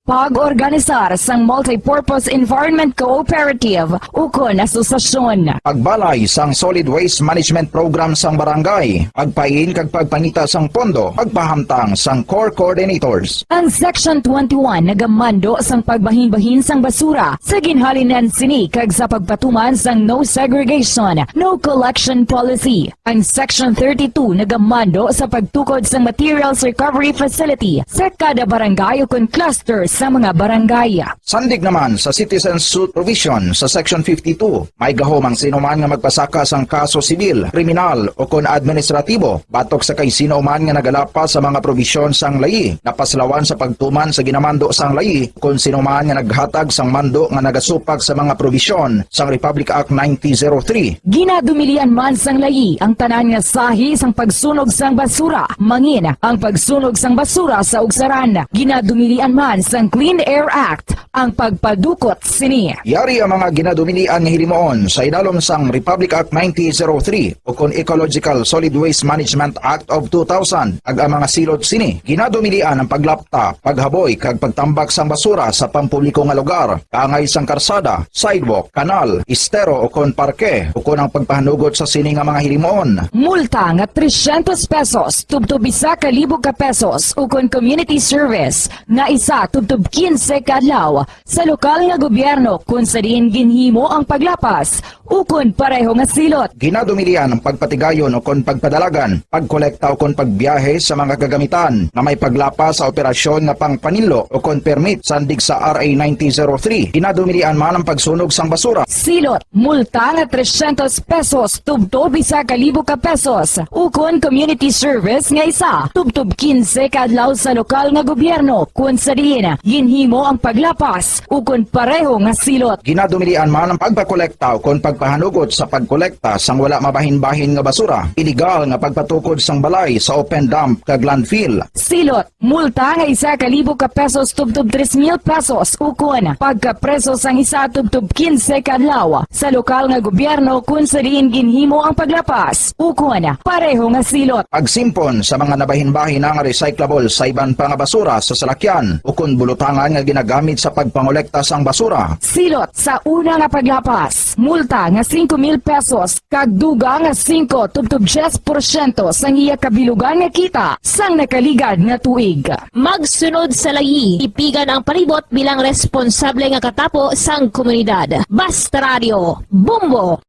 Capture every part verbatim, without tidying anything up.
pag-organisar sang multipurpose environment cooperative ukon asosasyon. Pagbalay sang solid waste management program sang barangay, pagpain kag pagpangita sang pondo, pagpahamtang sang core coordinators. Ang Section twenty-one nagamando sang pagbahinbahin sang basura sa ginhalinan sini kag sa pagpatuman sang no segregation, no collection policy. Ang Section thirty-two nagamando sa pagtukod sang materials recovery facility sa kada barangay ukon cluster sa mga barangay. Sandig naman sa citizen suit provision sa Section fifty-two, may gahom ang sinuman nga magpasaka sang kaso sibil, kriminal, ukon administratibo batok sa kay sino man nga nagalapas sa mga probisyon sang layi, napaslawan sa pagtuman sa ginamando sang layi, kon sino man nga naghatag sang mando nga nagasupak sa mga probisyon sang Republic Act nineteen zero three. Ginadumilian man sang layi ang tanan nga sahi sang pagsunog sang basura, mangin ang pagsunog sang basura sa ugsaran. Ginadumilian man sang Clean Air Act ang pagpadukot sini. Yari ang mga ginadumilian nga hilimuon sa idalom sang Republic Act nineteen zero three ukon Ecological Solid Waste Management Act of two thousand, kag ang mga silot sini. Ginadumilian ang paglapta, paghaboy, kag pagtambak sang basura sa pampubliko nga lugar, kaangay sang karsada, sidewalk, kanal, estero, ukon parke, ukon ang pagpahanugot sa sini nga mga hilimuon. Multa nga trescientos pesos tubtob isa ka libo ka pesos, ukon community service nga isa tubtob quince ka adlaw sa lokal nga gobyerno kon sa diin ginhimo ang paglapas ukon pareho nga silot. Ginadumilian ang pagpatigayon ukon pagpadalagan, pagkolekta ukon pagbiyahe sa mga kagamitan nga may paglapas sa operasyon nga pangpaninlo ukon permit sandig sa R A nineteen zero three. Ginadumilian man ang pagsunog sang basura. Silot, multa nga trescientos pesos tubtob isa ka libo ka pesos, ukon community service nga isa tubtob quince ka adlaw sa lokal nga gobyerno kon sa diin ginhimo ang paglapas ukon pareho nga silot. Ginadumilian man ang pagpakolekta ukon pagpahanugot sa pagkolekta sang wala mabahin-bahin nga basura, iligal nga pagpatukod sang balay sa open dump kag landfill. Silot, multa nga isa ka libo ka pesos tubtob tres mil pesos, ukon pagkapreso sang isa tubtob quince ka adlaw sa lokal nga gobyerno kon sa diin ginhimo ang paglapas, ukon pareho nga silot. Pagsimpon sa mga nabahin-bahin nga recyclable sa iban pa nga basura sa salakyan ukon bulutangan nga ginagamit sa pagpangolekta sang basura. Silot sa una nga paglapas, multa nga singko mil pesos kag dugang nga singko tubtob diyes porsyento sang iya kabilugan nga kita sang nakaligad nga tuig. Magsunod sa layi, tipigan ang palibot bilang responsable nga katapo sang komunidad. Basta Radio, Bombo!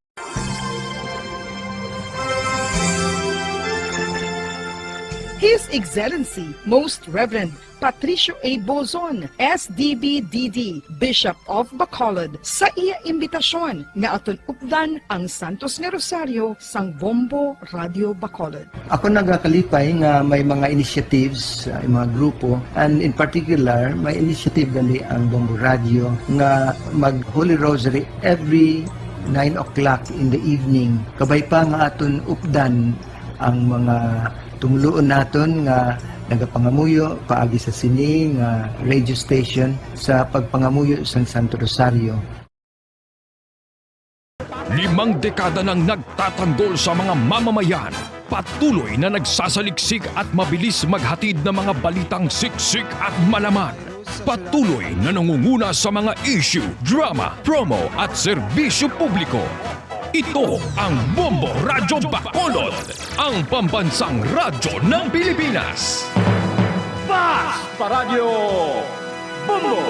His Excellency, Most Reverend Patricio A. Bozon, S D B D D, Bishop of Bacolod, sa iya imbitasyon nga aton updan ang Santos nga Rosario sang Bombo Radio Bacolod. Ako nagakalipay nga may mga initiatives, uh, mga grupo, and in particular, may initiative gali ang Bombo Radio nga mag Holy Rosary every nine o'clock in the evening. Kabay pa nga aton updan ang mga tumuluon naton nga nagapangamuyo paagi sa sini nga radio station sa pagpangamuyo sang Santo Rosario. Limang dekada nang nagtatanggol sa mga mamamayan, patuloy na nagsasaliksik at mabilis maghatid ng mga balitang siksik at malaman. Patuloy na nangunguna sa mga issue, drama, promo at serbisyo publiko. Ito ang Bombo Radyo Bacolod, ang pambansang radyo ng Pilipinas. Basta Radyo Bombo!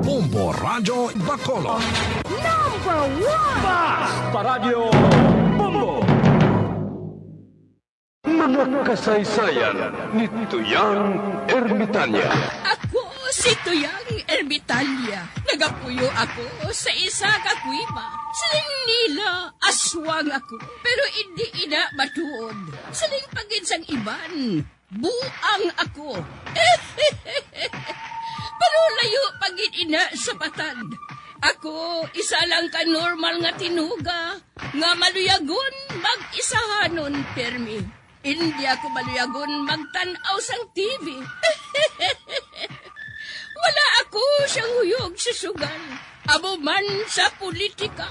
Bombo Radyo Bacolod. Number one! Basta Radyo Bombo! Mga kasaysayan ni Tuyang Ermitanya. Ako si Tuyang Ermitanya. Nagapuyo ako sa isa ka kuweba. Siling nila, aswang ako, pero indi ina matuod. Siling pa gid sang iban, buang ako. Pero layo pa gid ina sa patad. Ako, isa lang ka normal nga tinuga nga maluyagon mag-isahanon permi. Indi ako maluyagon magtan-aw sang T V. Wala ako siyang huyog sa sugal, amo man sa politika.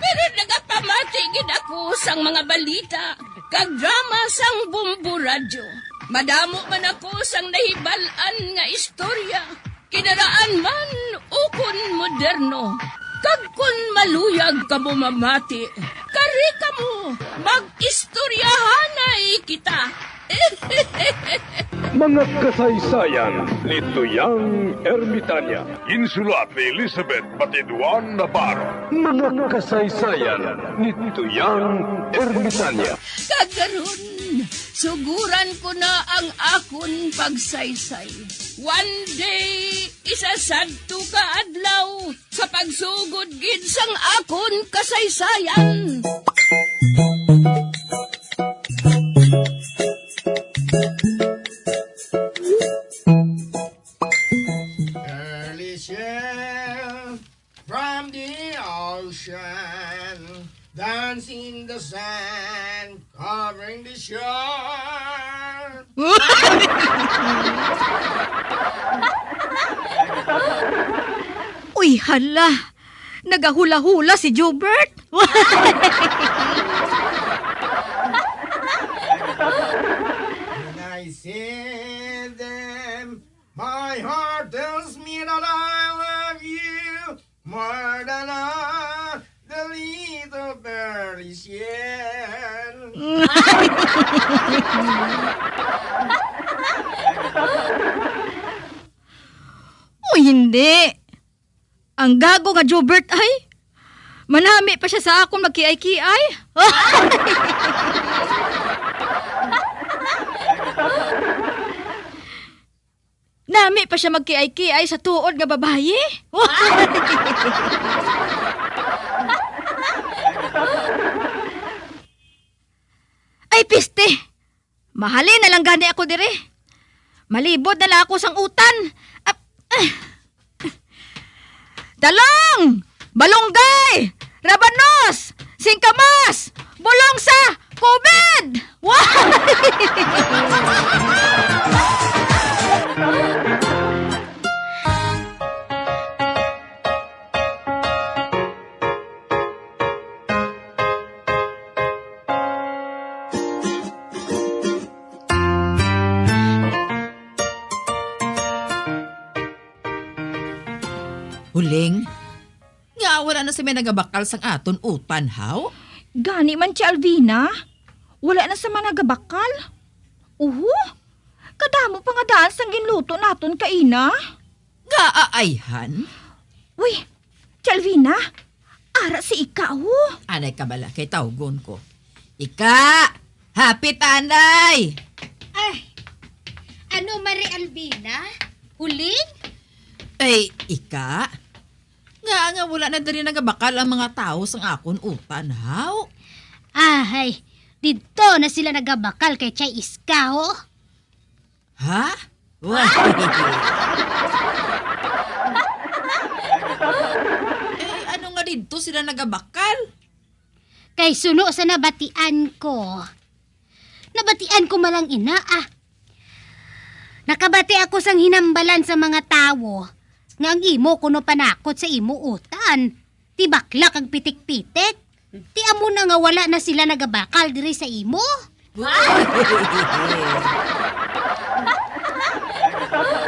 Pero nagapamati gid ako sang mga balita kag drama sang Bombo Radyo. Madamo man ako sang nahibal-an nga istorya, kinaraan man ukon moderno. Kag kon maluyag kamo mamati, kari kamo, mag-istoryahanay kita. Mga kasaysayan ni Tuyang Ermitanya. Ginsulat ni Elizabeth Batiduan Navarro. Mga kasaysayan ni Tuyang Ermitanya. Kag karon, suguran ko na ang akon pagsaysay. One day, isa sadto ka adlaw, sa pagsugod gid sang akon kasaysayan. Early shell from the ocean, dancing in the sand, covering the shore. Uy, hala! Nagahula-hula si Jobert! When I see them, my heart tells me that I love you more than all the little birdies yet. Uy, hindi. Ang gago nga Jobert ay. Manami pa siya sa akon magkiay-kiay. Nami pa siya magkiay-kiay sa tuod nga babayi. Ay, piste! Mahalin na lang gani ako diri. Malibod na lang ako sang utan. Ap-, ah. Talong! Balunggay! Rabanos! Singkamas! Bulong sa COVID! Huling, nga wala na sila nagabakal sang aton utan, haw? Gani man, Tia Alvina, wala na sa managabakal. Uho, kadamo pa nga daan sang ginluto naton kaina. Nga aayhan? Uy, Tia Alvina, ara si Ika, ho. Anay ka bala, kay tawgon ko. Ika! Hapit, anay! Ay, ano, Mari Alvina? Huling? Ay, Ika, nga, nga wala na diri nagabakal ang mga tawo sang akon utan, haw? Ahay, didto na sila nagabakal kay Chay Iska, ho. Ha? Wa-, eh, ano nga didto sila nagabakal? Kay suno sa nabatian ko. Nabatian ko man lang ina, ah. Nakabati ako sang hinambalan sa mga tawo nga ang imo kuno panakot sa imo utan, ti bakla kag pitik-pitik. Ti amo na nga wala na sila nagabakal diri sa imo.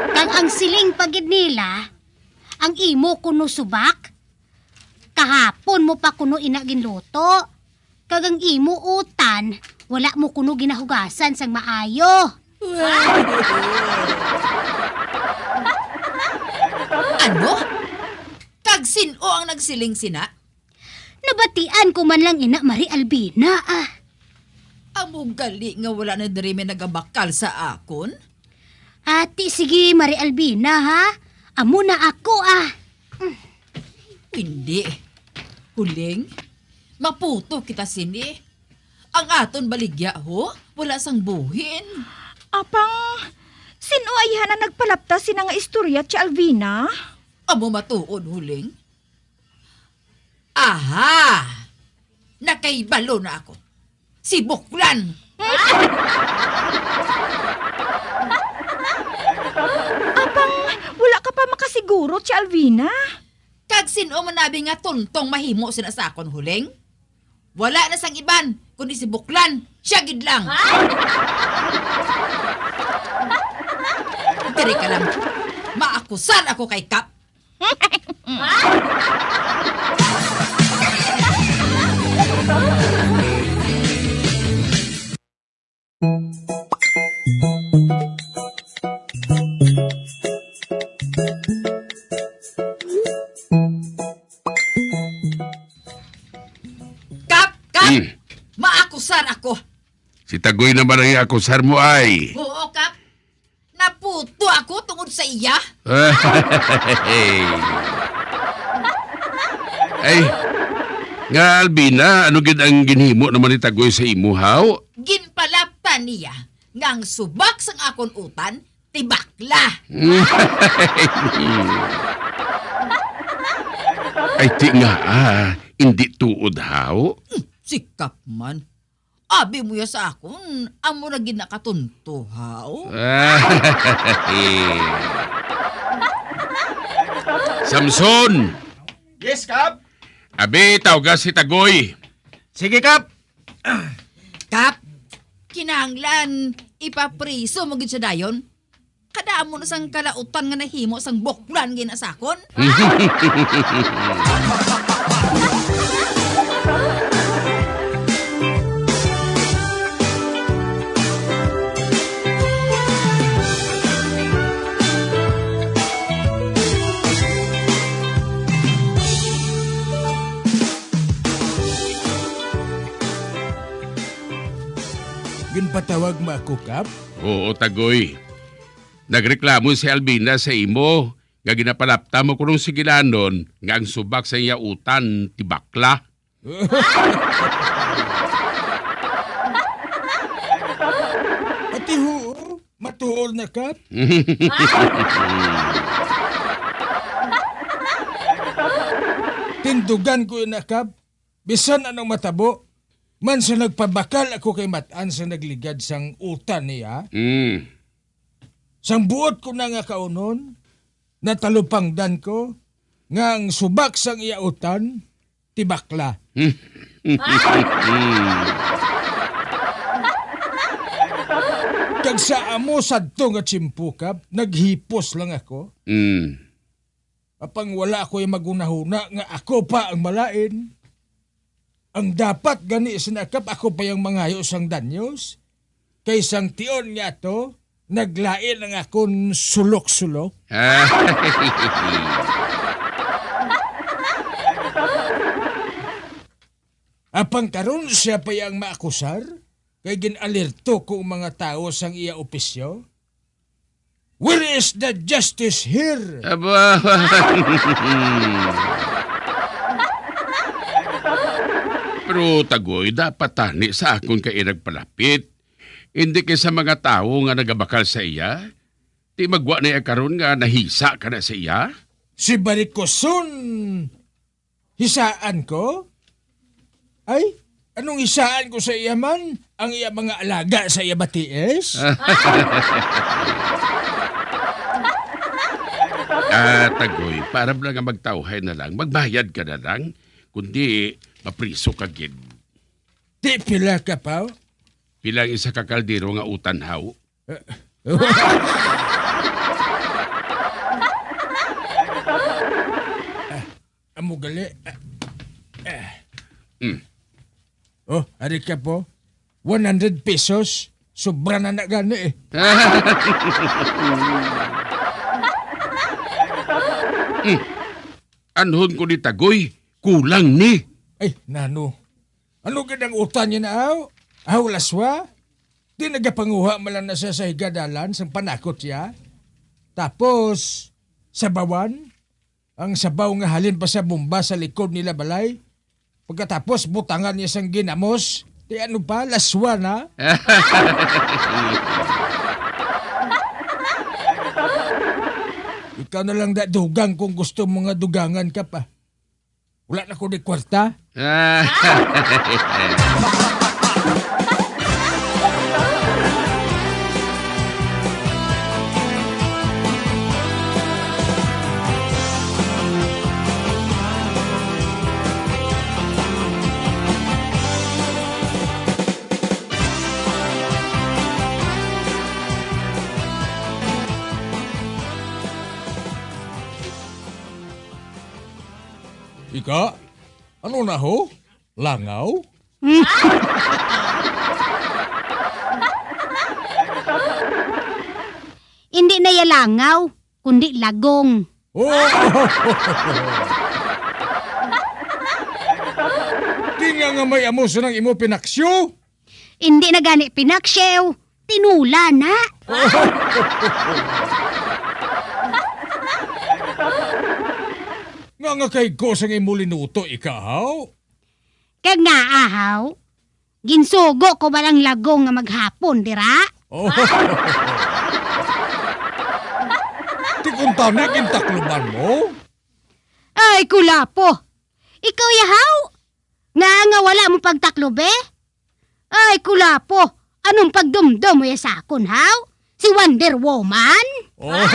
Kag ang siling pa gid nila, ang imo kuno subak, kahapon mo pa kuno ina ginluto, kag ang imo utan, wala mo kuno ginahugasan sang maayo. Ano? Kag sin-o ang nagsiling sina? Nabatian ko man lang ina, Mari Albina, ah. Amo gali nga wala na diri may nagabakal sa akon? Ati, sige, Mari Albina, ha? Amo na ako, ah. Hindi. Huling, maputo kita sini. Ang aton baligya, ho, wala sang buhin. Apang, sin-o ayhan ang nagpalapta sina nga istorya, Tia Alvina? Amo matuod, Huling. Aha! Nakahibalo na ako. Si Buklan! Apang, wala ka pa makasiguro, Tia Alvina? Kag sin-o man abi nga tuntong mahimo sina sa akon, Huling? Wala na sang iban, kundi si Buklan. Siya gid lang. Ari ka lang. Maakusar ako kay Kap. Kap, Kap! Hmm. Maakusar ako. Si Tagoy naman ang akusar mo ay. Oo, Kap. Naputo ako tungod sa iya. Ay. Nga, Albina, ano gid ang ginhimo naman ni Tagoy sa imo, haw? Ginpalaptan niya nga ang subak sang akon utan tibakla. Ay, ti nga, ah, indi tuod, haw? Hmm, si Kap man. Abi mo ya sa akon, amo na gid nakatunto, haw? Samson! Yes, Kap. Abi, tawga si Tagoy. Sige, Kap. Kap, kinahanglan ipapriso mo gid siya dayon. Kadamo na sang kalautan nga nahimo sang buklan ginasakon. Ginpatawag mo ako, Kap? Oo, Tagoy. Nagreklamo si Albina sa imo nga ginapalapta mo kuno sigilanon nga ang subak sa iya utan tibakla. Ati huo, matuol na, Kap. Tindugan ko ina, Kap. Bisan anong matabo, man sa nagpabakal ako kay Matan sa nagligad sang utan niya, Mm. sang buot ko na nga kaunon, natalupangdan ko nga ang subak sang iya utan, tibakla. Kag sa amo sadto nga tiyempo, Kap, naghipos lang ako. Mm. Apang wala ako'y magunahuna nga ako pa ang malain. Ang dapat gani sina Kap, ako pa yang mangayo sang danyos. Kay sang tion nga to, naglain ang akon sulok-sulok. Apang karon siya pa yang maakusar, kay gin-alerto ko ang mga tawo sang iya opisyo. Where is the justice here? Aba. Pero, Tagoy, dapat tani sa akon kay nagpalapit. Hindi kay sa mga tawo nga nagabakal sa iya. Ti magwa na iya karon nga nahisa ka na sa iya? Si Barikoson, hisaan ko? Ay, anong hisaan ko sa iya man? Ang iya mga alaga sa iya batiis? Ah, Tagoy, para lang nga magtawhay na lang, magbayad ka na lang, kundi mapriso ka gid. Ti pila ka pa? Pila ang isa ka kaldero nga utan, haw? Ah, amo gali. Ah, ah. Mm. Oh, ari ka po. One hundred pesos. Sobra na na gani eh. Mm. Anhon ko ni Tagoy, kulang ni. Ay, nano. Ano gid ang utan niya na, aw? Aw, laswa? Di nagapanguha man lang na siya sa higadalan sang panakot siya? Tapos, sabawan? Ang sabaw nga halin pa sa bomba sa likod nila balay? Pagkatapos, butangan niya sang ginamos? Di ano pa? Laswa na? Ikaw na lang da dugang kung gusto mo nga dugangan ka pa. Wala na ko di kwarta. Ah. Ika, ano na ho? Langaw? Indi na ya langaw, kundi lagong. Oh! Di nga nga may amo sa nang imo pinaksyo? Indi na gani pinaksyo, tinula na. Nga nga kay go sang imo linuto, ikahaw? Kag nga, ahaw, ginsugo ko ba lang lagong nga maghapon dira? Oh. Ti kuntani, gintakluban mo? Ay, kulapo! Ikaw, yahaw? Nga, nga wala mo pagtaklob, eh? Ay, kulapo! Anong pagdumdom mo ya sa akon, haw? Si Wonder Woman? Oh.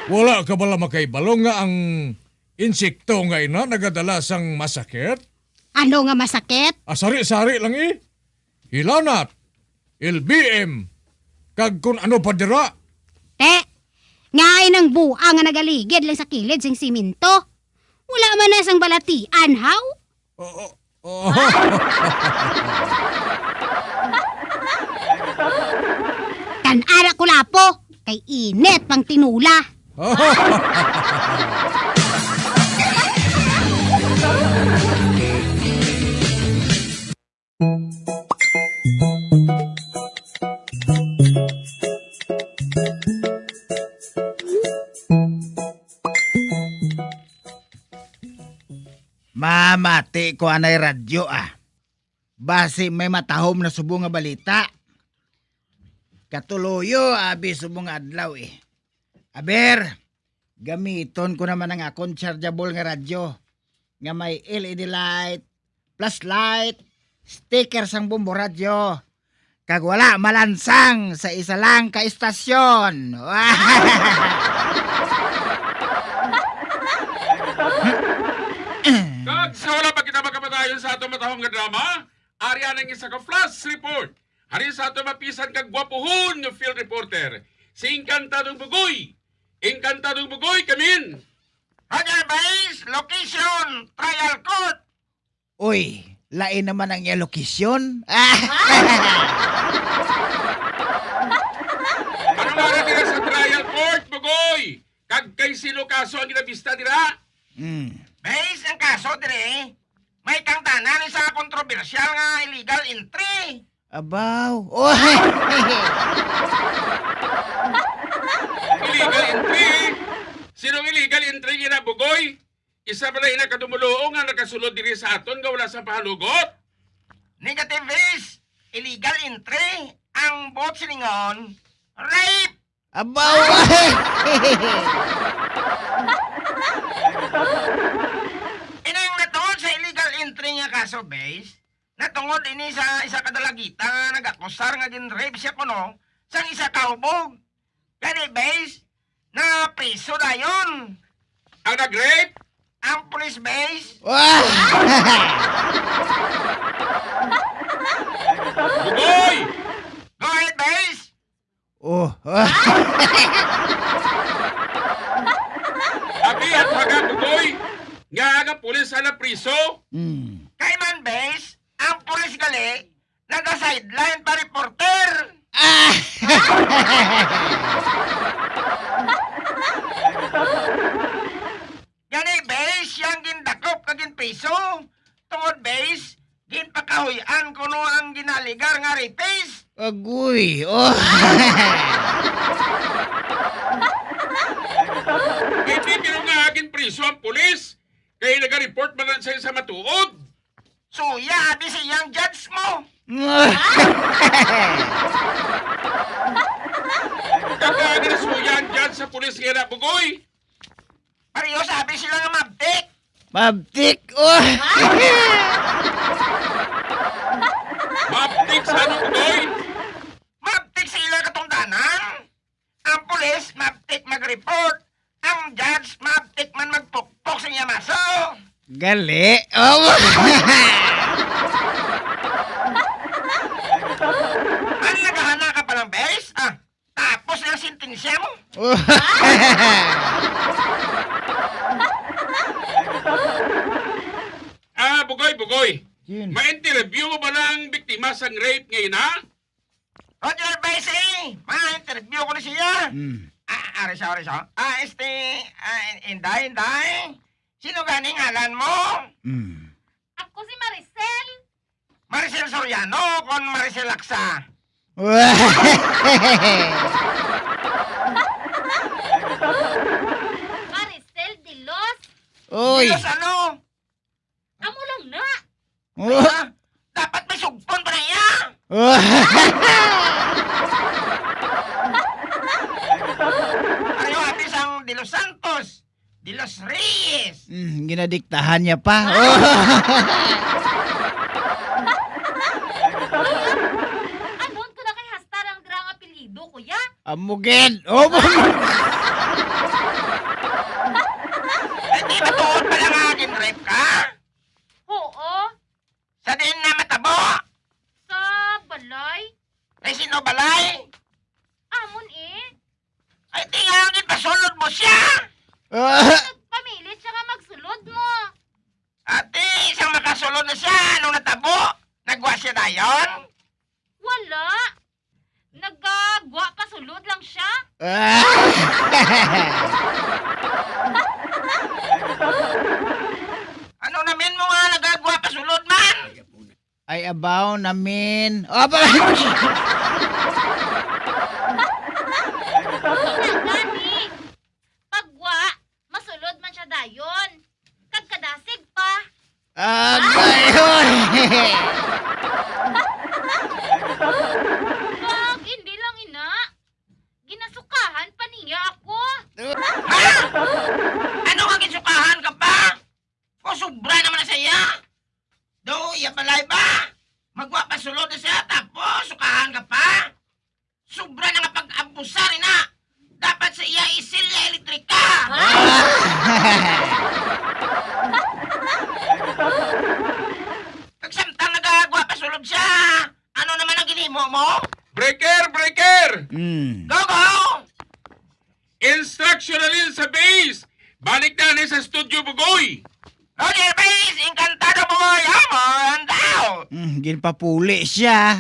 Wala ka bala makaibalo nga ang insekto nga ina nagadala sang masakit? Ano nga masakit? Ah, sari-sari lang, eh. Hilanat, L B M, kag kun ano pa dira. Te, ngain ang bua nga nagaligid lang sa kilid sing simento. Wala man na sang balatian, haw? Oo, oo. Tan-ara, kulapo, kay init pang tinula. Mamati ko anay radyo, ah. Basi may matahom na subong nga balita. Katuloyo, abi, subong nga adlaw, eh. Aber, gamiton ko naman ang akon chargeable nga radyo nga may L E D light, flashlight, sticker sang Bombo Radyo, kag wala malansang sa isa lang ka istasyon. Kag sa wala pa kita makapadayon sa ato matahom nga drama, ari ang isa ka flash report. Hari sa ato mapisan kag gwapuhon nga field reporter, si Encantadong Bugoy. Encantadong Bugoy, come in. Roger Base, location, trial court. Uy, lain naman ang iya location. Ano nga na dira sa trial court, Bugoy? Kag kay sino kaso ang ginabista dira? Hmm. Base ang kaso dire, may kangtanan sa kontrobersyal nga illegal entry. Abaw. Oy! Illegal entry? Sinong illegal entry ina, Bugoy? Isa bala ina ka dumuluong nga nakasulod diri sa aton nga wala sa pahalugot? Negative is illegal entry. Ang buot silingon, rape. Abaw! Ining natungod sa illegal entry nga kaso, Base, natungod ini sa isa ka dalagita nga nag-akusar nga gin-rape siya kuno sang isa ka hubog. Gani, Base, napriso dayon. Ang nag-rape? Ang pulis, Base. Wah! Bugoy! Go ahead, Base. Oh. Abi, at haga, Bugoy, nga ang pulis ang napriso? Mm. Kay man, Base, ang pulis gali, naga-sideline pa reporter. Ah! Gani, Base, siyang gindakop kag ginpriso. Tungod, Base, ginpakahuy-an kuno ang ginaligar nga rapist. Agoy, oh. Hindi, pero nga ginpriso ang pulis. Kay naga-report man lang siya sa matuod. Suya, abi sa iyang judge mo. Kaya nagsuya ang judge sa pulis nga na, Bugoy. Pareho sabi sila nga mabtik. Mabtik, oh. Mabtik sa ano, Bugoy? Mabtik sa ilang katungdanan. Ang pulis, mabtik mag-report. Ang judge, mabtik man magpukpok sa iya maso. Gali. Oh. Ang nagahana ka pa lang, Bes? Ah, tapos na ang sentensya mo. Oh. Na? Roger Bese, ma-interview ko na siya. Hmm. Ah, ari siya, ari siya. Ah, este, ah, Inday, Inday. Sino gani ngalan mo? Hmm. Ako si Maricel. Maricel Soriano kon Maricel Laksa? Maricel de Los. Oy. Dios ano? Amo lang na. Oh. Ha? Dapat may sugpon pa na iya. Oh. Pareho ati sang De Los Santos, De Los Reyes. Mm, ginadiktahan niya pa. Oh. Anon ko na kay hasta lang dira ang apelyido, kuya? Amo gid. Oh. Eh, di ba tuod pala nga gin-rape ka? Oo. Sa diin na matabo? Sa balay. Kay sino balay? Amon eh. Ay, di nga, ginpasulod mo siya. Ah. Nagpamilit siya nga magsulod mo. Ate, isang makasulod na siya, anong natabo? Nagwa siya dayon? Wala. Nagagwa pa sulod lang siya. Ah. Ano namin mo nga nagagwa pa sulod man? Ay, abaw namin. Aba. Gani, pagwa, masulod man siya dayon. Kag kadasig pa. Agay, hoy! Wag, hindi lang ina. Ginasukahan pa niya ako. Ha? Ano nga ginsukahan ka pa? O, sobra naman na siya. Do, iya balay ba? Magwa pa sulod na siya, tapos sukahan ka pa? Sobra na nga pag-abusar, ina. Dapat sa iya isilya elektrika. Pagsamtang nagagwa pa sulod siya, ano naman ang ginhimo mo? Breaker! Breaker! Mm. Go, go! Instruction na rin sa base! Balik na ni sa studio, Bugoy! Roger Base, encantado, Bugoy! Amon daw! Mm, ginpapuli siya.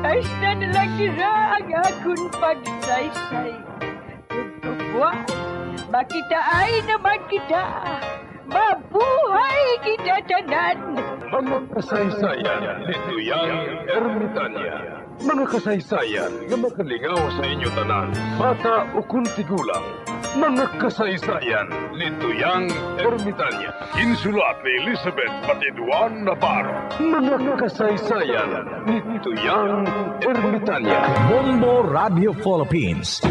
Hasta na lang dira ang akon pagsaysay. Ug bukas, makitaay naman kita. Mabuhay kita tanan! Mga kasaysayan ni Tuyang Ermitanya. Mga kasaysayan nga makalingaw sa inyo tanan, bata ukon tigulang. Mga kasaysayan ni Tuyang Ermitanya. Insulat ni Elizabeth Batiduan Navarro. Mga kasaysayan ni Tuyang Ermitanya. Bombo Radio Philippines.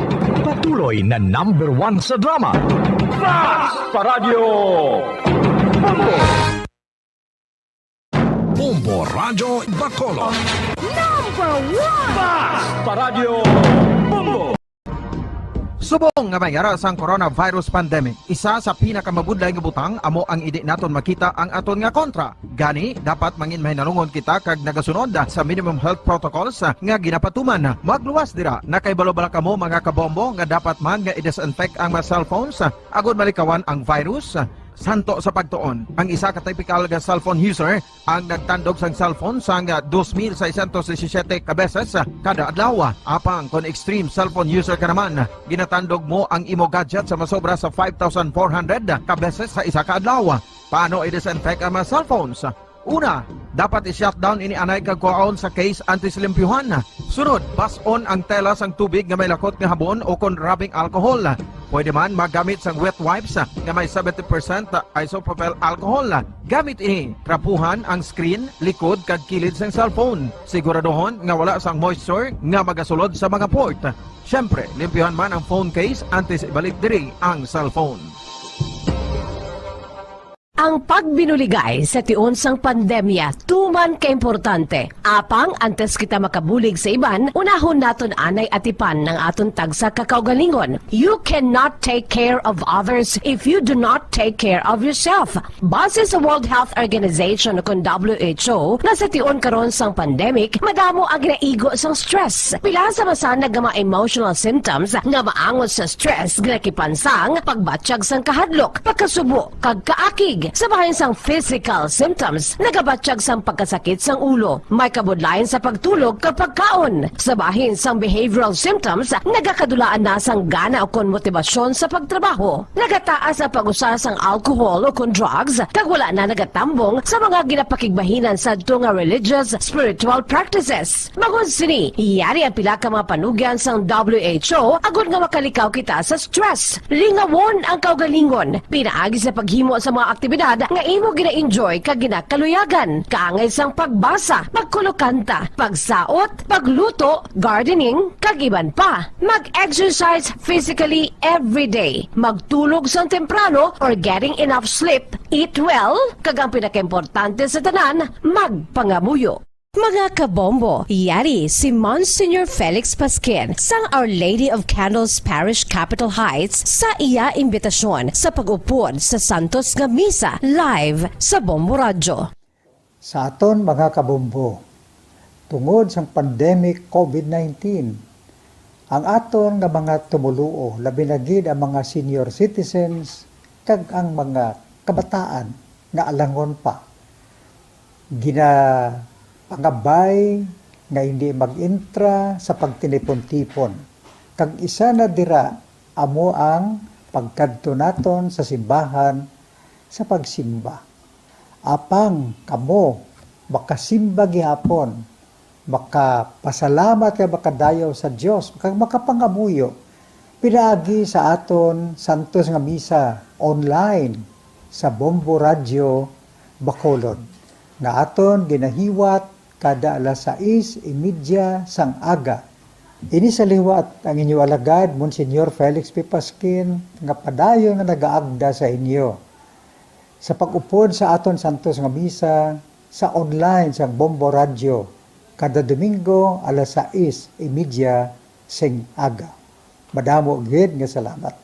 Patuloy na number one sa drama. Basta Radyo Bombo! Bombo Radyo Bacolod. Number one! Basta Radyo Bombo! Subong nga may ara sang coronavirus pandemic, isa sa pinakamabudlay nga butang amo ang indi naton makita ang aton nga kontra. Gani, dapat mangin mahinalungon kita kag nagasunod sa minimum health protocols nga ginapatuman. Magluwas dira, nakahibalo bala kamo, mga kabombo, nga dapat man nga i-disinfect ang mga cellphones agod malikawan ang virus? Santo sa pagtuon, ang isa ka typical nga cellphone user ang nagtandog sang cellphone sang dos mil seiscientos disisiete ka beses kada adlaw. Apang kon extreme cellphone user ka naman, ginatandog mo ang imo gadget sa masobra sa five thousand four hundred ka beses sa isa ka adlaw. Paano i-disinfect ang mga cellphones? Una, dapat i-shutdown ini anay kag kuhaon sa case antes limpyuhan. Sunod, bas-on ang tela sang tubig nga may lakot nga habon ukon rubbing alcohol. Pwede man maggamit sang wet wipes nga may seventy percent isopropyl alcohol. Gamit ini, trapuhan ang screen, likod, kag kilid sang cellphone. Siguraduhon nga wala sang moisture nga magasulod sa mga port. Siyempre, limpyuhan man ang phone case antes ibalik diri ang cellphone. Ang pagbinuligay sa tion sang pandemya tuman kaimportante. Apang antes kita makabulig sa iban, unahon naton anay atipan ang aton tagsa ka kaugalingon. You cannot take care of others if you do not take care of yourself. Base sa World Health Organization, ukon W H O, nga sa tion karon sang pandemic, madamo ang ginaigo sang stress. Pila sa masanag nga mga emotional symptoms nga maangot sa stress, ginakipan sang pagbatyag sang kahadlok, pagkasubo, kag kaakig. Sa bahin sang physical symptoms, nagabatyag sang pagkasakit sang ulo, may kabudlayan sa pagtulog kag pagkaon. Sa bahin sang behavioral symptoms, nagakadulaan na sang gana ukon motibasyon sa pagtrabaho. Nagataas ang pag-usa sang alcohol ukon drugs, kag wala na nagatambong sa mga ginapakigbahinan sadto nga religious, spiritual practices. Bangod sini, yari ang pila ka mga panugyan sang W H O agod nga makalikaw kita sa stress. Lingawon ang kaugalingon pinaagi sa paghimo sa mga aktibidad nga imo gina-enjoy kag ginakaluyagan, kaangay sang pagbasa, pagkulokanta, pagsaot, pagluto, gardening, kag iban pa. Mag-exercise physically every day. Magtulog sang temprano or getting enough sleep. Eat well, kag ang pinakaimportante sa tanan, magpangamuyo. Mga kabombo, yari si Monsignor Felix Pasquin sang Our Lady of Candles Parish, Capitol Heights, sa iya imbitasyon sa pag-upod sa santos nga misa live sa Bombo Radyo. Sa aton mga kabombo, tungod sang pandemic covid nineteen, ang aton nga mga tumoluo, labi na gid ang mga senior citizens kag ang mga kabataan nga alangon pa, ginapangabay nga hindi mag-entra sa pagtinipon-tipon. Kag isa na dira amo ang pagkadto naton sa simbahan sa pagsimba. Apang kamo makasimba gihapon, makapasalamat kag makadayaw sa Dios, kag makapangamuyo pinaagi sa aton santos nga misa online sa Bombo Radyo Bacolod, nga aton ginahiwat kada alas sais y media sang aga. Ini sa liwat ang inyo alagad, Monsignor Felix P. Pasquin, nga padayon nga nagaagda sa inyo sa pag-upod sa aton santos nga misa sa online sang Bombo Radyo kada Domingo alas sais y media sing aga. Madamo gid nga salamat.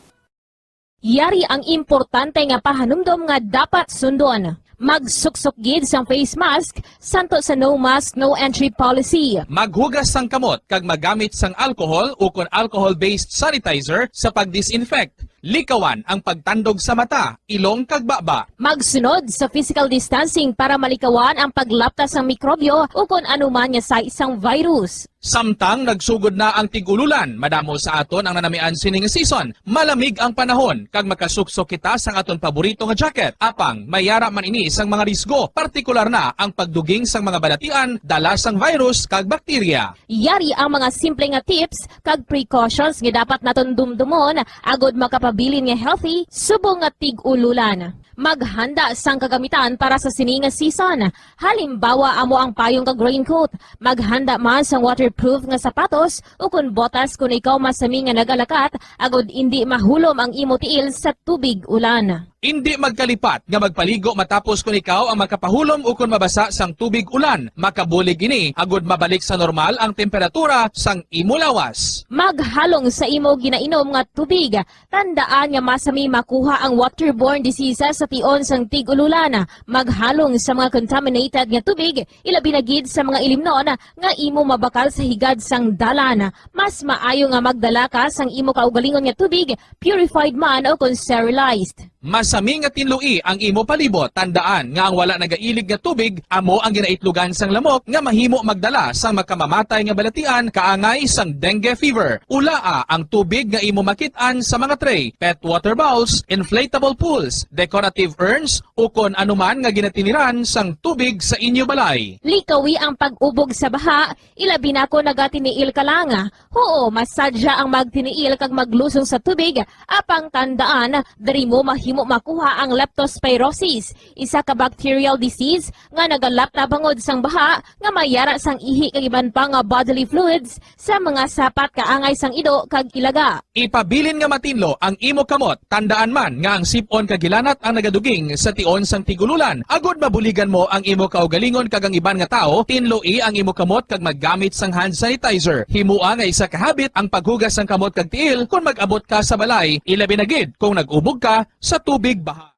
Yari ang importante nga pahanumdom nga dapat sundon. Magsuksok gid sang face mask, santo sa no mask, no entry policy. Maghugas sang kamot kag magamit sang alcohol ukon alcohol-based sanitizer sa pag-disinfect. Likawan ang pagtandog sa mata, ilong kag baba. Magsunod sa physical distancing para malikawan ang paglapta sang mikrobyo ukon anuman nga sais sang virus. Samtang nagsugod na ang tig-ululan, madamo sa aton ang nanamian sini nga season. Malamig ang panahon, kag makasuksok kita sang aton paborito nga jacket. Apang, may yara man ini sang mga risgo, partikular na ang pagduging sang mga balatian, dala sang virus kag bakterya. Yari ang mga simple nga tips kag precautions nga dapat naton dumdumon agod makapabilin nga healthy subong nga tig-ululan. Maghanda sang kagamitan para sa sini nga season. Halimbawa, amo ang payong kag raincoat. Maghanda man sang waterproof nga sapatos ukon botas kon ikaw masami nga nagalakat agod indi mahulom ang imo tiil sa tubig ulan. Indi magkalipat nga magpaligo matapos kon ikaw ang makapahulom ukon mabasa sang tubig ulan. Makabulig ini agod mabalik sa normal ang temperatura sang imo lawas. Maghalong sa imo ginainom nga tubig. Tandaan nga masami makuha ang waterborne diseases sa tion sang tig-ululan. Maghalong sa mga contaminated nga tubig, ilabi na gid sa mga ilimnon nga imo mabakal sa higad sang dalan. Mas maayo nga magdala ka sang imo kaugalingon nga tubig, purified man o kon sterilized. Masami nga tinloi ang imo palibot. Tandaan nga ang wala nagailig nga tubig amo ang ginaitlogan sang lamok nga mahimo magdala sang makamamatay nga balatian kaangay sang dengue fever. Ulaa ang tubig nga imo makit-an sa mga tray, pet water bowls, inflatable pools, decorative urns, ukon anuman nga ginatiniran sang tubig sa inyo balay. Likawi ang pag-ubog sa baha, ilabi na kon nagatiniil ka lang. Huo, masadya ang magtiniil kag maglusong sa tubig, apang tandaan, diri mo mahimo mo makuha ang leptospirosis, isa ka bacterial disease nga nagalapta bangod sang baha nga may yara sang ihi kag iban pa nga bodily fluids sa mga sapat kaangay sang ido kag ilaga. Ipabilin nga matinlo ang imo kamot. Tandaan man nga ang sip-on kag hilanat ang nagaduging sa tion sang tig-ululan. Agod mabuligan mo ang imo kaugalingon kag ang iban nga tawo, tinloi ang imo kamot kag maggamit sang hand sanitizer. Himoa nga isa ka habit ang paghugas sang kamot kag tiil kon mag-abot ka sa balay, ilabi na gid kung nag-ubog ka sa tubig baha.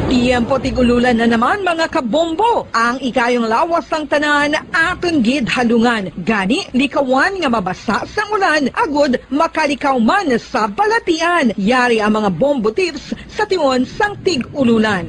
Tiyempo tig-ululan na naman, mga kabombo. Ang ikayong lawas sang tanan aton gid halungan. Gani, likawan nga mabasa sang ulan agud makalikaw man sa balatian. Yari ang mga bombo tips sa tion sang tig-ululan.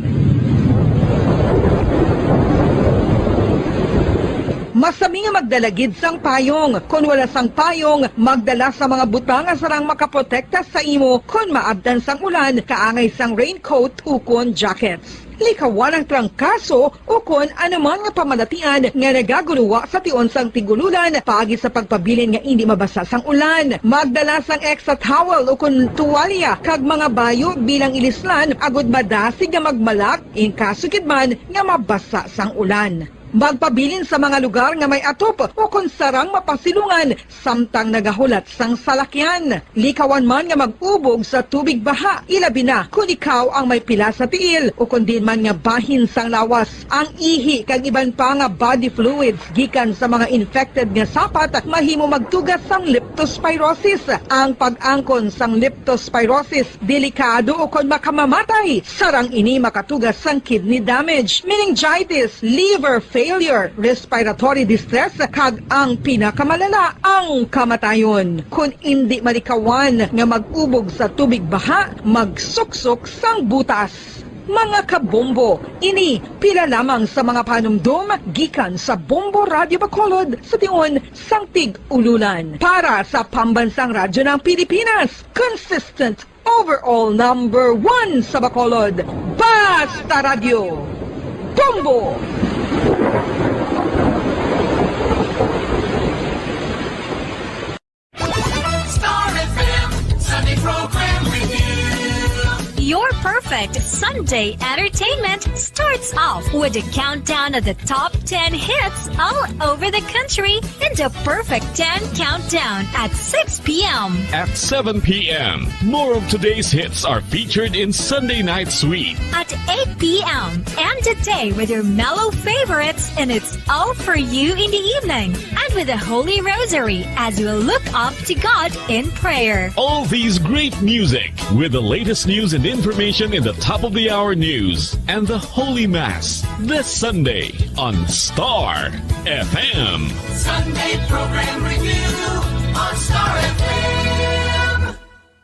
Masami nga magdala gid sang payong. Kon wala sang payong, magdala sa mga butang nga sarang makaprotekta sa imo kon maabtan sang ulan, kaangay sang raincoat ukon jackets. Likawan ang trangkaso ukon anuman nga pamalatian nga nagagulowa sa tion sang tig-ululan paagi sa pagpabilin nga indi mabasa sang ulan. Magdala sang extra towel ukon tuwalya kag mga bayo bilang ilislan agud madasig nga magmalak in kaso gid man nga mabasa sang ulan. Magpabilin sa mga lugar nga may atop ukon sarang mapasilungan samtang nagahulat sang salakyan. Likawan man nga mag-ubog sa tubig baha, ilabi na kon ikaw ang may pila sa tiil ukon diin man nga bahin sang lawas. Ang ihi kag iban pa nga body fluids gikan sa mga infected nga sapat mahimo magtuga sang leptospirosis. Ang pag-angkon sang leptospirosis delikado ukon makamamatay. Sarang ini makatuga sang kidney damage, meningitis, liver failure, respiratory distress, kag ang pinakamalala, ang kamatayon. Kon indi malikawan nga mag-ubog sa tubig baha, magsuksok sang butas. Mga kabombo, ini pila lamang sa mga panumdom gikan sa Bombo Radyo Bacolod sa tion sang tig-ululan. Para sa Pambansang Radyo ng Pilipinas, consistent overall number one sa Bacolod, Basta Radyo, Bombo! Star F M Sunday Program Review. Your perfect Sunday entertainment starts off with a countdown of the top ten hits all over the country in the Perfect ten Countdown at six p m. At seven p m, more of today's hits are featured in Sunday Night Sweet. At eight p m, end the day with your mellow favorites, and it's all for you in the evening. And with the Holy Rosary as you look up to God in prayer. All these great music with the latest news and information in the top of the hour news and the Holy Mass this Sunday on Star F M. Sunday Program Review on Star F M.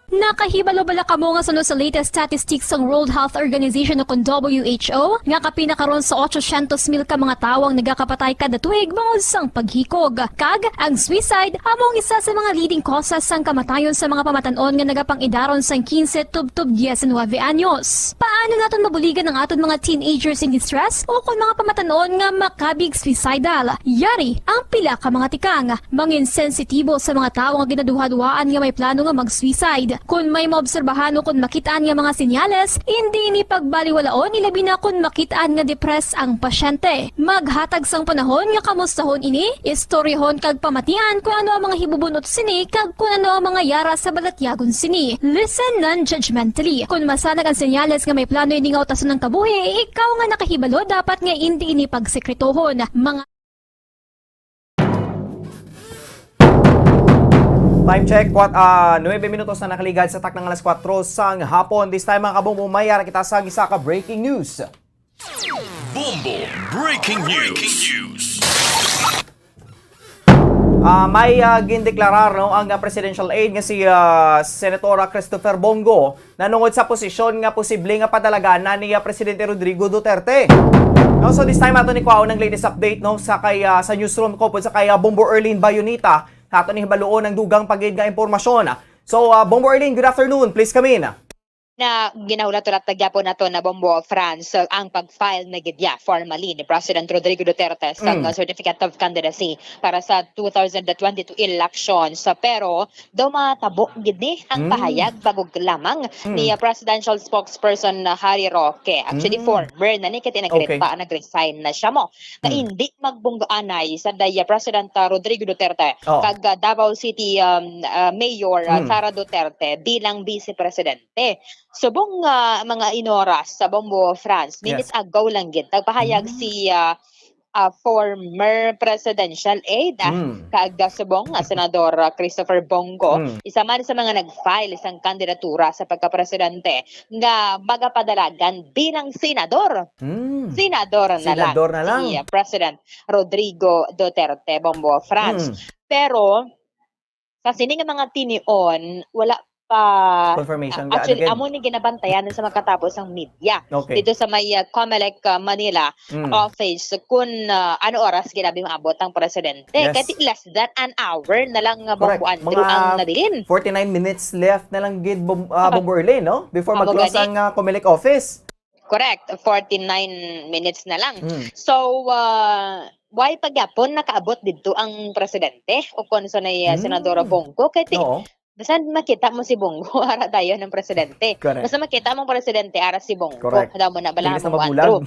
Nakahibalo bala kamo nga suno sa latest statistics sang World Health Organization o kon W H O, nga kapin na karon sa otsosyentos mil ka mga tawo ang nagakapatay kada tuig bangod sang paghikog? Kag ang suicide amo ang isa sa mga leading causes sang kamatayon sa mga pamatan-on nga nagapang-idaron sang quince tubtob diecinuebe anyos. Paano naton mabuligan ang aton mga teenagers in distress o kon mga pamatan-on nga makabig suicidal? Yari ang pila ka mga tikang. Mangin sensitibo sa mga tawo nga ginaduhaduhaan nga may plano nga mag-suicide. Kon may maobserbahan o kon makit-an nga mga senyales, indi ini pagbaliwalaon, ilabi na kon makit-an nga depressed ang pasyente. Maghatag sang panahon nga kamustahon ini, istoryahon kag pamatian kon ano ang mga hibubun-ot sini kag kon ano ang mga yara sa balatyagon sini. Listen non-judgmentally. Kon masanag ang senyales nga may plano ini nga utason ang kabuhi, ikaw nga nakahibalo dapat nga indi ini pagsekretohon. Mga Time check, kwat-, ah, nuebe minutos na nakaligad sa taknang alas kuwatro sang hapon. This time, mga kabombo, may ara kita sa isa ka breaking news. Bombo Breaking News. Ah, may, ah, gindeklarar, no, ang, ah, presidential aide nga si, ah, Senator, ah, Christopher Bong Go nanungod sa posisyon nga posible nga padalagan na ni, ah, Presidente Rodrigo Duterte. No, so this time ato ni kuhaon ang latest update, no, sa kay, ah, sa newsroom ko po sa kay, ah, Bombo Erlene Bayonita. Ato ni hibaluon ang dugang pagid nga impormasyon. So, ah, Bombo Erlene, good afternoon. Please come in. na ginahulat-hulat na gyapon nato na Bombo, Franz, ang pag-file na gid ya formally ni President Rodrigo Duterte sa Mm. Certificate of Candidacy para sa two thousand twenty-two elections. Pero daw matabo gid ni ang Mm. pahayag bago lamang Mm. ni, uh, presidential spokesperson na Harry Roque. Actually, Mm. former na ni, kay Okay. nagrepa-, nag-resign na siya mo. Na Mm. hindi magbunggo anay sa day, uh, President, uh, Rodrigo Duterte Oh. kag, uh, Davao City, um, uh, Mayor, uh, Mm. Sara Duterte bilang Vice Presidente. Subong nga mga inoras sa Bombo, Franz, minutes Yes. ago lang gid, nagpahayag Mm. si, ah, ah, former presidential aide, ah, Mm. kag, ah, subong nga Senador, ah, Christopher Bongo, Mm. isa man sa mga nag-file sang kandidatura sa pagkapresidente nga magapadalagan bilang senador. Mm. Senador na lang Senador na lang. si, ah, President Rodrigo Duterte, Bombo, Franz. Mm. Pero, sa sini nga mga tinion, wala pa, Confirmation ah, ka, ano actually, gid? amo ni ginabantayan sa makatapos ang media Okay. dito sa may, ah, Comelec, ah, Manila Mm. office kung, ah, ano oras ginabi maabot ang presidente. Yes. Kay less than an hour na lang nga Correct. Bombo Andrew Mga ang nabilin. forty-nine minutes left na lang gid, Bom-, ah, Aba, Bombo Erlin, no? Before amo mag-close gani. ang, ah, Comelec office. Correct, forty-nine minutes na lang. Mm. So, ah, why pa gyapon nakaabot didto ang presidente o kon sa nay, ah, Senadora Mm. Bongo? Kay ti-, Oo. bisan makita mo si Bongo, ara dayon ang presidente. Correct. Basta makita mo ang presidente, ara si Bongo. Correct. Daw mo na bala Tiglis na mo, mabulag. Andrew.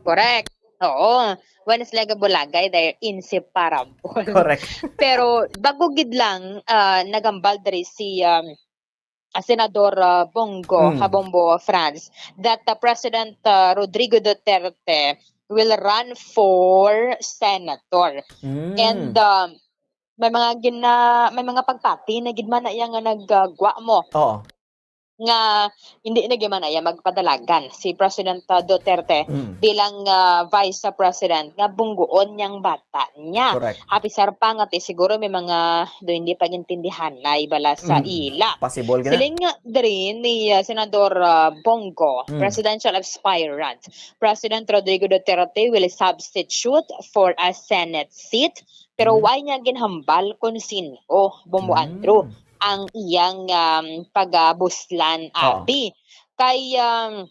Correct. Oo. When sila gabulagay, they're inseparable. Correct. Pero bago gid lang, ah, nagambal diri si, um, ah, Senador, ah, Bongo, Mm. ha, Bombo, Franz, that, ah, President, ah, Rodrigo Duterte will run for senator. Mm. And, um, may mga gina-, may mga pagpati na gid man na iya nga nagagwa mo Oo. nga hindi na gid man na iya magpadalagan si President, ah, Duterte Mm. bilang, ah, Vice President nga bungguon niyang bata niya. Correct. Apisar pa nga ti siguro may mga do hindi pag-intindihanay bala sa Mm. ila. Possible gid na. Siling nga diri ni, ah, Senador, ah, Bongo, Mm. presidential aspirant, President Rodrigo Duterte will substitute for a Senate seat. Pero Mm. why niya ginhambal kung sino, Bombo Mm. Andrew, ang iyang, um, pagabuslan, Oo. abi? Kay, um,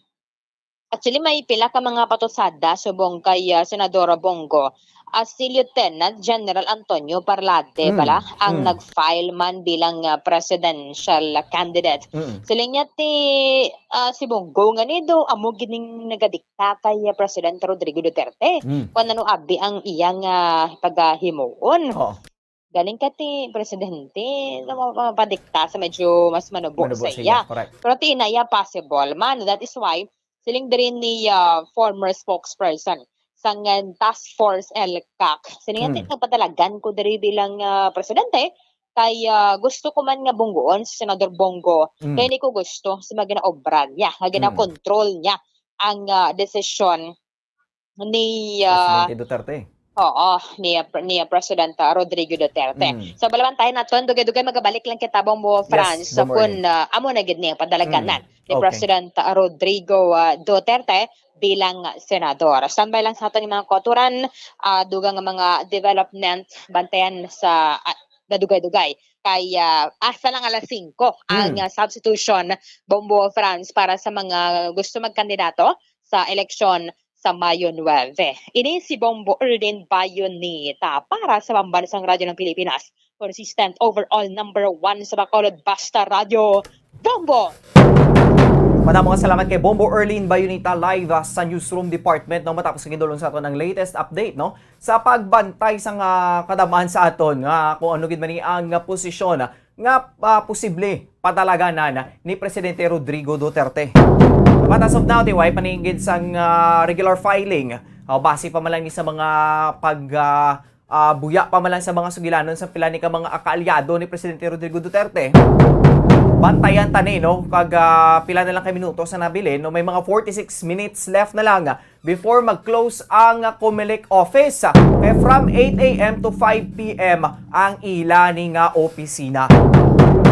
Actually, may pila ka mga patusada subong kay, ah, Senadora Bongo. Ah, si Lieutenant General Antonio Parlade Mm, bala ang mm. nag-file man bilang, ah, presidential candidate. Mm. Siling niya ti, ah, si Bongo nga ni do amo gining nagadikta kay, ah, President Rodrigo Duterte. Mm. Kung ano abi ang iyang, ah, pagahimuon. Oo. Galing ka ti presidente, na ma-, mapadikta sa medyo mas manubo Manubo sa sa iya, iya. Correct. Pero ti na iya possible man. That is why, siling diri ni, ah, former spokesperson sang, ah, Task Force ELCAC. Siling niya, Hmm. "Nagpadalagan ko diri bilang, ah, presidente, kay, ah, gusto ko man nga bungguon si Senador Bongo. Hmm. Kay hindi ko gusto sa mga ginaobra niya, nga Hmm. ginakontrol niya ang, ah, desisyon ni, ah, Presidente Duterte. Oo, ni, ni President, ah, Rodrigo Duterte." Mm. So, balabantayan naton, dugay-dugay magabalik lang kita, Bombo Yes, Franz, Bombo kun, Ernie. ah, amo na gid ni padalaganan Mm. ni Okay. President, ah, Rodrigo, ah, Duterte bilang senador. Standby lang sa aton nga mga kauturan, ah, dugang nga mga development, bantayan sa, ah, gadugay-dugay. Kay, ah, hasta lang alas singko ang, Mm. ah, substitution, Bombo Franz, para sa mga gusto magkandidato sa eleksyon sa Mayo nuwebe. Ini si Bombo Erlin Bayonita para sa Pambansang Radyo ng Pilipinas. Consistent, overall, number one sa Bacolod, Basta Radyo, Bombo! Madamo nga salamat kay Bombo Erlin Bayonita live, ah, sa Newsroom Department, no, matapos nga gindulong sa aton ang latest update, no, sa pagbantay sa nga kadam-an sa aton nga kung ano gid man ni ang, ah, posisyon, ah, nga, ah, posible padalaganan ni Presidente Rodrigo Duterte. But as of now, ti, way pa ni gid sang, ah, regular filing. Ah, base pa man lang ni sa mga pag, ah, ah, buya pa man lang sa mga sugilanon sa pila ni ka mga kaalyado ni Presidente Rodrigo Duterte. Bantayan ta ni, no? Kag, ah, pila na lang ka minuto sa nabilin, no? May mga forty-six minutes left na lang before mag-close ang Comelec office. Kaya from eight A M to five P M ang ila ni nga opisina.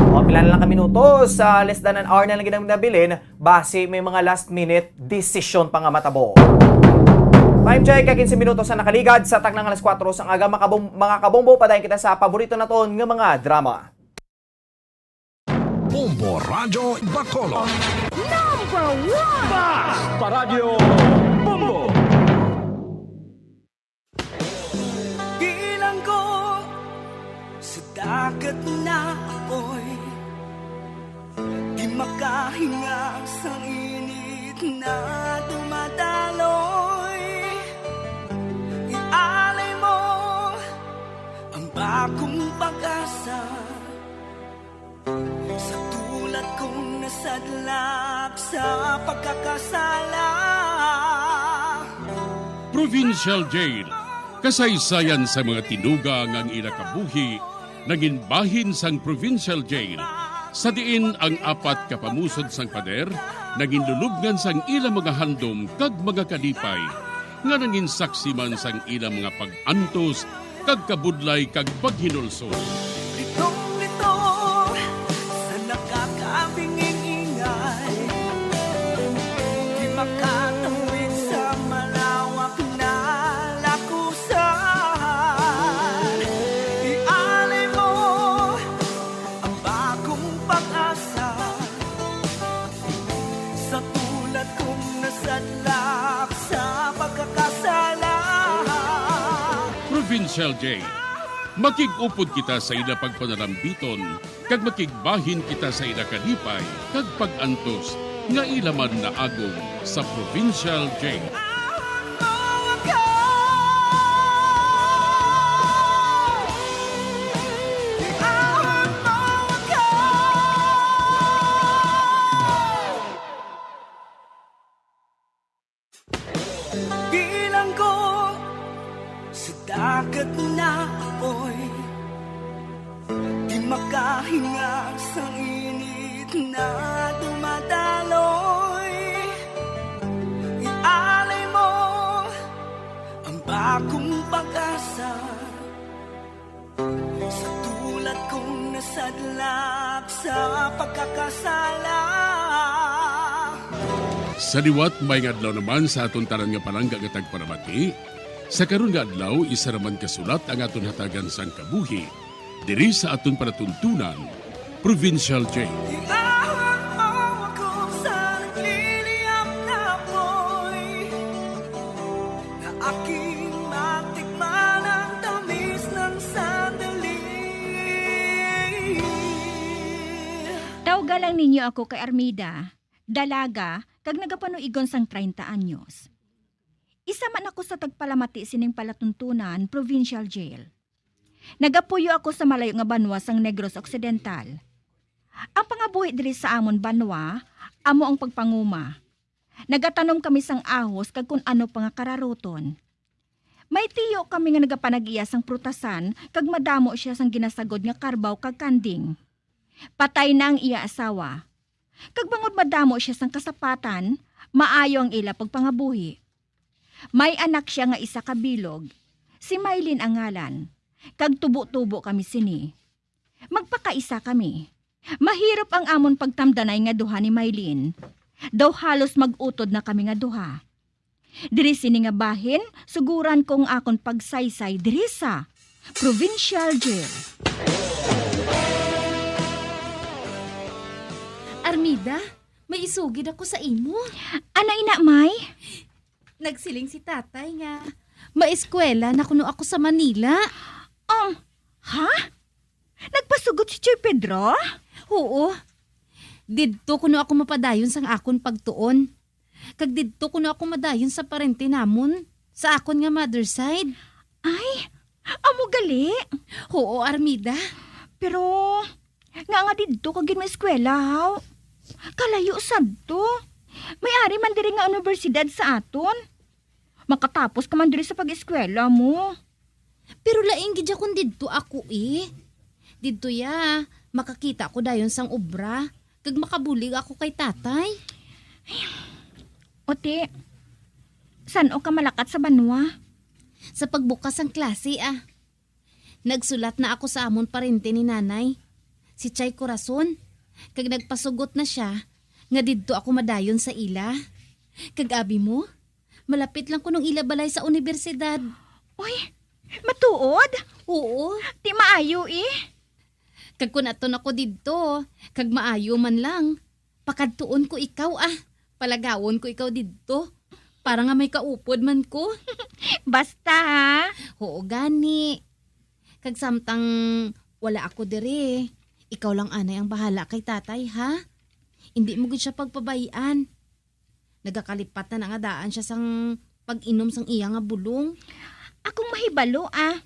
O, pila na lang ka minuto, sa less than an hour na lang gid ang nabilin, basi may mga last minute decision pa nga matabo. Time check, kay quince minuto sa nakaligad sa taknang alas kuwatro sang aga, makabom-, mga kabombo, padayon kita sa paborito naton nga mga drama. Bombo Radyo Bacolod. Number one! Basta Radyo Bombo! Bilanggo sa dagat na apoy, di makahinga sa init na dumadaloy. Ialay mo ang bagong pag-asa sa tulad kong nasadlak sa pagkakasala. Provincial Jail, kasaysayan sa mga tinuga nga ang ila kabuhi nangin bahin sang Provincial Jail, sa diin ang apat ka pamusod sang pader nangin lulubngan sang ila mga handom kag mga kalipay, nga nangin saksi man sang ila mga pag-antos kag kabudlay kag paghinulsol. Litong-litong sa nakakabinging ingay, di makatawid sa malawak na lakusan. Ialay mo ang bagong pag-asa sa tulad kong nasadlak sa pagkakasala. Provincial Jail. Makig-upod kita sa ila pagpanalambiton, kag makigbahin kita sa ila kalipay kag pag-antos nga ila man naagom sa Provincial Jail. Bilanggo sa dagat na apoy, di makahinga sa init na dumadaloy. Ialay mo ang bagong pag-asa sa tulad kong nasadlak sa pagkakasala. Sa liwat, maayong adlaw naman sa aton tanan nga palangga nga tagpalamati. Sa karon nga adlaw, isa naman ka sulat ang aton hatagan sang kabuhi diri sa aton palatuntunan, Provincial Jail. Iahon mo ako sa nagliliyab na apoy, na aking matikman ang tamis ng sandali. Tawga lang ninyo ako kay Armida, dalaga, kag nagapanuigon sang treinta anyos. Isa man ako sa tagpalamati sining palatuntunan, Provincial Jail. Nagapuyo ako sa malayo nga banwa sang Negros Occidental. Ang pangabuhi diri sa amon banwa amo ang pagpanguma. Nagatanom kami sang ahos kag kun ano pa nga kararuton. May tiyo kami nga nagapanag-iya sang prutasan kag madamo sia sang ginasagod nga karbaw kag kanding. Patay na ang iya asawa. Kag bangod madamo sia sang kasapatan, maayo ang ila pagpangabuhi. May anak sia nga isa ka bilog, si Mylene ang ngalan, kag tubo-tubo kami sini. Magpakaisa kami. Mahirop ang amon pagtamdanay nga duha ni Mylene. Daw halos mag-utod na kami nga duha. Diri sini nga bahin, suguran ko ang akon pagsaysay diri sa Provincial Jail. Armida, may isugid ako sa imo. Ano ina, May? Nagsiling si tatay nga maeskwela na kuno ako sa Manila. Um, ha? Nagpasugot si Choy Pedro? Oo. Didto kuno ako mapadayon sang akon pagtuon. Kag didto kuno ako madayon sa parente namon, sa akon nga mother side. Ay, amo gali? Oo, Armida. Pero, nga nga didto ka gid maeskwela, haw? Kalayo sadto. May ari man diri nga unibersidad sa aton. Makatapos ka man diri sa pag-eskwela mo. Pero lain gid ya kon didto ako, eh. Didto ya, makakita ko dayon sang obra, kag makabulig ako kay tatay. Ote, san-o ka malakat sa banwa? Sa pagbukas sang klase, ah. Nagsulat na ako sa amon parente ni nanay, si Chay Corazon, kag nagpasugot na sia nga didto ako madayon sa ila. Kag abi mo, malapit lang kunong ila balay sa unibersidad. Uy, matuod? Oo. Ti maayo, eh. Kag kun aton ako didto, kag maayo man lang, pakadtuon ko ikaw, ah. Palagawon ko ikaw didto, para nga may kaupod man ko. Basta, ha? Oo, gani. Kag samtang wala ako diri, ikaw lang anay ang bahala kay tatay, ha? Indi mo gid siya pagpabay-an. Nagakalipat na na nga daan siya sang pag-inom sang iya nga bulong. Akong mahibalo, ah.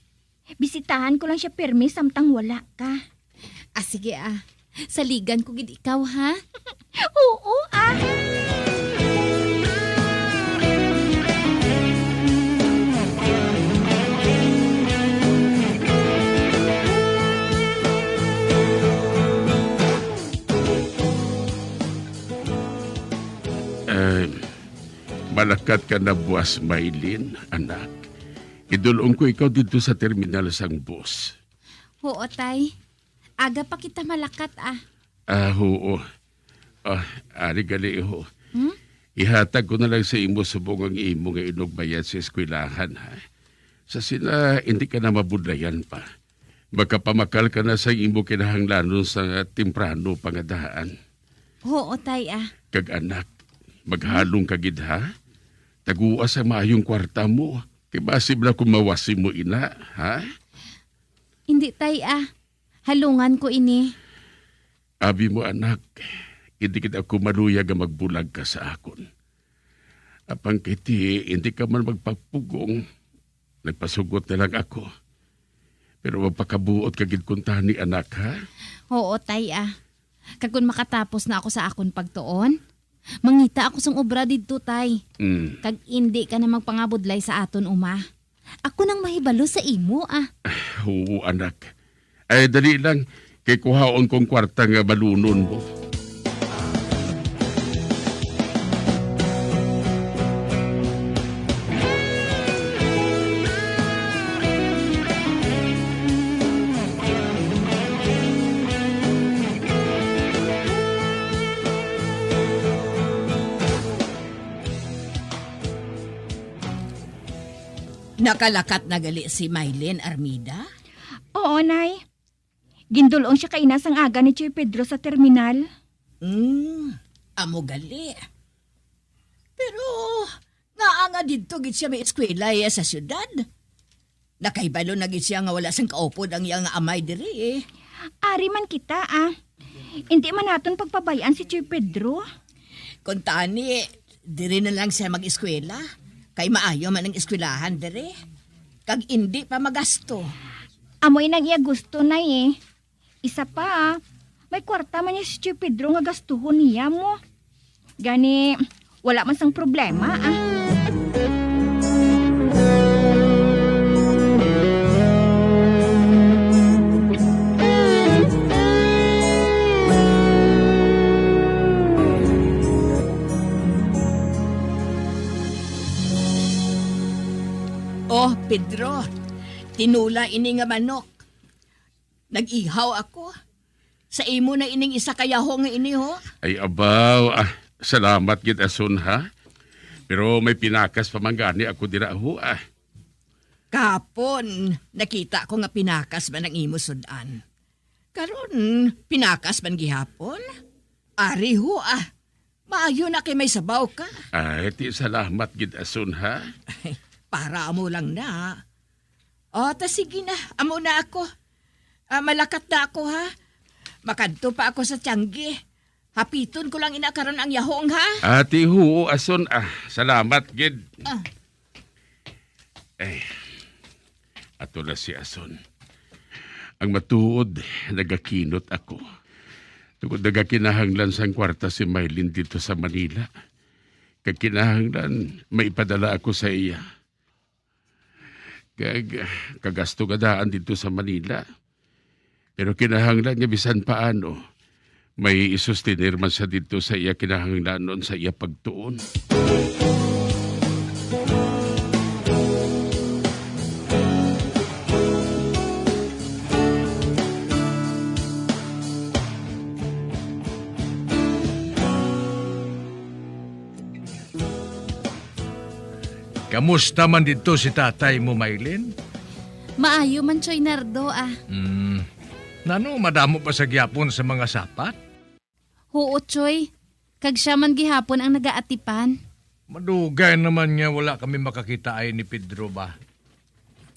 Bisitahan ko lang siya pirmi samtang wala ka. Ah, sige, ah. Saligan ko gid ikaw, ha? Oo, ah. Eh, malakat ka na buwas, Maylin, anak. Idul-ong ko ikaw didto sa terminal sang bus. Oo, tay. Aga pa kita malakat, ah. Ah, oo. Ah, ari gali, ho. Hmm? Ihatag ko na lang sa imo subong ang imo nga inugmayan sa eskwelahan, ha? Sa sina, hindi ka na mabudlayan pa. Makapamakal ka na sa imo kinahanglanon sa temprano pa nga daan. Oo, tay, ah. Kag anak, maghalong ka gid, ha? Tagua sa maayong kwarta mo. Kay basi bala kung mawasi mo ina, ha? Hindi, tay, ah. Halungan ko ini. Abi mo, anak, hindi gid ako maluya nga magbulag ka sa akon. Apang kay ti, hindi ka man magpagpugong, nagpasugot na lang ako. Pero magpakabuot ka gid kuntani, anak, ha? Oo, tay, ah. Kag kun makatapos na ako sa akon pagtuon, mangita ako sang obra didto, tay. Mm. Kag indi ka na magpangabudlay sa aton uma. Ako nang mahibalo sa imo, ah. Oo, anak. Ay, dali lang. Kay kuhaon kong kwarta nga balunon mo. Nakalakat na gali si Mylene Armida? Oo, Nay. Gindul-ong siya kaina sang aga ni Tio Pedro sa terminal. Hmm, amo gali. Pero ngaa nga didto gid siya may eskwela iya sa siyudad? Nakahibalo na gid siya nga wala sang kaupod ang iya nga amay diri, eh. Ari man kita, ah. Indi man naton pagpabay-an si Tio Pedro. Kuntani, diri na lang siya mag-eskwela. Kay maayo man ang eskwelahan diri. Kag indi pa magasto. Amo inang iya gusto, Nay, eh. Isa pa, ah, may kwarta man niya si Tio Pedro nga gastuhon niya mo. Gani, wala man sang problema, ah. Oh, Pedro, tinula ini nga manok. Nag-ihaw ako. Sa imo na ining isa ka yahong nga ini, ho. Ay, abaw. Ah, salamat gid, Ason, ha? Pero may pinakas pa man gani ako dira, ho, ah. Kahapon, nakita ko nga pinakas man ang imo sud-an. Karon, pinakas man gihapon? Ari, ho, ah. Maayo na kay may sabaw ka. Ay, ti salamat gid, Ason, ha? Para amo lang na. O, ta sige na. Amo na ako. Ah, malakat na ako, ha? Makadto pa ako sa tiyanggi. Hapiton ko lang ina karon ang yahong, ha? Ati, huo, Ason, ah. Salamat gid. Ah. Eh, ato na si Ason. Ang matuod, nagakinot ako. Tungod nagakinahanglan sang kwarta si Mylene dito sa Manila. Kag kinahanglan, maipadala ako sa iya. Kag, kagasto ka daan dito sa Manila. Pero kinahanglan nga bisan paano, may isustener man siya didto sa iya kinahanglanon sa iya pagtuon. Kamusta man didto si tatay mo, Maylin? Maayo man, Choy Nardo, ah. Hmm. Nano, madamo pa sa gyapon sa mga sapat? Huo, Choy. Kag sia man gihapon ang nagaatipan. Madugay naman nga wala kami makakita ay ni Pedro ba.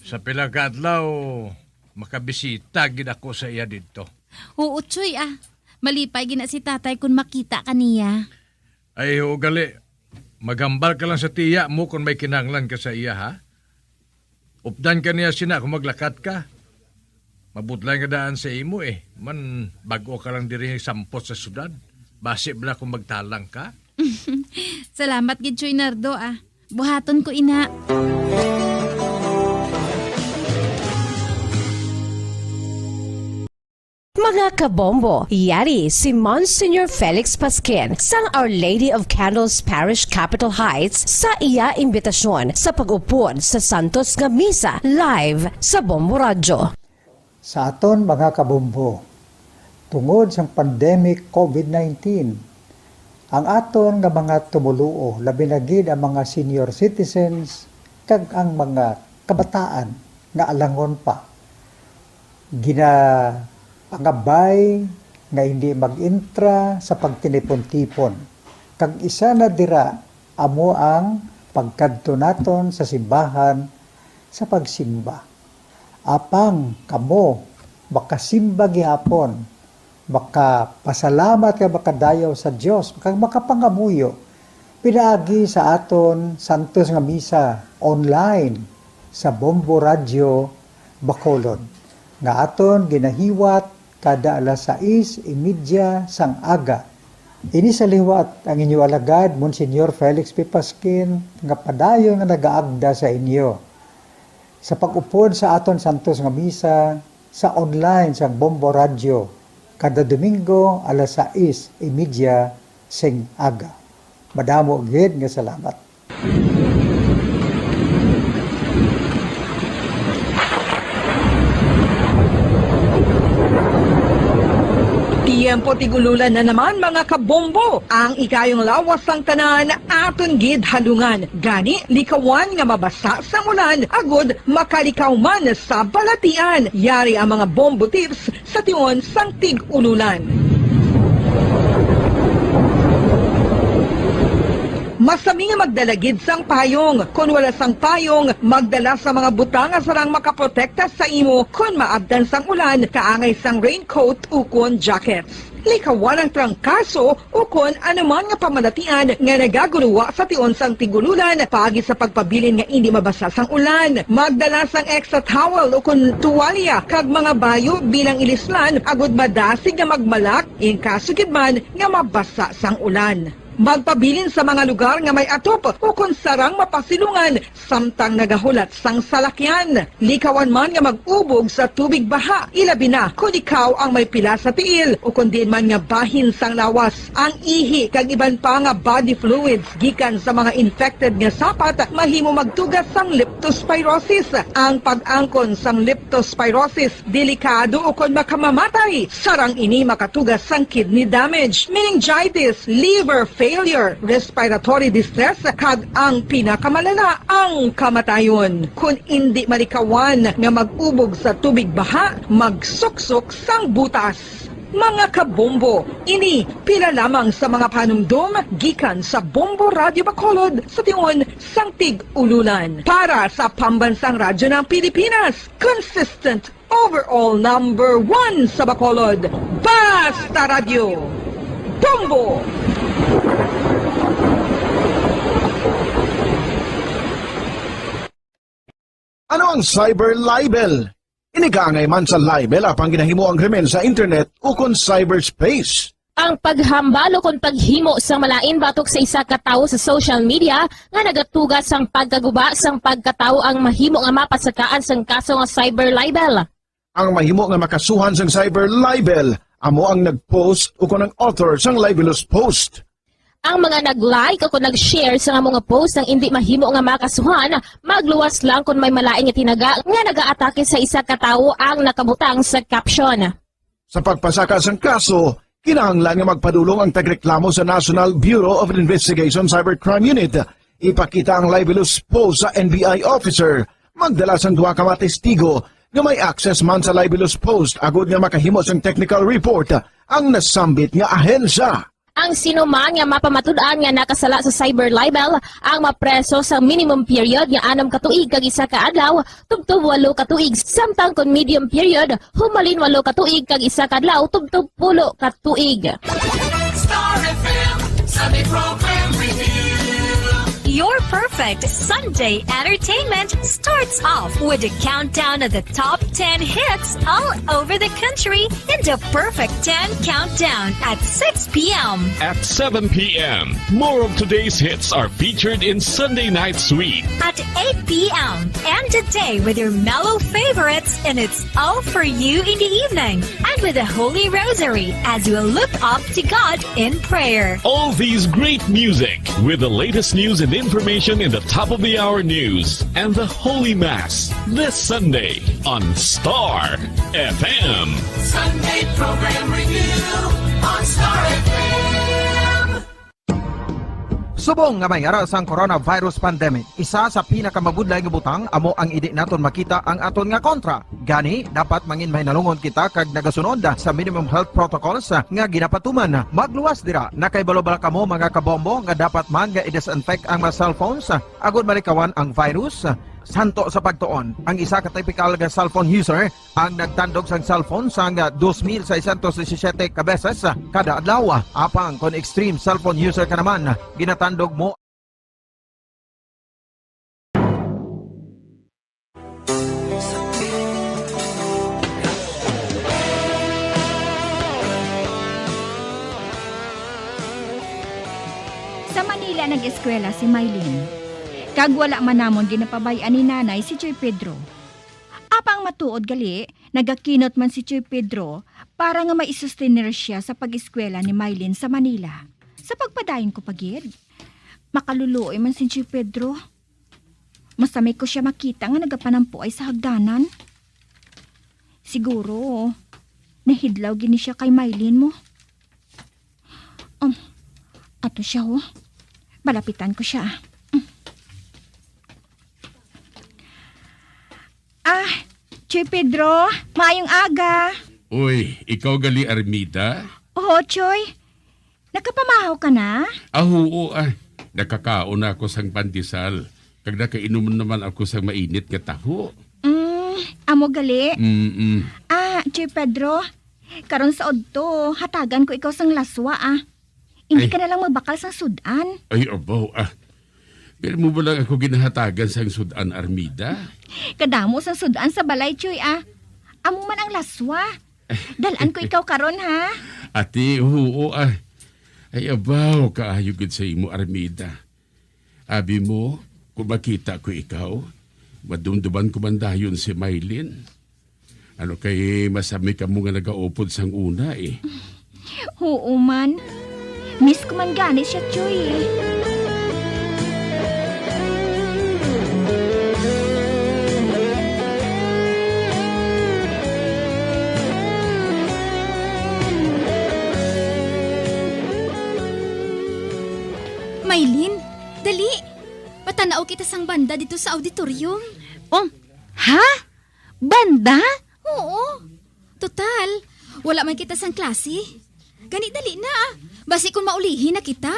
Sa pila ka adlaw, makabisita gid ako sa iya didto. Huo, Choy, ah. Malipay gina si tatay kun makita ka niya. Ay, huo gali. Maghambal ka lang sa tiya mo kung may kinahanglan ka sa iya, ha? Updan ka niya sina kung maglakat ka. Mabudlay nga daan sa imo eh. Man, bag-o ka lang diri sampot sa syudad. Basi bala kung magtalang ka. Salamat gid, Choy Nardo, ah. Buhaton ko ina. Mga kabombo, yari si Monsignor Felix Pasquin sang Our Lady of Candles Parish, Capitol Heights, sa iya imbitasyon sa pag-upod sa Santos nga Misa live sa Bombo Radyo. Sa aton mga kabombo, tungod sang pandemic COVID nineteen, ang aton nga mga tumoluo, labi na gid ang mga senior citizens kag ang mga kabataan nga alangon pa, ginapangabay nga hindi mag-intra sa pagtinipon-tipon. Kag isa na dira amo ang pagkadto naton sa simbahan sa pagsimba. Apang kamo makasimba gihapon, makapasalamat kag makadayaw sa Dios, kag makapangamuyo pinaagi sa aton santos nga misa online sa Bombo Radyo Bacolod, nga aton ginahiwat kada alas sais y media sang aga. Ini sa liwat ang inyo alagad, Monsignor Felix P. Pasquin, nga padayon nga nagaagda sa inyo sa pag-upod sa aton santos nga misa sa online sang Bombo Radyo kada Domingo alas sais y media sing aga. Madamo gid nga salamat. Tiyempo tig-ululan na naman, mga kabombo. Ang ikayong lawas sang tanan aton gid halungan. Gani, likawan nga mabasa sang ulan agud makalikaw man sa balatian. Yari ang mga bombo tips sa tion sang tig-ululan. Masami nga magdala gid sang payong. Kon wala sang payong, magdala sa mga butang nga sarang makaprotekta sa imo kon maabtan sang ulan, kaangay sang raincoat ukon jackets. Likawan ang trangkaso ukon anuman nga pamalatian nga nagaguruwa sa tion sang tig-ululan paagi sa pagpabilin nga indi mabasa sang ulan. Magdala sang extra towel ukon tuwalya kag mga bayo bilang ilislan agud madasig nga magmalak in kaso gid man nga mabasa sang ulan. Magpabilin sa mga lugar nga may atop ukon sarang mapasilungan samtang nagahulat sang salakyan. Likawan man nga mag-ubog sa tubig baha, ilabi na kon ikaw ang may pila sa tiil ukon diin man nga bahin sang lawas. Ang ihi kag iban pa nga body fluids gikan sa mga infected nga sapat mahimo magtuga sang leptospirosis. Ang pag-angkon sang leptospirosis delikado ukon makamamatay. Sarang ini makatuga sang kidney damage, meningitis, liver failure, respiratory distress, kag ang pinakamalala, ang kamatayon. Kon indi malikawan nga mag-ubog sa tubig baha, magsuksok sang butas. Mga kabombo, ini pila lamang sa mga panumdom gikan sa Bombo Radyo Bacolod sa tion sang tig-ululan. Para sa Pambansang Radyo ng Pilipinas, consistent overall number one sa Bacolod, Basta Radyo, Bombo! Ano ang cyber libel? Ini kaangay man sa libel apang ginahimo ang krimen sa internet ukon cyberspace. Ang paghambal ukon paghimo sang malain batok sa isa ka tawo sa social media nga nagatuga sang pagkaguba sang pagkatawo ang mahimo nga mapasakaan sang kaso nga cyber libel. Ang mahimo nga makasuhan sang cyber libel amo ang nag-post ukon ang author sang libelous post. Ang mga nag-like ukon nag-share sang amo nga post nga indi mahimo nga makasuhan, magluwas lang kon may malain nga tinaga nga nagaatake sa isa ka tawo ang nakabutang sa caption. Sa pagpasaka sang kaso, kinahanglan nga magpadulong ang tagreklamo sa National Bureau of Investigation Cybercrime Unit. Ipakita ang libelous post sa N B I officer, magdala sang duha ka mga testigo, nga may access man sa libelous post agud nga makahimo sang technical report ang nasambit nga ahensya. Ang sino man nga mapamatud-an nga nakasala sa cyber libel ang mapreso sa minimum period nga anom ka tuig kag isa ka adlaw tubtob walo ka tuig, samtang kon medium period, humalin walo ka tuig kag isa ka adlaw tubtob pulo ka tuig. Star F M Sunday Program Review. Your perfect Sunday entertainment starts off with a countdown of the top ten hits all over the country in the Perfect ten Countdown at six p m. At seven p m, more of today's hits are featured in Sunday Night Sweet. At eight p m, end the day with your mellow favorites, and it's all for you in the evening. And with the Holy Rosary as we look up to God in prayer. All these great music with the latest news and information in the top of the hour news and the Holy Mass this Sunday on Star F M. Sunday Program Review on Star F M. Subong nga may ara sang coronavirus pandemic, isa sa pinakamabudlay nga butang amo ang indi naton makita ang aton nga kontra. Gani, dapat mangin mahinalungon kita kag nagasunod sa minimum health protocols nga ginapatuman. Magluwas dira, nakahibalo bala kamo, mga kabombo, nga dapat man nga i-disinfect ang mga cellphones agud malikawan ang virus? Santo sa pagtuon, ang isa ka typical nga cellphone user ang nagtandog sang cellphone sang dos mil seiscientos disisiyete ka beses kada adlaw. Apang kon extreme cellphone user ka naman, ginatandog mo Sa Manila nag-eskwela si Mylene, kag wala man namon ginapabay-an ni Nanay si Choy Pedro. Apang matuod gali, nagakinot man si Choy Pedro para nga maisustener siya sa pag-eskwela ni Mylene sa Manila. Sa pagpadayon ko pa gid, makaluluoy man si Choy Pedro. Masami ko siya makita nga nagapanampuay sa hagdanan. Siguro, nahidlaw gid ni siya kay Mylene mo. Um, ato siya, oh. Balapitan ko siya. Mm. Ah, Choy Pedro, maayong aga. Uy, ikaw gali, Armida? Oo, Choy. Nakapamahaw ka na? Ah, oo, ah. Nakakaon na ako sang pandesal. Kag nakainom naman ako sang mainit nga taho. Mm, amo gali. Mm-mm. Ah, Choy Pedro, karon sa udto, hatagan ko ikaw sang laswa, ah. Indi Ay. ka na lang magbakal sang sud-an. Ay, abaw, ah. Pero mo ba lang ako ginahatagan sang sud-an, Armida? Kadamo sang sud-an sa balay, Choy, ah. Amo man ang laswa. Dal-an ko ikaw karon, ha? Ati, oo, ah. Ay, abaw, kaayo gid sa imo, Armida. Abi mo, kung makita ko ikaw, madumduman ko man dayon si Mylene. Ano kay masami kamo nga nagaupod sang una, eh. Oo man. Miss ko man gani siya, Choy, eh. Mylene, dali! Patanaw kita sang banda dito sa auditorium. Oh, ha? Banda? Oo. Total, wala man kita sang klase. Gani dali na, ah. Basi kung maulihi na kita.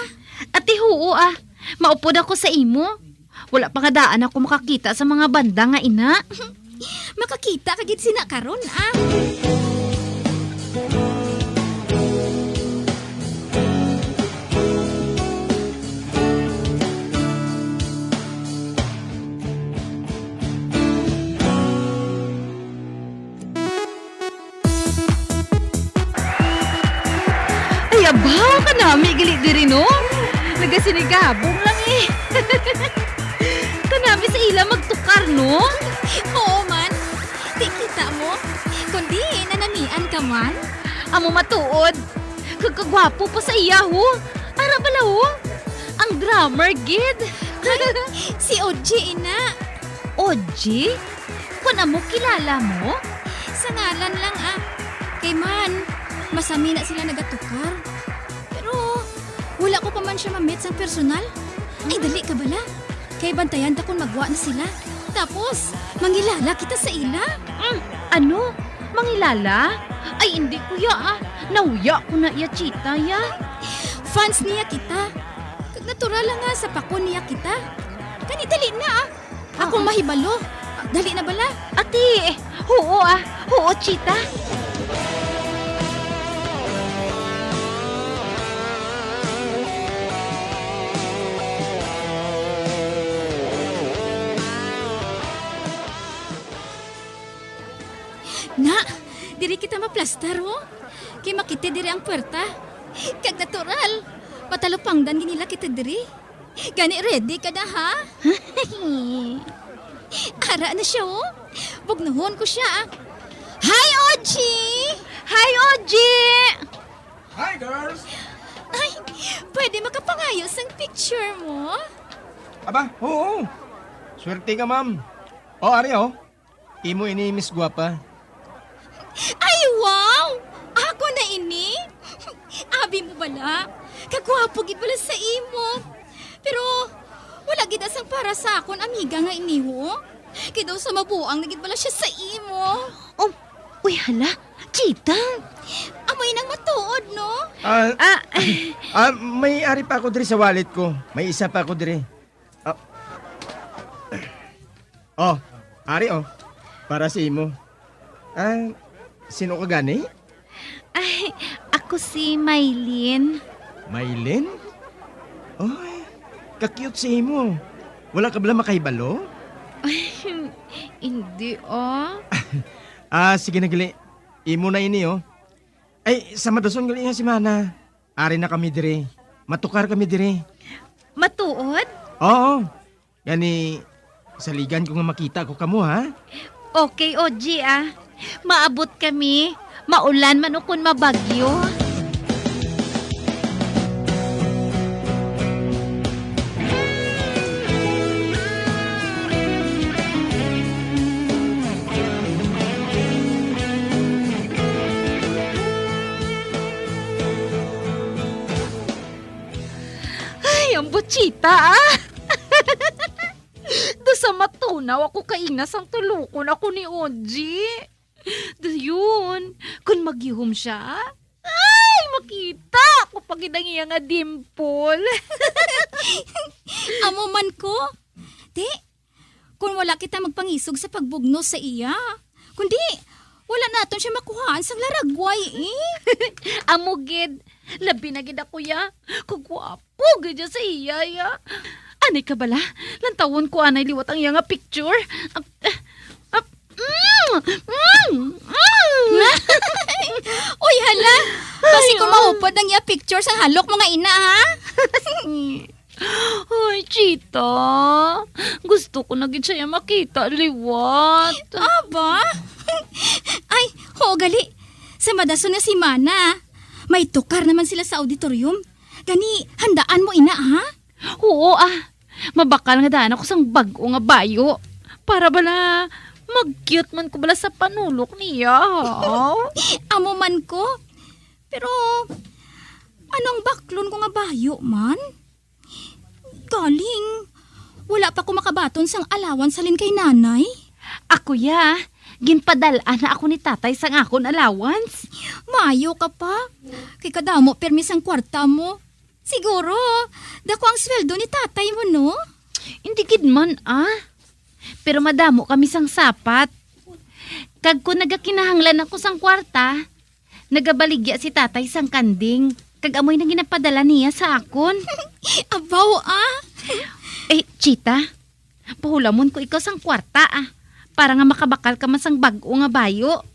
Ati, huo, ah. Maupod ako sa imo. Wala pa nga daan ako makakita sa mga banda nga ina. Makakita ka gid sina karon, ah. Ay, abaw, kanami gali diri, no? Nagasinigabong lang, eh. Kanami sa ila magtukar, no? Oo man. Di kita mo? Kundi nanamian ka man? Amo matuod. Kag kagwapo pa sa iya, ho. Ara bala, ho. Ang drummer, gid. Ay, si Oji, ina. Oji? Kon amo, kilala mo? Sa ngalan lang, ah. Kay man, masami na sila nagatukar. Pero wala ko pa man siya ma-meet sang personal. Ay, dali ka bala. Kay bantayan ta kung magwa na sila. Tapos, mangilala kita sa ila. Mm, ano? Mangilala? Ay, hindi, kuya, ah. Nahuya ko na iya, Chita, ya. Fans niya kita. Kag natural lang nga sa pakon niya kita. Kani, dali na, ah. Akong mahibalo. Dali na bala. Ati, huo, ah. Huo, Chita. Na, diri kita maplastar, ho. Kay makiti diri ang puwerta. Kag natural, matalupangdan gid nila kita diri. Gani, ready ka na, ha? Ara na siya, oh. Bugnuhon ko siya, ah. Hi, O G! Hi, O G! Hi, girls! Ay, pwede makapangayo sang picture mo? Aba, oo. Swerte ka, ma'am. O, ari, oh. Imo ini, Miss Guwapa. Ay, wow! Ako na ini? Abi mo bala? Kagwapo gid bala sa imo. Pero wala gid asang para sa akon, amiga nga ini, ho. Kay daw sa mabuang na gid bala siya sa imo. Oh, uy, hala, Chita. Amo inang matuod, no? Ah, Ah, ah, may ari pa ako diri sa wallet ko. May isa pa ako diri. Ah. Oh, ari, oh. Para sa imo. Ah, sino ka gani? Ay, ako si Mylene. Mylene? Oy, ka-cute sa imo. Wala ka bala makahibalo? Hindi, oh. Ah, sige na gali. Imo na ini, oh. Ay, sa madason gali nga semana, ari na kami diri. Matukar kami diri. Matuod? Oo. Gani, saligan ko nga makita ko kamo, ha? Okay, O G, ah. Maabot kami. Maulan man o kon mabagyo. Ay, ang butsita, ah! Daw sa matunaw ako kaina sang tulokon ako ni O G. Dayon, kon magyuhom siya, ay, makita ko pa gid ang iya nga dimple. Amo man ko. Ti, kon wala kita magpangisog sa pagbugno sa iya, kundi wala naton siya makuhaan sang laragway, eh. Amo gid, labi na gid ako, ya. Kagwapo gid ya sa iya, ya. Anay ka bala? Lantawon ko anay liwat ang iya nga picture. Ah, ah, ah, mm, mm, mm. Uy, hala! Basi Ay, kung oh. maupod ang iya picture sang halok mo nga ina, ha? Ay, Chita. Gusto ko na gid siya makita liwat. Aba? Ay, oo gali. Sa madason nga semana, may tukar naman sila sa auditorium. Gani, handaan mo ina, ha? Oo, ah. Mabakal nga daan ako sang bag-o nga bayo. Para bala, mag-cute man ko bala sa panulok niya, ha? Amo man ko. Pero, anong baklon ko nga bayo man? Galing, wala pa ko makabaton sang allowance halin kay nanay. Ako, ya, ginpadal-an na ako ni tatay sang akon allowance. Maayo ka pa, kay kadamo pirmi sang kwarta mo. Siguro, dako ang sweldo ni tatay mo, no? Hindi gid man, ah. Pero madamo kami sang sapat. Kag kon nagakinahanglan ako sang kwarta, nagabaligya si tatay sang kanding, kag amoy na ginapadala niya sa akon. Abaw, ah! Eh, Chita, pahulamon ko ikaw sang kwarta, ah, para nga makabakal ka man sang bag-o nga bayo.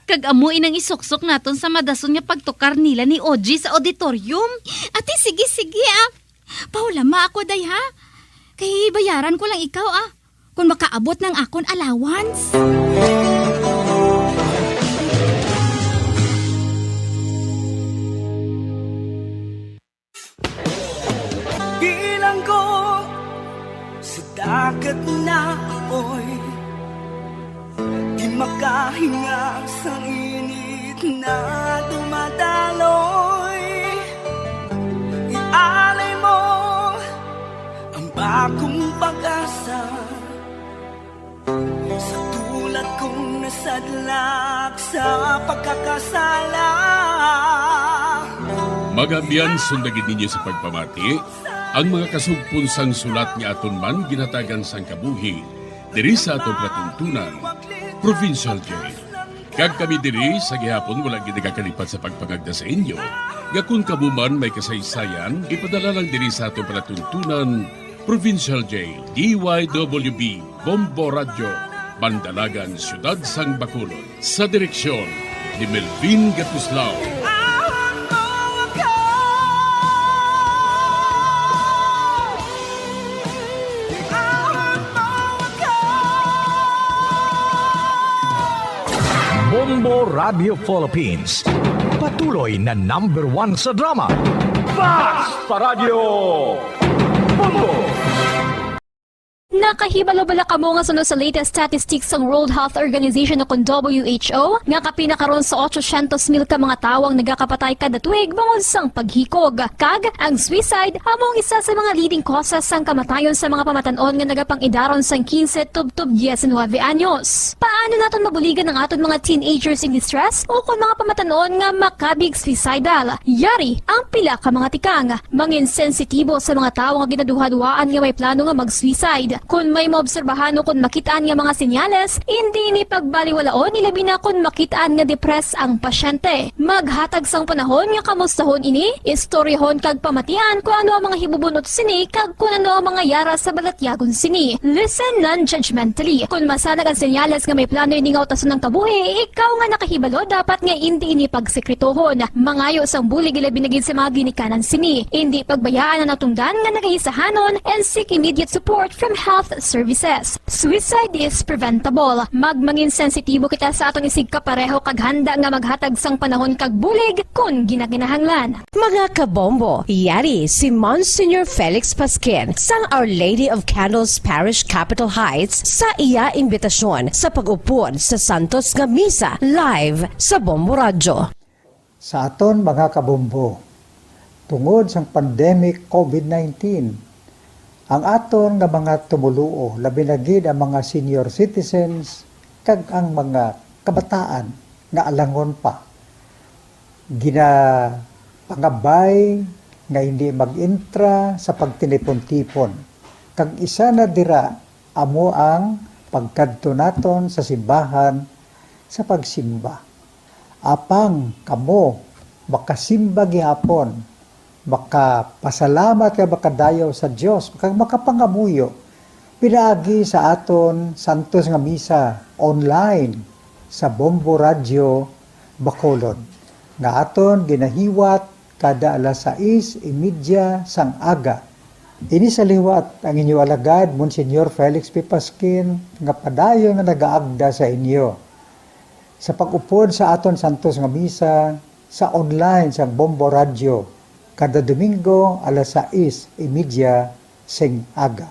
Kag amo inang isuksok naton sa madason nga pagtukar nila ni O G sa auditorium. Ate, sige, sige, ah. Pahulama ako, day, ha? Kay bayaran ko lang ikaw, ah, kung makaabot ng akon allowance. Bilanggo sa dagat na apoy, di makahinga sa init na dumadaloy. Ialay mo ang bagong pag-asa. Sadlak sa pagkakasala. Mga abyan, sundagin ninyo sa pagpamati ang mga kasugpon sang sulat nga aton man ginhatagan sang kabuhi diri sa aton palatuntunan, Provincial Jail. Kag kami diri sa gihapon wala gid nagakalipat sa pagpangagda sa inyo nga kon kamo man may kasaysayan, ipadala lang diri sa aton palatuntunan, Provincial Jail, D Y W B, Bombo Radyo, Bandalagan, Siyudad sang Bacolod, sa direksyon ni Melvin Gatuslao. Bombo Radio Philippines, patuloy na number one sa drama. Basta Radyo Bombo! Nakahibalo bala kamo nga suno sa latest statistics sang World Health Organization o kon W H O nga kapin na karon sa otso syentos mil ka mga tawo ang nagakapatay kada tuig bangod sang paghikog? Kag ang suicide amo ang isa sa mga leading causes sang kamatayon sa mga pamatan-on nga nagapang-idaron sang quince tubtob diecinuebe anyos. Paano naton mabuligan ang aton mga teenagers in distress o kon mga pamatan-on nga makabig suicidal? Yari ang pila ka mga tikang. Mangin sensitibo sa mga tawo nga ginaduhaduhaan nga may plano nga mag-suicide. Kon may maobserbahan o kon makit-an nga mga senyales, indi ini pagbaliwalaon, ilabi na kon makit-an nga depressed ang pasyente. Maghatag sang panahon nga kamustahon ini, istoryahon kag pamatian kon ano ang mga hibubun-ot sini kag kon ano ang mga yara sa balatyagon sini. Listen non-judgmentally. Kon masanag ang senyales nga may plano ini nga utason ang kabuhi, ikaw nga nakahibalo dapat nga indi ini pagsekretohon. Mangayo sang bulig ilabi na gid sa mga ginikanan sini. Indi pagbayaan ang natungdan nga nagaisahanon and seek immediate support from health services. Suicide is preventable. Magmangin sensitibo kita sa aton isigkapareho kag handa nga maghatag sang panahon kag bulig kon ginakinahanglan. Mga kabombo, yari si Monsignor Felix Pasquin sang Our Lady of Candles Parish, Capitol Heights, sa iya imbitasyon sa pag-upod sa santos nga misa live sa Bombo Radyo. Sa aton mga kabombo, tungod sang pandemic COVID nineteen, ang aton nga mga tumoluo, labi na gid ang mga senior citizens kag ang mga kabataan nga alangon pa, ginapangabay nga hindi mag-intra sa pagtinipon-tipon, kag isa na dira amo ang pagkadto naton sa simbahan sa pagsimba. Apang kamo makasimba gihapon, makapasalamat kag makadayaw sa Dios, kag makapangamuyo pinaagi sa aton santos nga misa online sa Bombo Radyo Bacolod, nga aton ginahiwat kada alas sais y media sang aga. Ini sa liwat ang inyo alagad, Monsignor Felix P. Pasquin, nga padayon nga nagaagda sa inyo sa pag-upod sa aton santos nga misa sa online sang Bombo Radyo kada Domingo alas sais y media sing aga.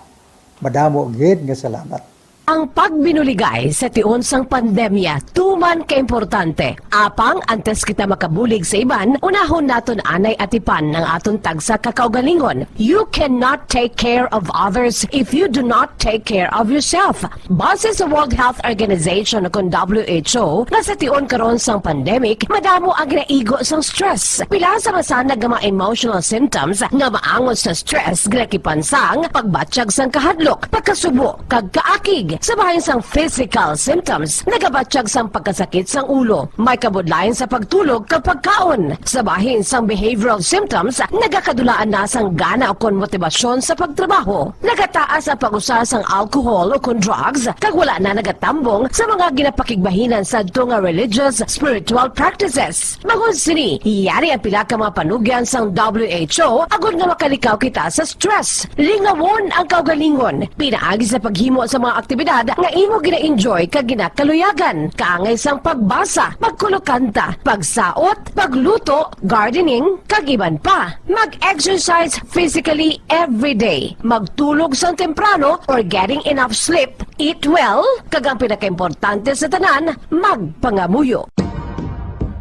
Madamo gid nga salamat. Ang pagbinuligay sa tion sang pandemya tuman kaimportante. Apang antes kita makabulig sa iban, unahon naton anay atipan ang aton tagsa ka kaugalingon. You cannot take care of others if you do not take care of yourself. Base sa World Health Organization, kon W H O, nga sa tion karon sang pandemic, madamo ang ginaigo sang stress. Pila sa masanag nga mga emotional symptoms nga maangot sa stress ginakipan sang pagbatyag sang kahadlok, pagkasubo, kag kaakig. Sa bahin sang physical symptoms, nagabatyag sang pagkasakit sang ulo, may kabudlayan sa pagtulog kag pagkaon. Sa bahin sang behavioral symptoms, nagakadulaan na sang gana ukon motibasyon sa pagtrabaho. Nagataas ang pag-usa sang alcohol ukon drugs, kag wala na nagatambong sa mga ginapakigbahinan sadto nga religious, spiritual practices. Bangod sini, yari ang pila ka mga panugyan sang W H O agod nga makalikaw kita sa stress. Lingawon ang kaugalingon pinaagi sa paghimo sa mga aktibidad nga imo gina-enjoy kag ginakaluyagan, kaangay sang pagbasa, pagkulokanta, pagsaot, pagluto, gardening, kag iban pa. Mag-exercise physically every day. Magtulog sang temprano or getting enough sleep. Eat well, kag ang pinakaimportante sa tanan, magpangamuyo.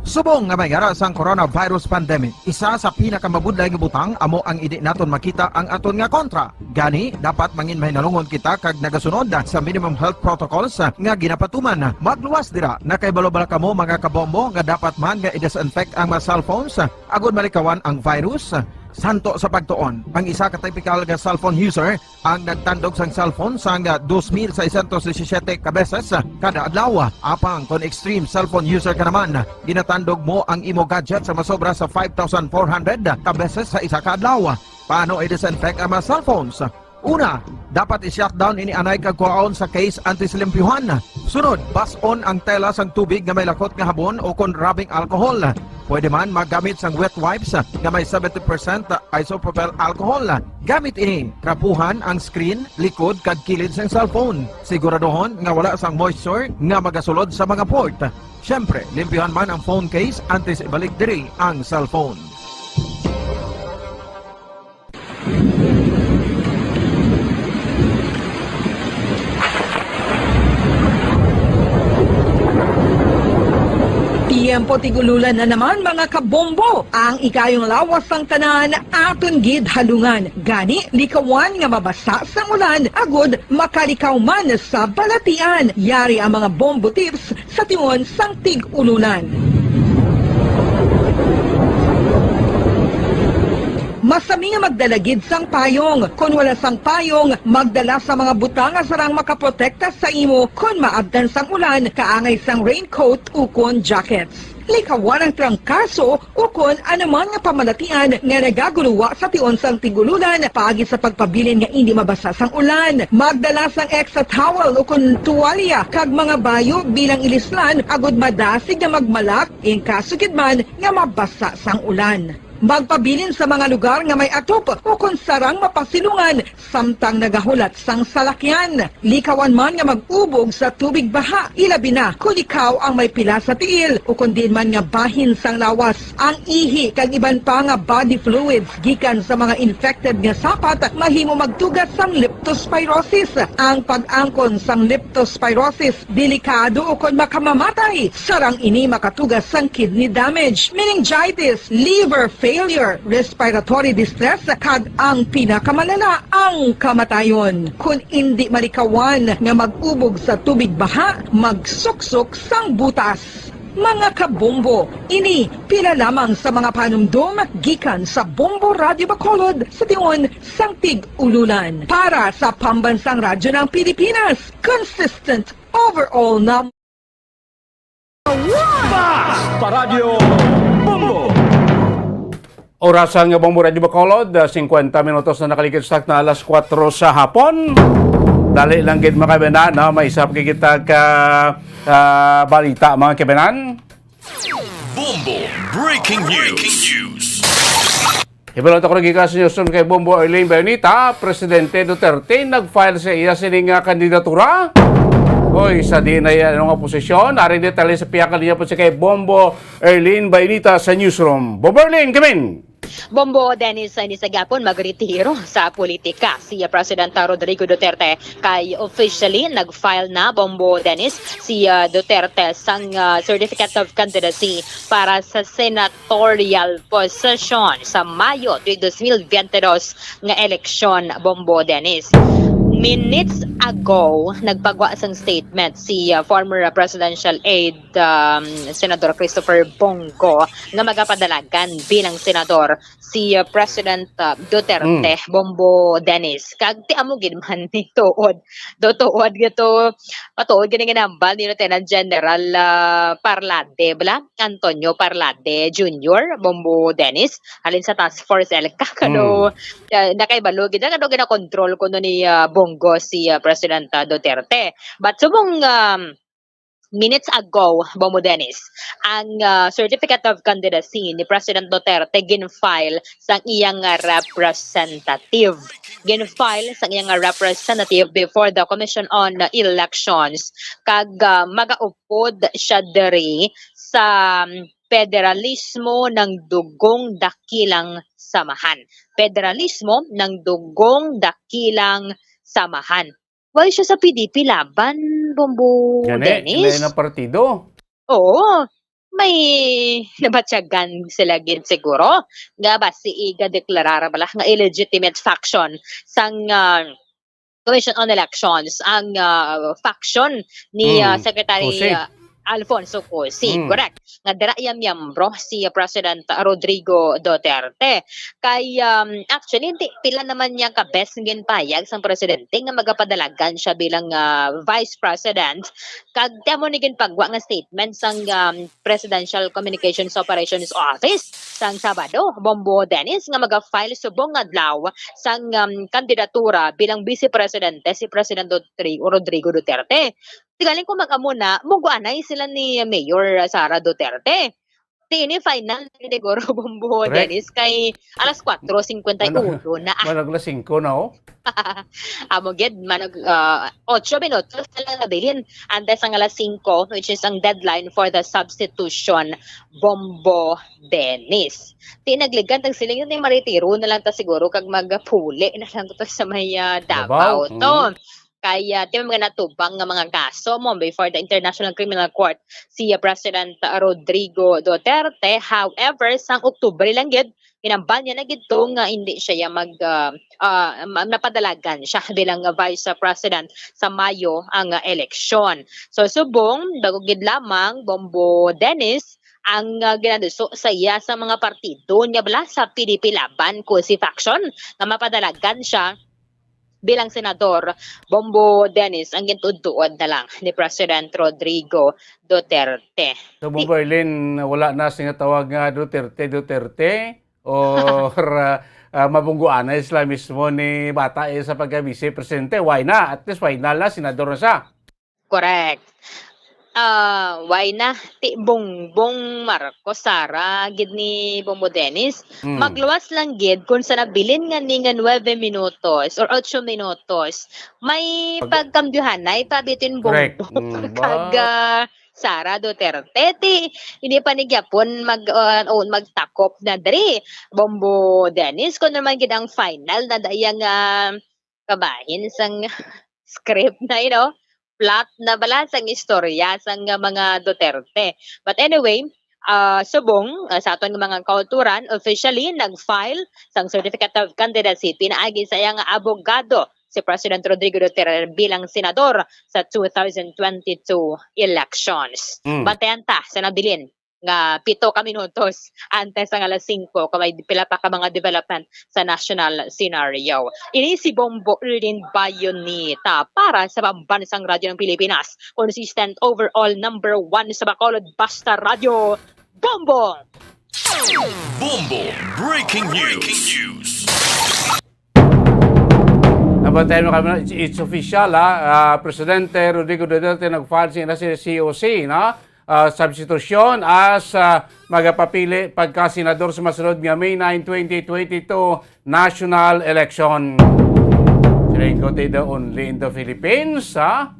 Subong nga may ara sang coronavirus pandemic, isa sa pinakamabudlay nga butang amo ang hindi naton makita ang aton nga kontra. Gani, dapat mangin mahinalungon kita kag nagasunod sa minimum health protocols nga ginapatuman. Magluwas dira, nakahibalo bala kamo, mga kabombo, nga dapat man nga i-disinfect ang mga cellphones agud malikawan ang virus? Santo sa pagtuon, ang isa ka typical nga cellphone user ang nagtandog sang cellphone sang dos mil seiscientos disisiete ka beses kada adlaw. Apang kon extreme cellphone user ka naman, ginatandog mo ang imo gadget sa masobra sa five thousand four hundred ka beses sa isa ka adlaw. Paano i-disinfect ang mga cellphones? Una, dapat i-shutdown ini anay kag kuhaon sa case antes limpyuhan. Sunod, bas-on ang tela sang tubig nga may lakot nga habon o kon rubbing alcohol. Pwede man maggamit sang wet wipes nga may seventy percent isopropyl alcohol. Gamit ini, trapuhan ang screen, likod, kag kilid sang cellphone. Siguraduhon nga wala sang moisture nga magasulod sa mga port. Siyempre, limpyuhan man ang phone case antes ibalik diri ang cellphone. Tiyempo tig-ululan na naman, mga kabombo. Ang ikayong lawas sang tanan aton gid halungan. Gani, likawan nga mabasa sang ulan agud makalikaw man sa balatian. Yari ang mga bombo tips sa tion sang tig-ululan. Masami nga magdala gid sang payong. Kon wala sang payong, magdala sa mga butang nga sarang makaprotekta sa imo kon maabtan sang ulan, kaangay sang raincoat ukon jackets. Likawan ang trangkaso ukon anuman nga pamalatian nga nagaguluwa sa tion sang tig-ululan paagi sa pagpabilin nga indi mabasa sang ulan. Magdala sang extra towel ukon tuwalya kag mga bayo bilang ilislan agud madasig nga magmalak in kaso gid man nga mabasa sang ulan. Magpabilin sa mga lugar nga may atop ukon sarang mapasilungan samtang nagahulat sang salakyan. Likawan man nga mag-ubog sa tubig baha, ilabi na kon ikaw ang may pila sa tiil ukon diin man nga bahin sang lawas. Ang ihi kag iban pa nga body fluids gikan sa mga infected nga sapat mahimo magtuga sang leptospirosis. Ang pag-angkon sang leptospirosis delikado ukon makamamatay. Sarang ini makatuga sang kidney damage, meningitis, liver failure, respiratory distress, kag ang pinakamalala, ang kamatayon. Kon indi malikawan nga mag-ubog sa tubig baha, magsuksok sang butas. Mga kabombo, ini pila lamang sa mga panumdom gikan sa Bombo Radyo Bacolod sa tion sang tig-ululan. Para sa Pambansang Radyo ng Pilipinas, consistent overall na Paradyo Bombo! Oras ang Bombo Radyo Bacolod, ah, singkwenta minutos na nakaligid sa na alas kuwatro sa hapon. Dali lang gid, mga kabanan, no? May isa pa kita ka, ah, balita, mga kabanan. Bombo Breaking News. Ibalot ako naging sa newsroom kay Bombo Arlene Bayonita, Presidente Duterte nag-file sa iya sini nga kandidatura. Oy, sa di na yan, ano nga posisyon? Ari detalye sa pihak niya po si kay Bombo Arlene Bayonita sa newsroom. Bombo Arlene, come in! Bombo Dennis, uh, ini sa gihapon magretiro sa politika si, uh, President Rodrigo Duterte, kay officially nag-file na, Bombo Dennis, si, uh, Duterte sang, uh, certificate of candidacy para sa senatorial position sa Mayo tuig dos mil biyente dos nga eleksyon, Bombo Dennis. Minutes ago, nagpagwa sang statement si, uh, former presidential aide, um, Senador Christopher Bong Go, nga magapadalagan bilang senador si, uh, President, uh, Duterte, Mm. Bombo Dennis. Kag ti amo gid man ni tuod. Do tuod nga to, matuod gid ang ginambal ni Lieutenant General, uh, Parlade, bala? Antonio Parlade Junior, Bombo Dennis, halin sa Task Force ELCAC, ano, Mm. uh, nakahibalo gid, ano, ginakontrol kuno ni, uh, Bong Go si, uh, President, uh, Duterte. But subong, um, minutes ago, Bombo Dennis, ang, ah, certificate of candidacy ni President Duterte gin-file sang iyang, ah, representative. Gin-file sang iyang, ah, representative before the Commission on Elections, kag, ah, magaupod siya diri sa, um, federalismo ng dugong dakilang samahan. Federalismo ng dugong dakilang samahan. Wala siya sa P D P Laban, Bombo Gani, Dennis. Ilain ang partido. Oo. may nabatyagan sila gid siguro nga basi igadeklarar bala nga illegitimate faction sang, ah, Commission on Elections ang, ah, faction ni, ah, Mm. Secretary, Jose. ah, Alfonso Cusi, Mm. correct. Nga dira iya miyembro si President Rodrigo Duterte. Kay, um, actually, hindi pila naman niya ka best nga ginpahayag sang presidente nga magapadalagan siya bilang, ah, vice president. Kag ti amo ni ginpagwa nga statement sang, um, Presidential Communications Operations Office sang Sabado, Bombo Dennis, nga maga-file subong adlaw sang, um, kandidatura bilang vice presidente si President Dutri-, Rodrigo Duterte. Sigaling kung mag-amo na, mugwanay sila ni Mayor Sara Duterte. Ti ini final ni siguro, Bombo Correct. Dennis, kay alas kwatro singkwenta y uno na. Manag alas singko na, oh. Amo gid, manag, ah, otso minutos na lang nabilin antes ang alas singko, which is ang deadline for the substitution, Bombo Dennis. Ti nagligan tag siling ni maritiro na lang ta siguro kag magpuli na lang to sa may, ah, Davao Davao, to. mm. Kay, ah, ti mga natubang nga mga kaso mo before the International Criminal Court si, ah, President, ah, Rodrigo Duterte. However, sang Oktubre lang gid, hinambal niya na gid to nga hindi siya ya mag, ah, ah, ma-, napadalagan siya bilang, ah, vice, ah, president sa Mayo ang, ah, eleksyon. So, subong, bago gid lamang, Bombo Dennis, ang, ah, ginaduso sa iya sa mga partido niya bala sa P D P Laban Cusi faction nga mapadalagan siya bilang senador, Bombo Dennis, ang gintuod-tuod na lang ni President Rodrigo Duterte. So, Di- Bombo Erlin, wala na sing tawag nga Duterte, Duterte, or, ah, ah, mabungguan na sila mismo ni Bata, eh, sa pagka-vice presidente. Why na? At least final na, senador na siya. Correct. Ah, why na? Ti Bongbong Marcos, Sara, gid ni Bombo Dennis. Mm. Magluwas lang gid kung sa nabilin nga ni nga nuebe minutos or otso minutos, may Pag- pagkambyohanay pa between Correct. Bongbong Mm, kag, ba- ah, Sara Duterte. Ti, hindi pa ni gyapon mag, ah, o magtakop na diri. Bombo Dennis, kung naman gid ang final na daya nga kabahin sang script na, you know, plot na bala sang istorya sang mga Duterte. But anyway, ah, subong, ah, sa aton nga mga kauturan, officially nag-file sang certificate of candidacy pinaagi sa iyang abogado si President Rodrigo Duterte bilang senador sa two thousand twenty-two elections. Mm. Bantayan ta sa nabilin nga pito ka minutos antes ang alas singko, kay may pila pa ka mga development sa national scenario. Ini si Bombo Erlin Bayonita para sa Pambansang Radyo ng Pilipinas, consistent overall number one sa Bacolod, Basta Radyo, Bombo! Bombo Breaking News. Nabantayan mo kami, it's, it's official, ha? Ah, Presidente Rodrigo Duterte nag-file sing C O C, no? Ah, substitution as, ah, magapapili pagka-senador sa masunod nga May nine, twenty twenty-two national election. Siling ko, ti, the only in the Philippines, ha?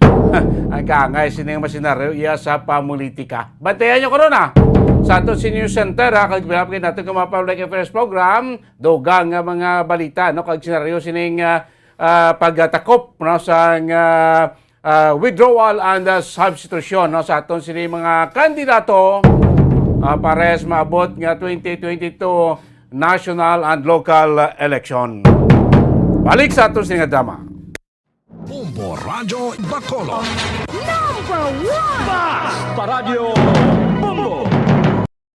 Ang kaangay sining mga senaryo iya sa pamulitika. Bantayan niyo ko ron, ha? Sa ato sa News Center, ha? Kag pinapakita natin kung mga public affairs program, dugang nga mga balita, no, kag senaryo sining, ah, ah, pagtakop, no, sang, ah, ah, withdrawal and, ah, substitution, no, sa aton sini mga kandidato, ah, para sa maabot nga twenty twenty-two national and local election. Balik sa aton sini nga drama. Bombo Radyo Bacolod. Number one! Basta Radyo Bombo!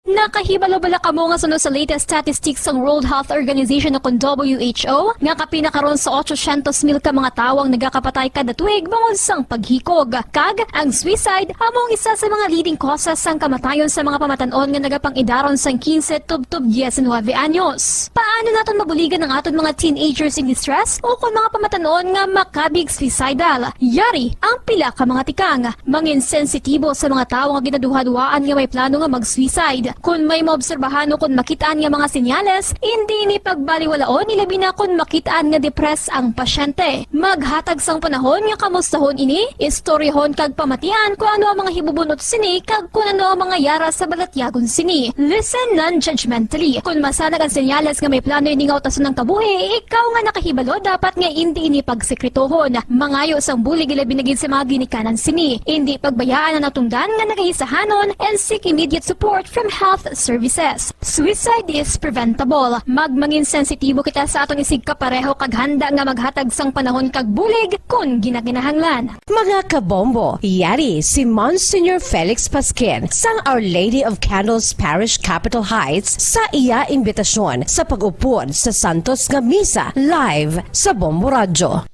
Nakahibalo bala kamo nga suno sa latest statistics sang World Health Organization o kon W H O, nga kapin na karon sa otso syentos mil ka mga tawo ang nagakapatay kada tuig bangod sang paghikog? Kag ang suicide amo ang isa sa mga leading causes sang kamatayon sa mga pamatan-on nga nagapang-idaron sang quince tubtob diecinuebe anyos. Paano naton mabuligan ang aton mga teenagers in distress o kon mga pamatan-on nga makabig suicidal? Yari ang pila ka mga tikang. Mangin sensitibo sa mga tawo nga ginaduhaduhaan nga may plano nga mag-suicide. Kon may maobserbahan o kon makitaan nga mga senyales, indi ini pagbaliwalaon, ilabi na kon makitaan nga depressed ang pasyente. Maghatag sang panahon nga kamustahon ini, istoryahon kag pamatian kon ano ang mga hibubunot sini kag kon ano ang mga yara sa balatyagon sini. Listen non-judgmentally. Kon masanag ang senyales nga may plano ini nga utason ang kabuhi, ikaw nga nakahibalo dapat nga indi ini pagsekretohon. Mangayo sang bulig, ilabi na gid sa mga ginikanan sini. Indi pagbayaan ang natungdan nga nagahisahanon and seek immediate support from health services. Suicide is preventable. Magmangin sensitibo kita sa aton isigkapareho kag handa nga maghatag sang panahon kag bulig kon ginakinahanglan. Mga kabombo, yari si Monsignor Felix Pasquin sang Our Lady of Candles Parish, Capitol Heights, sa iya imbitasyon sa pag-upod sa santos nga misa live sa Bombo Radyo.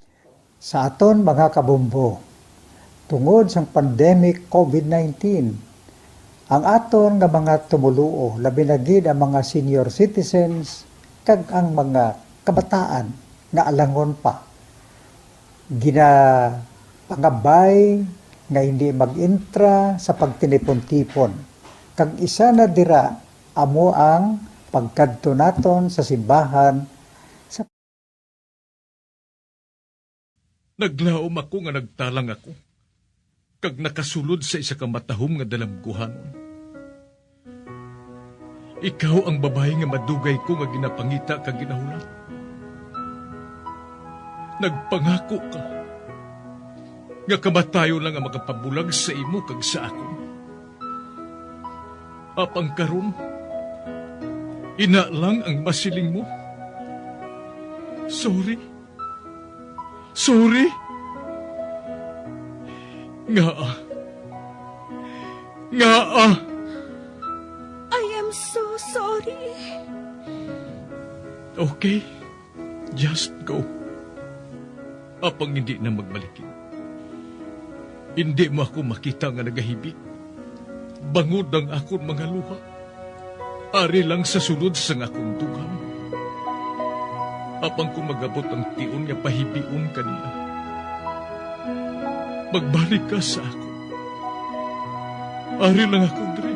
Sa aton mga kabombo, tungod sang pandemic covid nineteen, ang aton nga mga tumoluo, labi na gid ang mga senior citizens kag ang mga kabataan nga alangon pa, ginapangabay nga hindi mag-intra sa pagtinipon-tipon, kag isa na dira amo ang pagkadto naton sa simbahan. Naglaom ako nga nagtalang ako, kag nakasulod sa isa ka matahom nga dalamguhanon. Ikaw ang babayi nga madugay ko nga ginapangita kag ginahulat. Nagpangako ka nga kamatayon lang ang makapabulag sa imo kag sa akon. Apang karon, ina lang ang masiling mo. Sorry. Sorry. Ngaa? Ngaa? I am so sorry. Okay. Just go. Apang hindi na magbalikid. Hindi mo ako makita nga nagahibik. Bangod ang akon mga luha. Ari lang sa sulod sang akon dughan. Apang kon mag-abot ang tion nga pahibion ka niya, magbalik ka sa akon. Ari lang ako diri,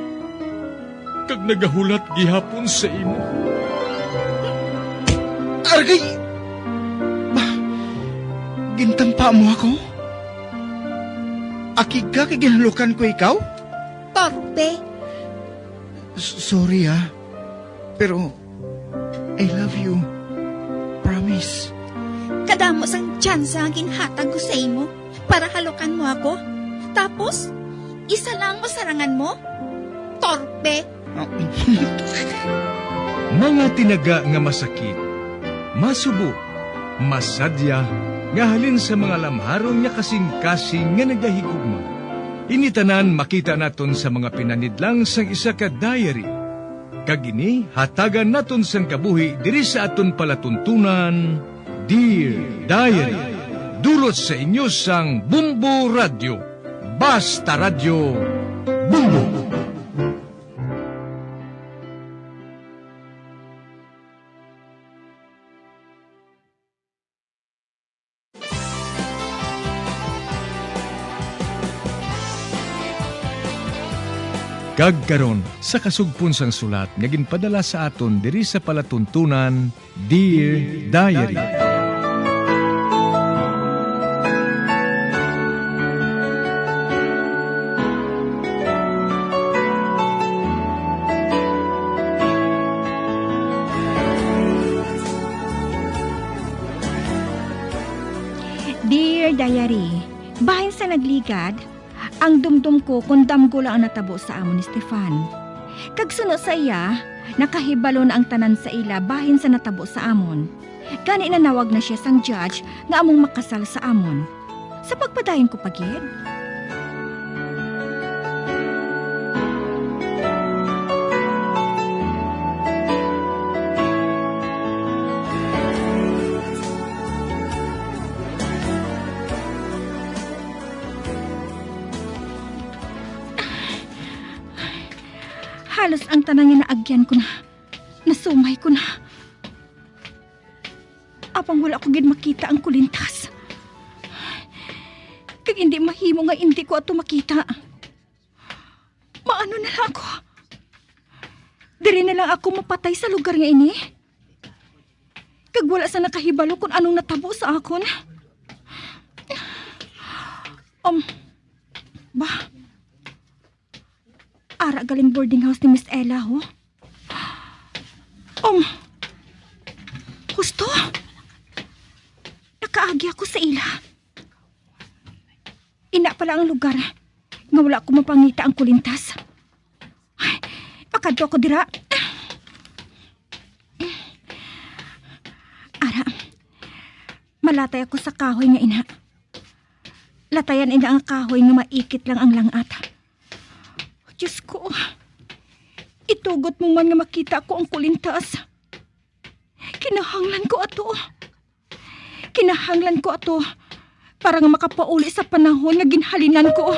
kag nagahulat gihapon sa imo. Argay! Ba, gintampa mo ako? Akig ka kay ginhalukan ko ikaw? Torpe! S-, sorry, ah. Pero, I love you. Promise. Kadamo sang tsansa nga ginhatag ko sa imo para halukan mo ako. Tapos, isa lang ang masarangan mo? Torpe! Mga tinaga nga masakit, masubo, masadya, nga halin sa mga lamharon nga kasing-kasing nga nagahigugma. Ini tanan makita naton sa mga pinanidlang sang isa ka diary. Kag ini hatagan naton sang kabuhi diri sa aton palatuntunan, Dear Diary. Dulot sa inyo sang Bombo Radyo. Basta Radyo, Bombo! Kag karon, sa kasugpon sang sulat nga ginpadala sa aton diri sa palatuntunan, Dear Diary. Dear Diary, bahin sa nagligad, ang dumdom ko kon damgo lang ang natabo sa amon ni Stefan. Kag suno sa iya, nakahibalo na ang tanan sa ila bahin sa natabo sa amon. Gani nanawag na sia sang judge nga among makasal sa amon. Sa pagpadayon ko pa gid. Halos ang tanan nga naagyan ko na, nasumay ko na. Apang wala ko gid makita ang kulintas. Kag indi mahimo nga indi ko ato makita. Maano na lang ako? Diri na lang ako mapatay sa lugar nga ini. Kag wala sa nakahibalo kung anong natabo sa akon. Um, ba? Ara galing boarding house ni Miss Ella, ho? Um, husto? Nakaagi ako sa ila. Ina pala ang lugar nga wala ko mapangita ang kulintas. Ay, pakadto ako dira. Ara, malatay ako sa kahoy nga ina. Latayan ina ang kahoy nga maikit lang ang langat. Diyos ko, itugot mo man nga makita ko ang kulintas. Kinahanglan ko ato. Kinahanglan ko ato para nga makapauli sa panahon nga ginhalinan ko.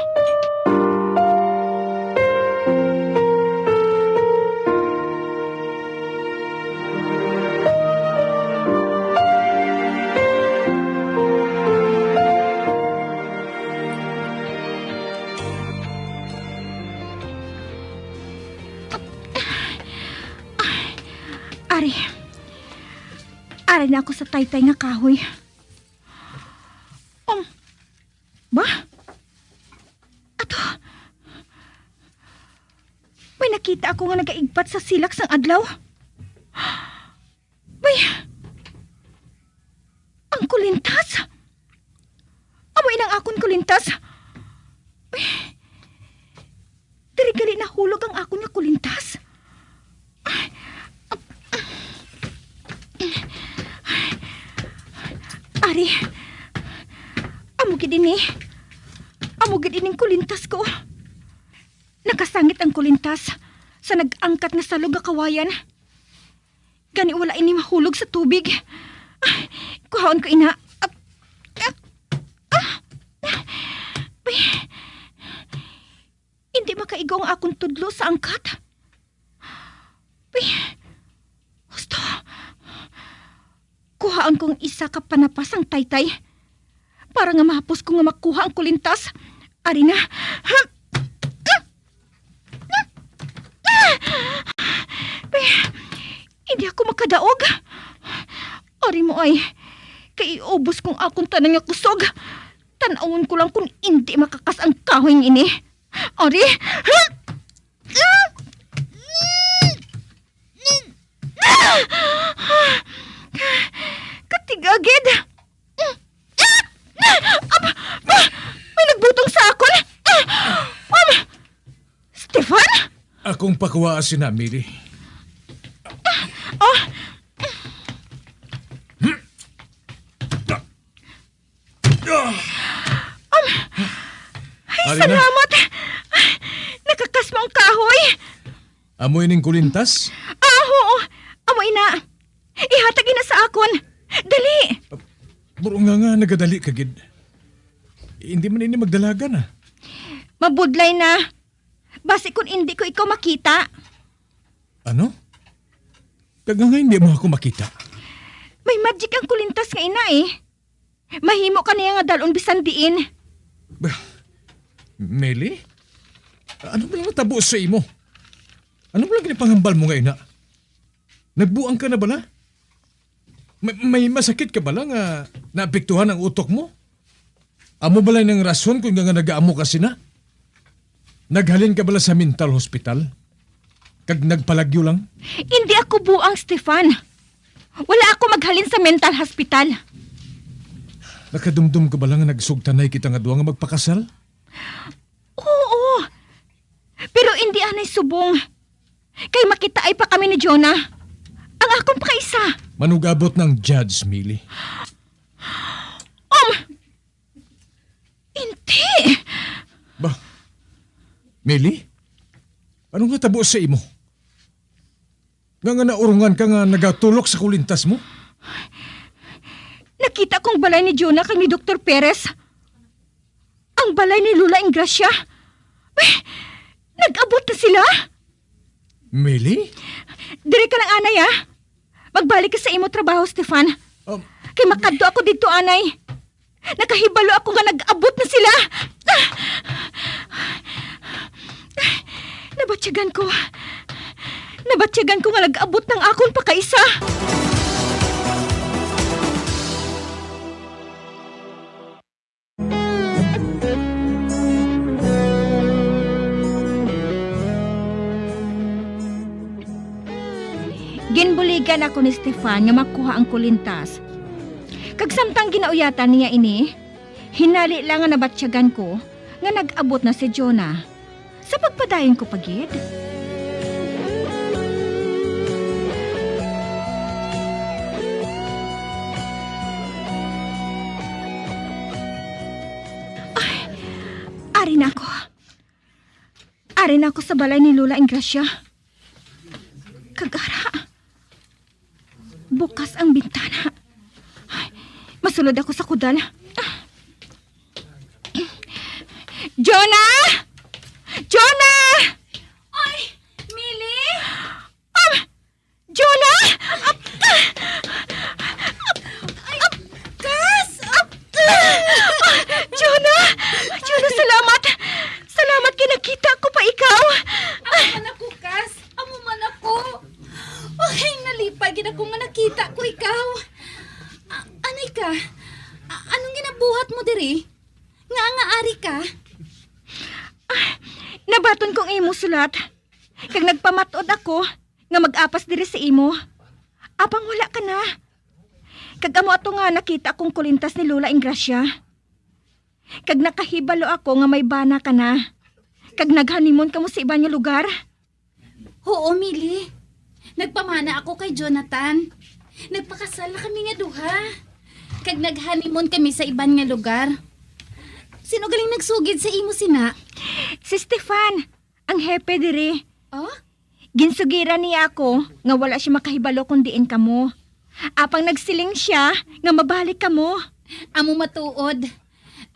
Ari. Ari na ako sa taytay nga kahoy. Um, ba? Ato. May nakita ako nga nagaigpat sa silak sang adlaw. May, ang kulintas. Amo inang akon kulintas. May, diri gali nahulog ang akon nga kulintas. Ari, amo gid ini. Amo gid ining kulintas ko. Nakasangit ang kulintas sa nag-angkat nga salog nga kawayan. Gani wala ini mahulog sa tubig. Ah, kuhaon ko ina. Ah, ah, ah. Ay, hindi makaigo ang akon tudlo sa angkat. Ay, husto. Kuhaan kong isa ka panapas ang taytay para nga mahapos ko nga makuha ang kulintas. Ari na. Hindi ako makadaog. Ari mo ay, kay iubos kong akon tanan nga kusog. Tan-awon ko lang kung indi makakas ang kahoy nga ini. Ari. Katigagid. Aba, ba, may nagbutong sa akon. Um, Stefan? Akong pakuwaa sina, Mili. Oh. Um, ay, Ari na. Salamat. Nakakas mo ang kahoy. Amo ining kulintas? Ah, oo. Amo ina. Ihatag ina sa akon. Dali. Bro nga nga, nagadali ka gid. Hindi man ini magdalagan, ah. Mabudlay na. Basi kun indi ko ikaw makita. Ano? Kag nga hindi mo ako makita? May magic ang kulintas nga ina, eh. Mahimo ka niya nga dalon bisan diin. Bah, Meli? Ano ba lang natabo sa imo? Ano ba lang ginapangambal mo nga ina? Nagbuang ka na bala? May, may masakit ka bala nga naapektuhan ang utok mo? Amo bala nang rason kung nga nagaamo ka sina? Naghalin ka bala sa mental hospital? Kag nagpalagyo lang? Hindi ako buang, Stefan. Wala ako maghalin sa mental hospital. Nakadumdum ka bala nga nagsugtanay kita nga duha nga magpakasal? Oo. Pero hindi anay subong. Kay makitaay pa kami ni Jonah. Ang akong pakaisa. Manugabot ng judge, Mili. Um, hindi. Ba, Mili? Ano nga tabo sa imo? Nga nga naurungan ka nga nagatulok sa kulintas mo? Nakita kong balay ni Jonah kag ni Doktor Perez. Ang balay ni Lola Ingracia. Uy, nag-abot na sila. Mili? Diri ka lang, anay, ah. Magbalik ka sa imo trabaho, Stefan. Um, Kay makadto ako didto, anay. Nakahibalo ako nga nag-abot na sila. Nabatyagan ko. Nabatyagan ko nga nag-abot ang akon pakaisa. Ginbuligan ako ni Stefan nga makuha ang kulintas. Kag samtang ginauyatan niya ini, hinali lang nga nabatyagan ko nga nag-abot na si Jonah. Sa pagpadayon ko pa gid. Ay, ari na ako. Ari na ako sa balay ni Lola Ingracia. Kag ara, bukas ang bintana. Ay, masulod ako sa kudal. Jonah! Jonah! Ay, Mili! Ah! Jonah! Ay, Kas! Jonah! Jonah, salamat! Salamat kay nakita ko pa ikaw! Amo man ako, Kas! Amo man ako! Ay, nalipay gid ako nga nakita ko ikaw! A-, anay ka? A-, anong ginabuhat mo diri? Nga nga ari ka? Ah, nabaton kong imo sulat, kag nagpamat-od ako nga mag-apas diri sa imo. Apang wala ka na. Kag amo ato nga nakita akong kulintas ni Lola Ingracia. Kag nakahibalo ako nga may bana ka na. Kag naghanimon kamo sa iban nga lugar. Oo, Mili. Nagpamana ako kay Jonathan. Nagpakasal na kami nga duha. Kag naghanimon kami sa iban nga lugar. Sino galing nagsugid sa imo sina? Si Stefan, ang hepe diri. Oh? Ginsugiran niya ako nga wala siya makahibalo kon diin kamo. Apang nagsiling siya nga mabalik kamo. Amo matuod.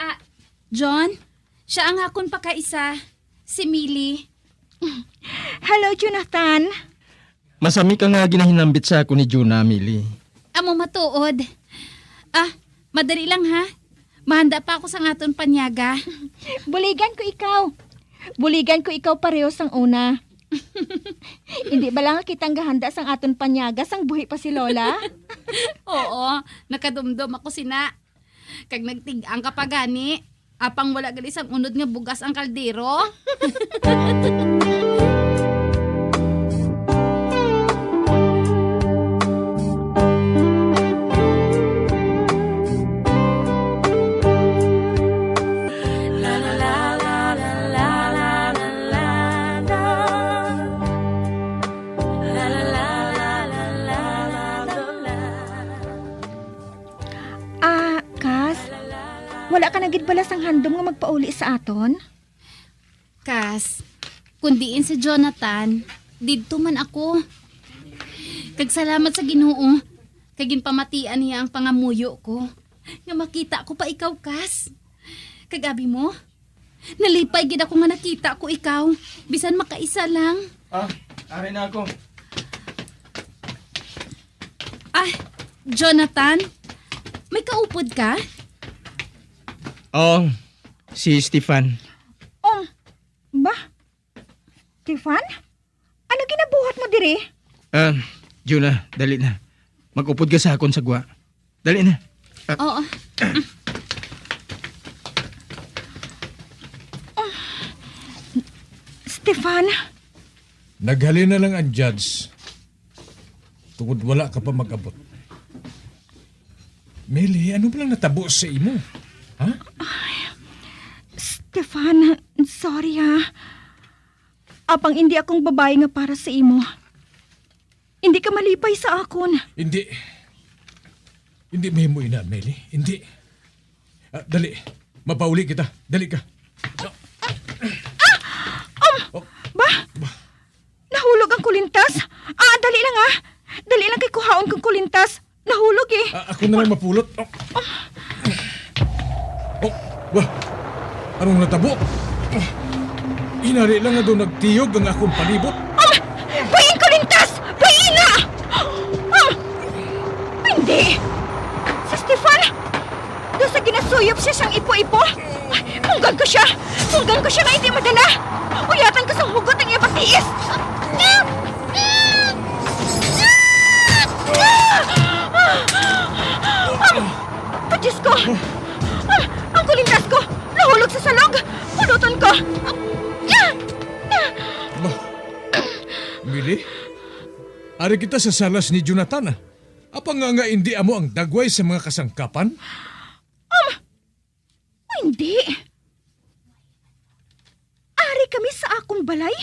Ah, John, siya ang akon pakaisa, si Mili. Hello, Jonathan. Masami ka nga ginahinambit sa akon ni Jonah, Mili. Amo matuod. Ah, madali lang ha. Mahanda pa ako sang aton panyaga. Buligan ko ikaw. Buligan ko ikaw pareho sang una. Hindi ba lang kita ang gahanda sang aton panyaga sang buhi pa si Lola? Oo, nakadumdom ako sina. Kag nagtig-ang ka pa gani, apang wala gali sang unod nga bugas ang kaldero. Ah, Kas, wala ka na gid bala sang handom nga magpauli sa aton? Kas, kun diin si Jonathan, didto man ako. Kag salamat sa Ginoo, kay ginpamatian niya ang pangamuyo ko, nga makita ko pa ikaw, Kas. Kag abi mo, nalipay gid ako nga nakita ko ikaw, bisan makaisa lang. Ah, ari na ako. Ah, Jonathan, may kaupod ka? Oo, si Stefan. Um, ba? Stefan? Ano ginabuhat mo diri? Ah, Jonah, dali na. Mag-upod ka sa akon sa gwa. Dali na. Ah. Oo. Stefan? Naghalin na lang ang judge. Tungod wala ka pa mag-abot. Mili, ano ba lang natabo sa imo? Ha? Stefan, sorry ha. Apang indi akong babayi nga para sa imo. Indi ka malipay sa akon. Hindi. Hindi mahimo ina, Meli. Hindi. Ah, dali. Mapauli kita. Dali ka. Um, Oh. Ba? Ba? Nahulog ang kulintas? Ah, dali lang, ah. Dali lang kay kuhaon kong kulintas. Nahulog, eh. Ah, ako na lang mapulot. Oh. Oh, wah. Anong natabo? Ah, hinali lang nga daw nagtiyog ang akong palibot. Ah, bayin ko lintas! Bayin na! Ah, hindi! Si Stefan, doon sa ginasuyop siya siyang ipo-ipo. Munggan ko siya! Munggan ko siya nga hindi madala! Uyatan ko sa hugot ang iyang tiis! Ah! Ah! Eli, ari kita sa salas ni Jonathan. Apang nga, nga indi amo ang dagway sa mga kasangkapan? Um, hindi. Ari kami sa akon balay.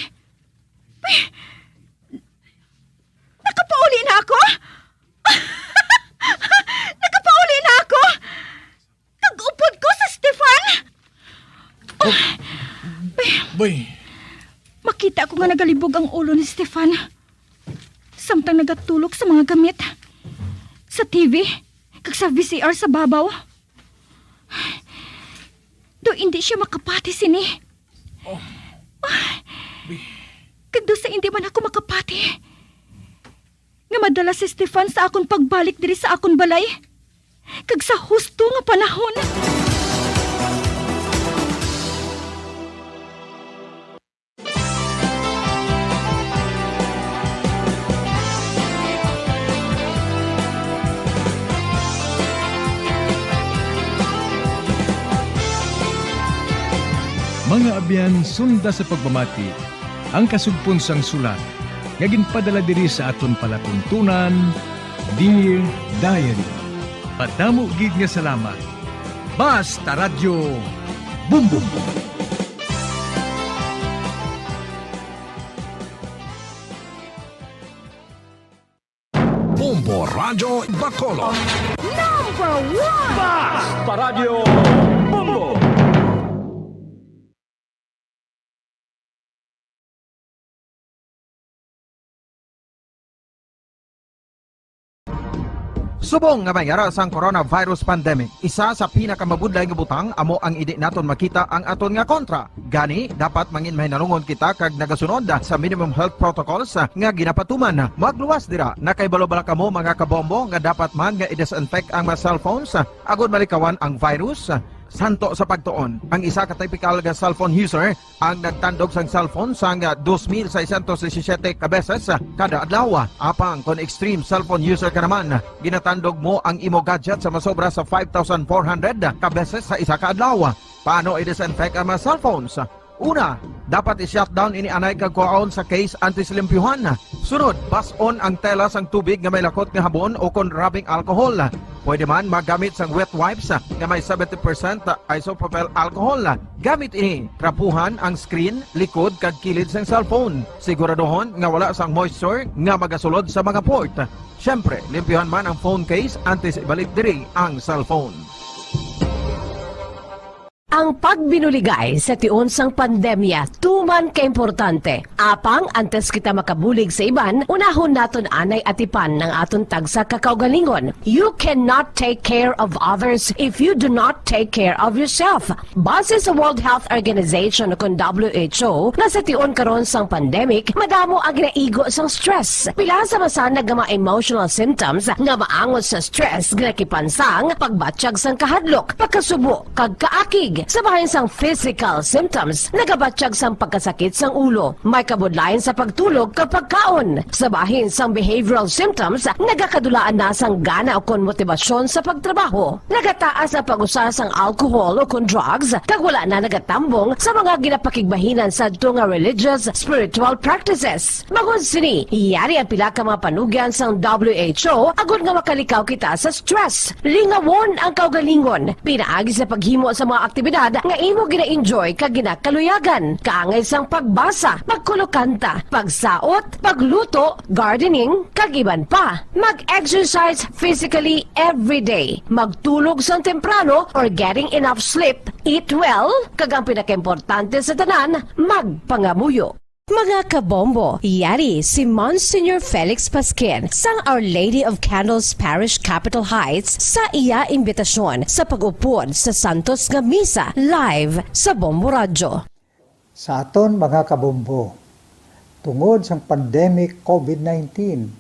Nakapauli na ako? Nakapauli na ako? Kag upod ko sa Stefan? Oh, bay. Makita ko nga nagalibog ang ulo ni Stefan. Samtang nagatulok sa mga gamit. Sa T V, kag sa V C R sa babaw. Do hindi siya makapati sini. Oh. Kag do sa hindi man ako makapati, nga madala si Stefan sa akon pagbalik diri sa akon balay, kag sa husto nga panahon. Mga abyan, sunda sa pagpamati ang kasugpon sang sulat nga ginpadala diri sa aton palatuntunan, Dear Diary. Madamo gid nga salamat. Basta Radyo Bombo. Bombo Radyo Bacolod. Number one! Basta Radyo Bombo! Subong nga may ara sang coronavirus pandemic, isa sa pinakamabudlay nga butang amo ang indi naton makita ang aton nga kontra. Gani, dapat mangin mahinalungon kita kag nagasunod sa minimum health protocols nga ginapatuman. Magluwas dira, nakahibalo bala kamo, mga kabombo, nga dapat man nga i-disinfect ang mga cellphones agod malikawan ang virus? Santo sa pagtuon, ang isa ka typical nga cellphone user ang nagtandog sang cellphone sang dos mil seiscientos disisiete ka beses kada adlaw. Apang kon extreme cellphone user ka naman, ginatandog mo ang imo gadget sa masobra sa five thousand four hundred ka beses sa isa ka adlaw. Paano i-disinfect ang mga cellphones? Una, dapat i-shutdown ini anay kag kuhaon sa case antes limpyuhan. Sunod, bas-on ang tela sang tubig nga may lakot nga habon o kon rubbing alcohol. Pwede man magamit sang wet wipes nga may seventy percent isopropyl alcohol. Gamit ini, trapuhan ang screen, likod, kag kilid sang cellphone. Siguraduhon nga wala sang moisture nga magasulod sa mga port. Siyempre, limpyuhan man ang phone case antes ibalik diri ang cellphone. Ang pagbinuligay sa tion sang pandemya tuman kaimportante. Apang antes kita makabulig sa iban, unahon naton anay atipan ang aton tagsa ka kaugalingon. You cannot take care of others if you do not take care of yourself. Base sa World Health Organization, kon W H O, nga sa tion karon sang pandemic, madamo ang ginaigo sang stress. Pila sa masanag nga mga emotional symptoms nga maangot sa stress, ginakipan sang pagbatyag sang kahadlok, pagkasubo, kag kaakig. Sa bahin sang physical symptoms, nagabatyag sang pagkasakit sang ulo, may kabudlayan sa pagtulog kag pagkaon. Sa bahin sang behavioral symptoms, nagakadulaan na sang gana ukon motibasyon sa pagtrabaho. Nagataas ang pag-usa sang alcohol ukon drugs, kag wala na nagatambong sa mga ginapakigbahinan sadto nga religious, spiritual practices. Bangod sini, yari ang pila ka mga panugyan sang W H O agod nga makalikaw kita sa stress. Lingawon ang kaugalingon pinaagi sa paghimo sa mga aktibidad nga imo gina-enjoy kag ginakaluyagan, kaangay sang pagbasa, pagkulokanta, pagsaot, pagluto, gardening, kag iban pa. Mag-exercise physically every day. Magtulog sang temprano or getting enough sleep. Eat well, kag ang pinakaimportante sa tanan, magpangamuyo. Mga kabombo, yari si Monsignor Felix Pasquin sang Our Lady of Candles Parish, Capitol Heights, sa iya imbitasyon sa pag-upod sa santos nga misa live sa Bombo Radyo. Sa aton mga kabombo, tungod sang pandemic COVID nineteen,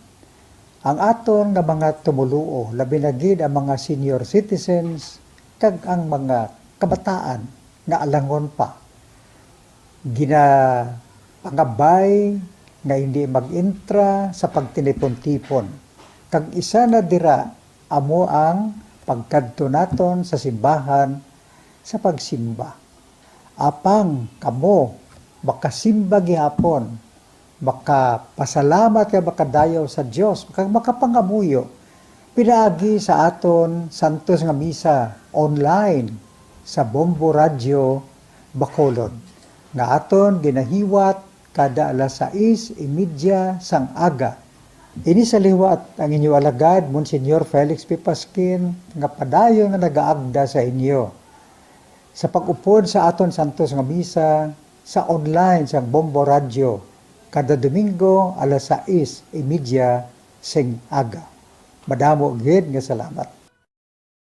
ang aton nga mga tumoluo, labi na gid ang mga senior citizens kag ang mga kabataan nga alangon pa, ginapangabay nga hindi mag-intra sa pagtinipon-tipon, kag isa na dira amo ang pagkadto naton sa simbahan sa pagsimba. Apang kamo makasimba gihapon Makapasalamat kag makadayaw sa Dios, kag makapangamuyo pinaagi sa aton santos nga misa online sa Bombo Radyo Bacolod, nga aton ginahiwat kada alas sais y media sang aga. Ini sa liwat ang inyo alagad, Monsignor Felix P. Pasquin, nga padayon nga nagaagda sa inyo sa pag-upod sa aton santos nga misa sa online sang Bombo Radyo kada Domingo alas sais y media sing aga. Madamo gid nga salamat.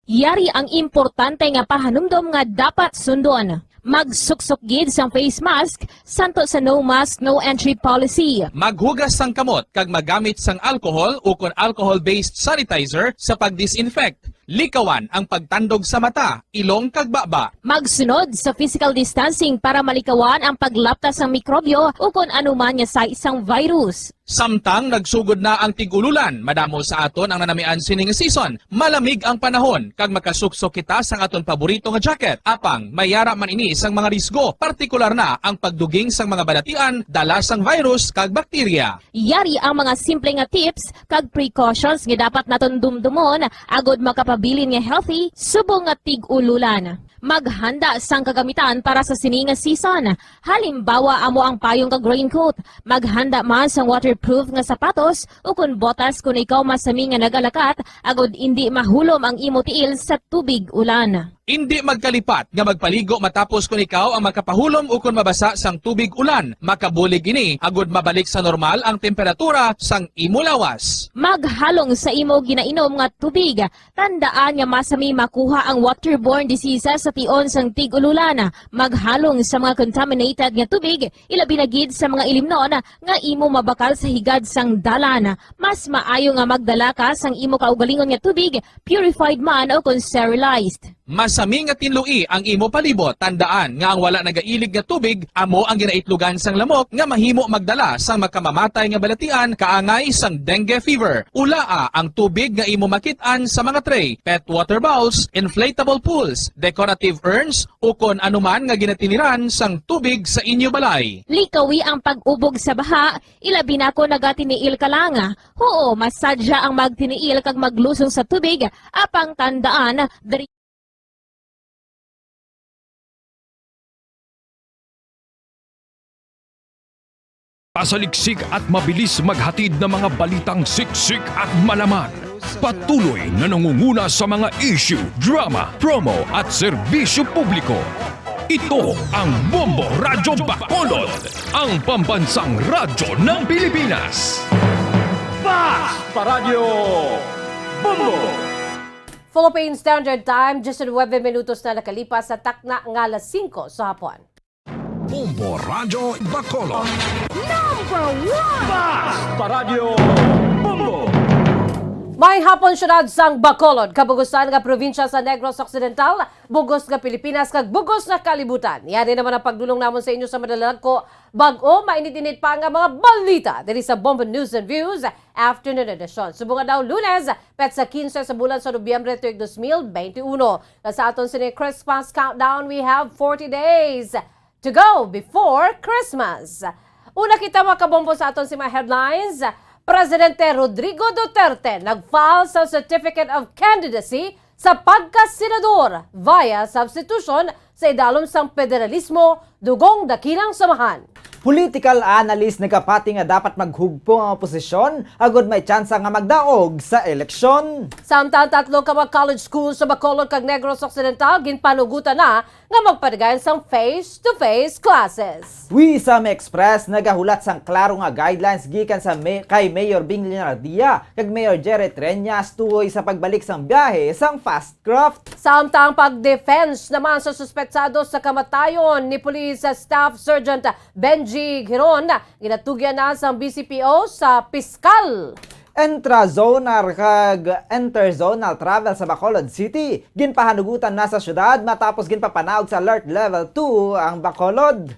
Yari ang importante nga pahanumdom nga dapat sundon. Magsuksok gid sang face mask santo sa no mask, no entry policy. Maghugas sang kamot kag magamit sang alcohol ukon alcohol-based sanitizer sa pag-disinfect. Likawan ang pagtandog sa mata, ilong kag baba. Magsunod sa physical distancing para malikawan ang paglapta sang mikrobyo ukon anuman nga sais sang virus. Samtang nagsugod na ang tig-ululan, madamo sa aton ang nanamian sini nga season. Malamig ang panahon kag makasuksok kita sang aton paborito nga jacket. Apang may yara man ini sang mga risgo, partikular na ang pagduging sang mga balatian dala sang virus kag bakterya. Yari ang mga simple nga tips kag precautions nga dapat naton dumdumon agod makapabilin nga healthy subong nga tig-ululan. Maghanda sang kagamitan para sa sini nga season. Halimbawa, amo ang payong kag raincoat. Maghanda man sang waterproof nga sapatos ukon botas kon ikaw masami nga nagalakat, agod indi mahulom ang imo tiil sa tubig ulan. Indi magkalipat nga magpaligo matapos kon ikaw ang makapahulom ukon mabasa sang tubig ulan. Makabulig ini agod mabalik sa normal ang temperatura sang imo lawas. Maghalong sa imo ginainom nga tubig. Tandaan nga masami makuha ang waterborne diseases sa tion sang tig-ululan. Maghalong sa mga contaminated nga tubig, ilabi na gid sa mga ilimnon nga imo mabakal sa higad sang dalan. Mas maayo nga magdala ka sang imo kaugalingon nga tubig, purified man o kon sterilized. Masami nga tinloi ang imo palibot. Tandaan nga ang wala nagailig nga tubig amo ang ginaitlogan sang lamok nga mahimo magdala sang makamamatay nga balatian kaangay sang dengue fever. Ulaa ang tubig nga imo makit-an sa mga tray, pet water bowls, inflatable pools, decorative urns, ukon anuman nga ginatiniran sang tubig sa inyo balay. Likawi ang pag-ubog sa baha, ilabi na kon nagatiniil ka lang. Huo, masadya ang magtiniil kag maglusong sa tubig, apang tandaan, diri Pasaliksik at mabilis maghatid ng mga balitang siksik at malaman. Patuloy na nangunguna sa mga issue, drama, promo at serbisyo publiko. Ito ang Bombo Radyo Bacolod, ang pambansang radyo ng Pilipinas. Fast Paradyo Bombo! Philippine Standard Time, diyes nuwebe minutos na nakalipas sa takna nga alas singko sa hapon. Bombo Radyo Bacolod. Number one! Fast Paradyo Bombo! May hapon, syudad sang Bacolod, kabugusan nga probinsya sa Negros Occidental, bugos nga Pilipinas, kag bugos nga kalibutan. Yari naman ang pagdulong namon sa inyo sa madalagko, bag-o, mainit-init pa nga mga balita diri sa Bombo News and Views Afternoon Edition. Subong nga daw Lunes, petsa kinse sa bulan sa Nobyembre tuig dos mil bente uno. Nga sa aton sini Christmas countdown, we have forty days to go before Christmas. Una kita, mga kabombo, sa aton si mga headlines. Presidente Rodrigo Duterte nag-file sa Certificate of Candidacy sa pagkasenador via substitution sa idalom sang federalismo, dugong dakilang samahan. Political analyst nagapati nga dapat maghugpo ang oposisyon agud may tsansa nga magdaog sa eleksyon. Samtang tatlo ka mga college schools sa Bacolod kag Negros Occidental ginpanugutan na nga magpadayon sang face-to-face classes. We Sam Express nagahulat sang klaro nga guidelines gikan sa may, kay Mayor Bing Leonardia kag Mayor Jerry Treñas tuhoy sa pagbalik sang biyahe sang FAST craft. Samtang pag-defense naman sa suspetsado sa kamatayon ni Police Staff Sergeant Benji Giron, ginatugyan na sang B C P O sa piskal. Entrazonal kag interzonal travel sa Bacolod City ginpahanugutan na sa syudad matapos ginpapanaog sa Alert Level two ang Bacolod.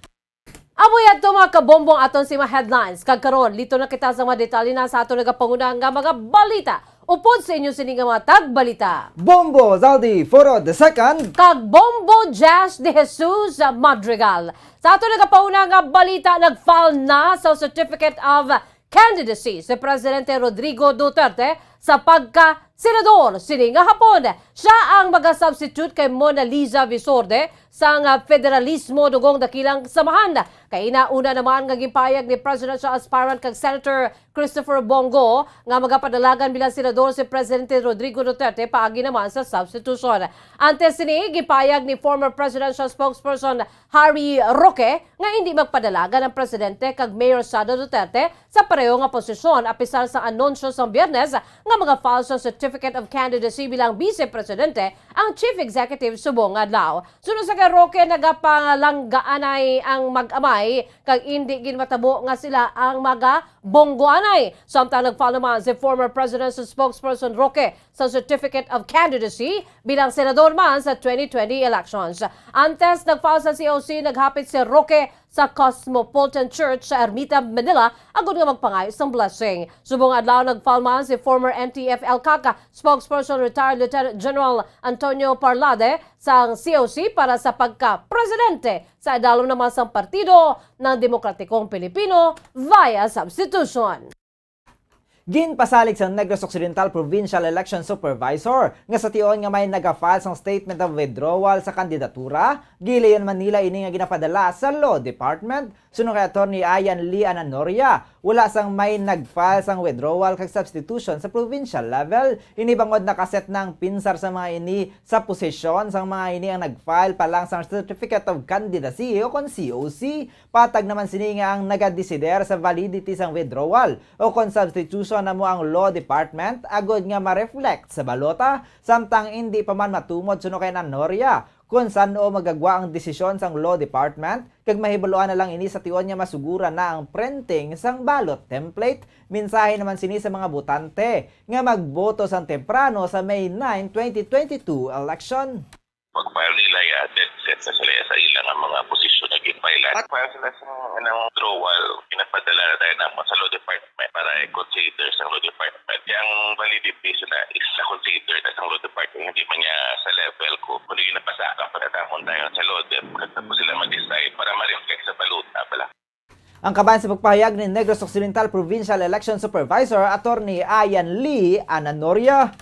Amo yadto, mga kabombo, ang aton sini nga headlines. Kag karon, liton na kita sa mga detalye na sa aton nagapanguna nga mga balita. Upod sa inyo sini nga mga tagbalita, Bombo Zaldi Foro the Second. Kag Bombo Jazz de Jesus Madrigal. Sa ato nagapauna nga balita, nag-file na sa Certificate of Candidacy si Presidente Rodrigo Duterte sa pagka-senador sini nga hapon. Siya ang maga-substitute kay Mona Liza Visorde sang Federalismo Dugong Dakilang Samahan. Kay ina una naman nga ginpahayag ni presidential aspirant kag Senator Christopher Bong Go nga magapadalagan bilang senador si Presidente Rodrigo Duterte paagi naman sa substitution. Antes sini, gipahayag ni former presidential spokesperson Harry Roque nga hindi magpadalagan ang presidente kag Mayor Sara Duterte sa pareho nga posisyon, apisar sang anunsyo sang Biyernes nga maga-file sang Certificate of Candidacy bilang Vice Presidente ang Chief Executive subong adlaw. Suno sa kay Roque, nagapalanggaanay ang mag-amay kag indi gid matabo nga sila ang maga-bonggoanay. Samtang nag-file naman si former presidential spokesperson Roque sa Certificate of Candidacy bilang senador man sa twenty twenty elections. Antes nag-file sa C O C, naghapit si Roque sa Cosmopolitan Church sa Ermita, Manila, agud nga magpangayo sang blessing. Subong adlaw, nag-file man si former N T F-ELCAC spokesperson, retired Lieutenant General Antonio Parlade, sang C O C para sa pagka-presidente sa idalom naman sang partido ng Demokratikong Pilipino via substitution. Ginpasalig sang Negros Occidental Provincial Election Supervisor nga sa tion nga may naga-file sang statement of withdrawal sa kandidatura, gilayon man nila ini nga ginapadala sa Law Department. Suno kay Attorney Ian Lee Ananoria, wala sang may nag-file sang withdrawal kag substitution sa provincial level. Ini bangod nakaset na ang pinsar sa mga ini sa posisyon sang mga ini ang nag-file pa lang sang Certificate of Candidacy o kon C O C. Patag naman sini nga ang nagadesider sa validity sang withdrawal o kon substitution amo ang Law Department, agud nga ma-reflect sa balota, samtang indi pa man matumod suno kay Ananoria kon san-o magagwa ang desisyon sang Law Department, kag mahibaluan na lang ini sa tion nga masuguran na ang printing sang ballot template. Mensahe naman sini sa mga botante nga magboto sang temprano sa May nine, twenty twenty-two election. Pag-file nila, ya, dead set na sila sa ilang mga posisyon na gin-file. Pag-file sila sa anang withdrawal, pinapadala na tayo naman sa Law Department para i-consider sa Law Department. Yang validity sila is na-consider na sa Law Department, hindi man niya sa level ko. Kung yung napasaka pa na tamon tayo sa Law Dep, tapos sila mag-decide para ma-reflect sa balota pala. Ang kabahin sa pagpahayag ni Negros Occidental Provincial Election Supervisor Attorney Ian Lee Ananoria.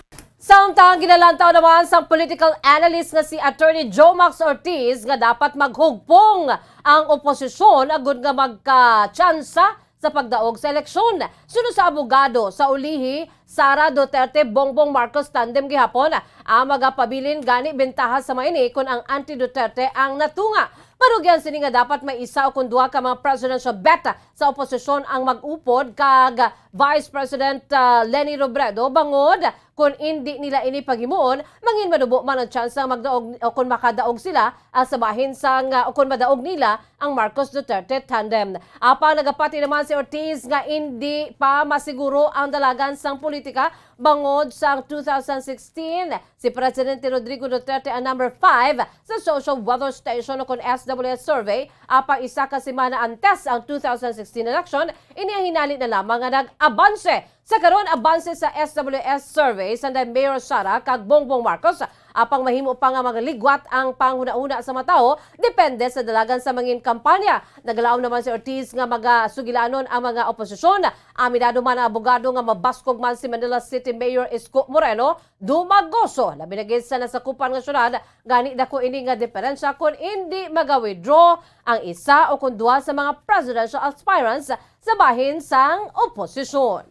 Samtang ginalantaw naman sang political analyst nga si Attorney Jomax Ortiz nga dapat maghugpong ang oposisyon agud nga magkatsansa sa pagdaog sa eleksyon. Suno sa abogado sa ulihi, Sara Duterte, Bongbong Marcos tandem gihapon ang magapabilin, gani bentaha sa mga ini kon ang anti-Duterte ang natunga. Parugyan sini nga dapat may isa o kon duha ka mga presidential bet sa oposisyon ang mag-upod kag Vice President, ah, Leni Robredo, bangod kon indi nila ini paghimuon, mangin manubo man ang tsansa nga magdaog o kon makadaog sila, ah, sa bahin sang, ah, o kon madaog nila ang Marcos Duterte tandem. Apang nagapati naman si Ortiz nga indi pa masiguro ang dalagan sang politika bangod sang two thousand sixteen, si Presidente Rodrigo Duterte ang number five sa Social Weather Station o kon S W S survey, apang isa ka semana antes ang two thousand sixteen election, ini ang hinali na lamang nga nag-abanse. Sa karon, abanse sa S W S survey, sanday Mayor Sara kag Bongbong Marcos, apang mahimo pa nga magaligwat ang panghunahuna sa mga tawo, depende sa dalagan sa mangin kampanya. Nagalaom naman si Ortiz nga magasugilanon ang mga oposisyon. Aminado man ang abogado nga mabaskog man si Manila City Mayor Isko Moreno Dumagoso, labi na gid sa nasakupan nga syudad, gani dako ini nga diferensya kon indi maga-withdraw ang isa o kon duha sa mga presidential aspirants sa bahin sang oposisyon.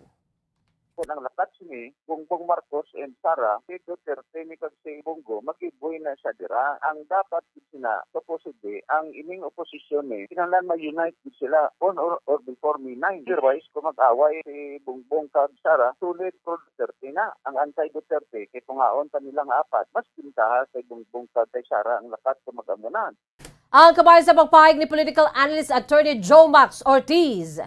Kon ang lakat sini, Bongbong Marcos and Sara, si Duterte ni kag si Bongo, magiboy na siya dira. Ang dapat gid sina, supposedly, ang ining oposisyon ni, kinahanglan ma-unite gid sila on or, or before May nine. Otherwise, kung mag-away si Bongbong kag Sara, solid pro Duterte na. Ang anti-Duterte, kay tungaon pa nila nga apat, mas pintaha kay Bongbong kag kay Sara ang lakat kung mag-amunan. Ang kabahin sa pagpahayag ni political analyst Attorney Jomax Ortiz.